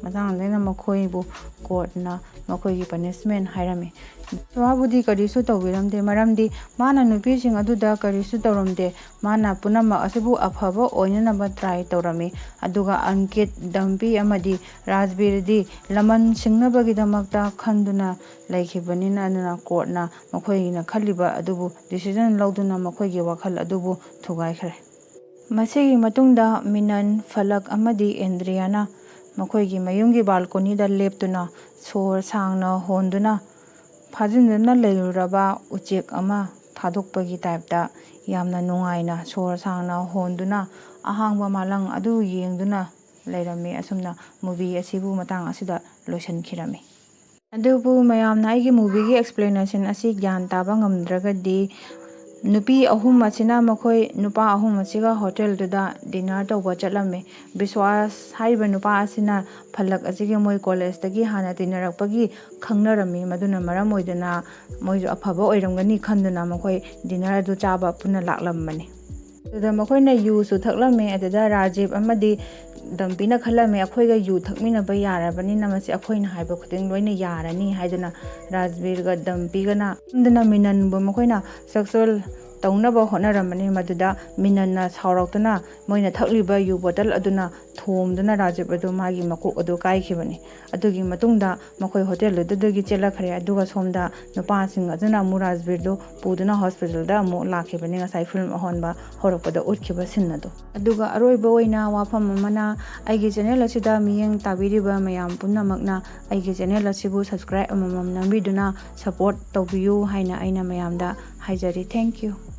ꯃꯇꯥꯡꯗ ꯑꯩꯅ ꯃꯈꯣꯏꯕꯨ courtꯅ ꯃꯈꯣꯏꯒꯤ punishment ꯍꯥꯏꯔꯝꯃꯤ꯫ ꯕꯤꯁ꯭ꯋꯥꯕꯨꯗꯤ ꯀꯔꯤꯁꯨ ꯇꯧꯕꯤꯔꯝꯗꯦ, ꯃꯔꯝꯗꯤ ꯃꯥꯅ ꯅꯨꯄꯤꯁꯤꯡ ꯑꯗꯨꯗ ꯀꯔꯤꯁꯨ ꯇꯧꯔꯝꯗꯦ꯫ ꯃꯥꯅ ꯄꯨꯝꯅꯃꯛ ꯑꯁꯤꯕꯨ ꯑꯐꯕ ꯑꯣꯏꯅꯅꯕ try ꯇꯧꯔꯝꯃꯤ, ꯑꯗꯨꯒ ꯑꯪꯀꯤꯠ, ꯗꯝꯄꯤ ꯑꯃꯗꯤ ꯔꯥꯖꯕꯤꯔꯗꯤ ꯂꯃꯟ ꯁꯤꯡꯅꯕꯒꯤꯗꯃꯛꯇ ꯈꯟꯗꯨꯅ ꯂꯩꯈꯤꯕꯅꯤꯅ, ꯑꯗꯨꯅ courtꯅ ꯃꯈꯣꯏꯒꯤꯅ ꯈꯜꯂꯤꯕ ꯑꯗꯨꯕꯨ decision ꯂꯧꯗꯨꯅ ꯃꯈꯣꯏꯒꯤ ꯋꯥꯈꯜ ꯑꯗꯨꯕꯨ ꯊꯨꯒꯥꯏꯈ꯭ꯔꯦ꯫ ꯃꯁꯤꯒꯤ ꯃꯇꯨꯡꯗ ꯃꯤꯅꯟ, ꯐꯂꯛ ꯑꯃꯗꯤ ꯑꯦꯟꯗ꯭ꯔꯤꯌꯥꯅ ꯃꯈꯣꯏꯒꯤ ꯃꯌꯨꯝꯒꯤ balconyꯗ ꯂꯦꯞꯇꯨꯅ ꯁꯣꯔ ꯁꯥꯡꯅ ꯍꯣꯟꯗꯨꯅ ꯐꯥꯖꯤꯟꯗꯨꯅ ꯂꯩꯔꯨꯔꯕ ꯎꯆꯦꯛ ꯑꯃ ꯊꯥꯗꯣꯛꯄꯒꯤ typeꯇ ꯌꯥꯝꯅ ꯅꯨꯡꯉꯥꯏꯅ ꯁꯣꯔ ꯁꯥꯡꯅ ꯍꯣꯟꯗꯨꯅ ꯑꯍꯥꯡꯕ ꯃꯥꯂꯪ ꯑꯗꯨ ꯌꯦꯡꯗꯨꯅ ꯂꯩꯔꯝꯃꯤ꯫ ꯑꯁꯨꯝꯅ movie ꯑꯁꯤꯕꯨ ꯃꯇꯥꯡ ꯑꯁꯤꯗ ꯂꯣꯏꯁꯤꯟꯈꯤꯔꯝꯃꯤ꯫ ꯑꯗꯨꯕꯨ ꯃꯌꯥꯝꯅ ꯑꯩꯒꯤ movieꯒꯤ explanation ꯑꯁꯤ ꯒ꯭ꯌꯥꯟ ꯇꯥꯕ ꯉꯝꯗ꯭ꯔꯒꯗꯤ, ꯅꯨꯄꯤ ꯑꯍꯨꯝ ꯑꯁꯤꯅ ꯃꯈꯣꯏ ꯅꯨꯄꯥ ꯑꯍꯨꯝ ꯑꯁꯤꯒ hotelꯗꯨꯗ dinner ꯇꯧꯕ ꯆꯠꯂꯝꯃꯤ꯫ ꯕꯤꯁ꯭ꯋꯥꯁ ꯍꯥꯏꯔꯤꯕ ꯅꯨꯄꯥ ꯑꯁꯤꯅ ꯐꯂꯛ ꯑꯁꯤꯒꯤ ꯃꯣꯏ collegeꯇꯒꯤ ꯍꯥꯟꯅ ꯇꯤꯟꯅꯔꯛꯄꯒꯤ ꯈꯪꯅꯔꯝꯃꯤ꯫ ꯃꯗꯨꯅ ꯃꯔꯝ ꯑꯣꯏꯗꯨꯅ ꯃꯣꯏꯁꯨ ꯑꯐꯕ ꯑꯣꯏꯔꯝꯒꯅꯤ ꯈꯟꯗꯨꯅ ꯃꯈꯣꯏ dinner ꯑꯗꯨ ꯆꯥꯕ ꯄꯨꯟꯅ ꯂꯥꯛꯂꯝꯕꯅꯤ꯫ ꯑꯗꯨꯗ ꯃꯈꯣꯏꯅ ꯌꯨꯁꯨ ꯊꯛꯂꯝꯃꯦ꯫ ꯑꯗꯨꯗ ꯔꯥꯖꯤꯕ ꯑꯃꯗꯤ ꯗꯝꯄꯤꯅ ꯈꯜꯂꯝꯃꯦ, "ꯑꯩꯈꯣꯏꯒ ꯌꯨ ꯊꯛꯃꯤꯟꯅꯕ ꯌꯥꯔꯕꯅꯤꯅ ꯃꯁꯤ ꯑꯩꯈꯣꯏꯅ ꯍꯥꯏꯕ ꯈꯨꯗꯤꯡ ꯂꯣꯏꯅ ꯌꯥꯔꯅꯤ" ꯍꯥꯏꯗꯨꯅ ꯔꯥꯖꯕꯤꯔꯒ ꯗꯝꯄꯤꯒꯅ ꯅꯝꯗꯨꯅ ꯃꯤꯅꯟꯕꯨ ꯃꯈꯣꯏꯅ ꯁꯦꯛꯁꯨꯋꯦꯜ ꯇꯧꯅꯕ ꯍꯣꯠꯅꯔꯝꯕꯅꯤ꯫ ꯃꯗꯨꯗ ꯃꯤꯅꯟꯅ ꯁꯥꯎꯔꯛꯇꯨꯅ ꯃꯣꯏꯅ ꯊꯛꯂꯤꯕ ꯌꯨ ꯕꯣꯇꯜ ꯑꯗꯨꯅ ꯊꯣꯝꯗꯨꯅ ꯔꯥꯖꯤꯕ ꯑꯗꯨ ꯃꯥꯒꯤ ꯃꯀꯣꯛ ꯑꯗꯨ ꯀꯥꯏꯈꯤꯕꯅꯤ꯫ ꯑꯗꯨꯒꯤ ꯃꯇꯨꯡꯗ ꯃꯈꯣꯏ ꯍꯣꯇꯦꯜꯗꯨꯗꯒꯤ ꯆꯦꯜꯂꯛꯈ꯭ꯔꯦ꯫ ꯑꯗꯨꯒ ꯁꯣꯝꯗ ꯅꯨꯄꯥꯁꯤꯡ ꯑꯗꯨꯅ ꯑꯃꯨꯛ ꯔꯥꯖꯕꯤꯔꯗꯨ ꯄꯨꯗꯨꯅ ꯍꯣꯁꯄꯤꯇꯥꯜꯗ ꯑꯃꯨꯛ ꯂꯥꯛꯈꯤꯕꯅꯤ, ꯉꯁꯥꯏ ꯐꯤꯂꯝ ꯑꯍꯣꯟꯕ ꯍꯧꯔꯛꯄꯗ ꯎꯠꯈꯤꯕ ꯁꯤꯟ ꯑꯗꯨ꯫ ꯑꯗꯨꯒ ꯑꯔꯣꯏꯕ ꯑꯣꯏꯅ ꯋꯥꯐꯝ ꯑꯃꯅ, ꯑꯩꯒꯤ ꯆꯦꯅꯦꯜ ꯑꯁꯤꯗ ꯃꯤꯠꯌꯦꯡ ꯇꯥꯕꯤꯔꯤꯕ ꯃꯌꯥꯝ ꯄꯨꯝꯅꯃꯛꯅ ꯑꯩꯒꯤ ꯆꯦꯅꯦꯜ ꯑꯁꯤꯕꯨ ꯁꯕꯁꯀ꯭ꯔꯥꯏꯕ ꯑꯃꯃꯝ ꯅꯝꯕꯤꯗꯨꯅ ꯁꯄꯣꯔꯠ ꯇꯧꯕꯤꯌꯨ ꯍꯥꯏꯅ ꯑꯩꯅ ꯃꯌꯥꯝꯗ ꯍꯥꯏꯖꯔꯤ꯫ Thank you꯫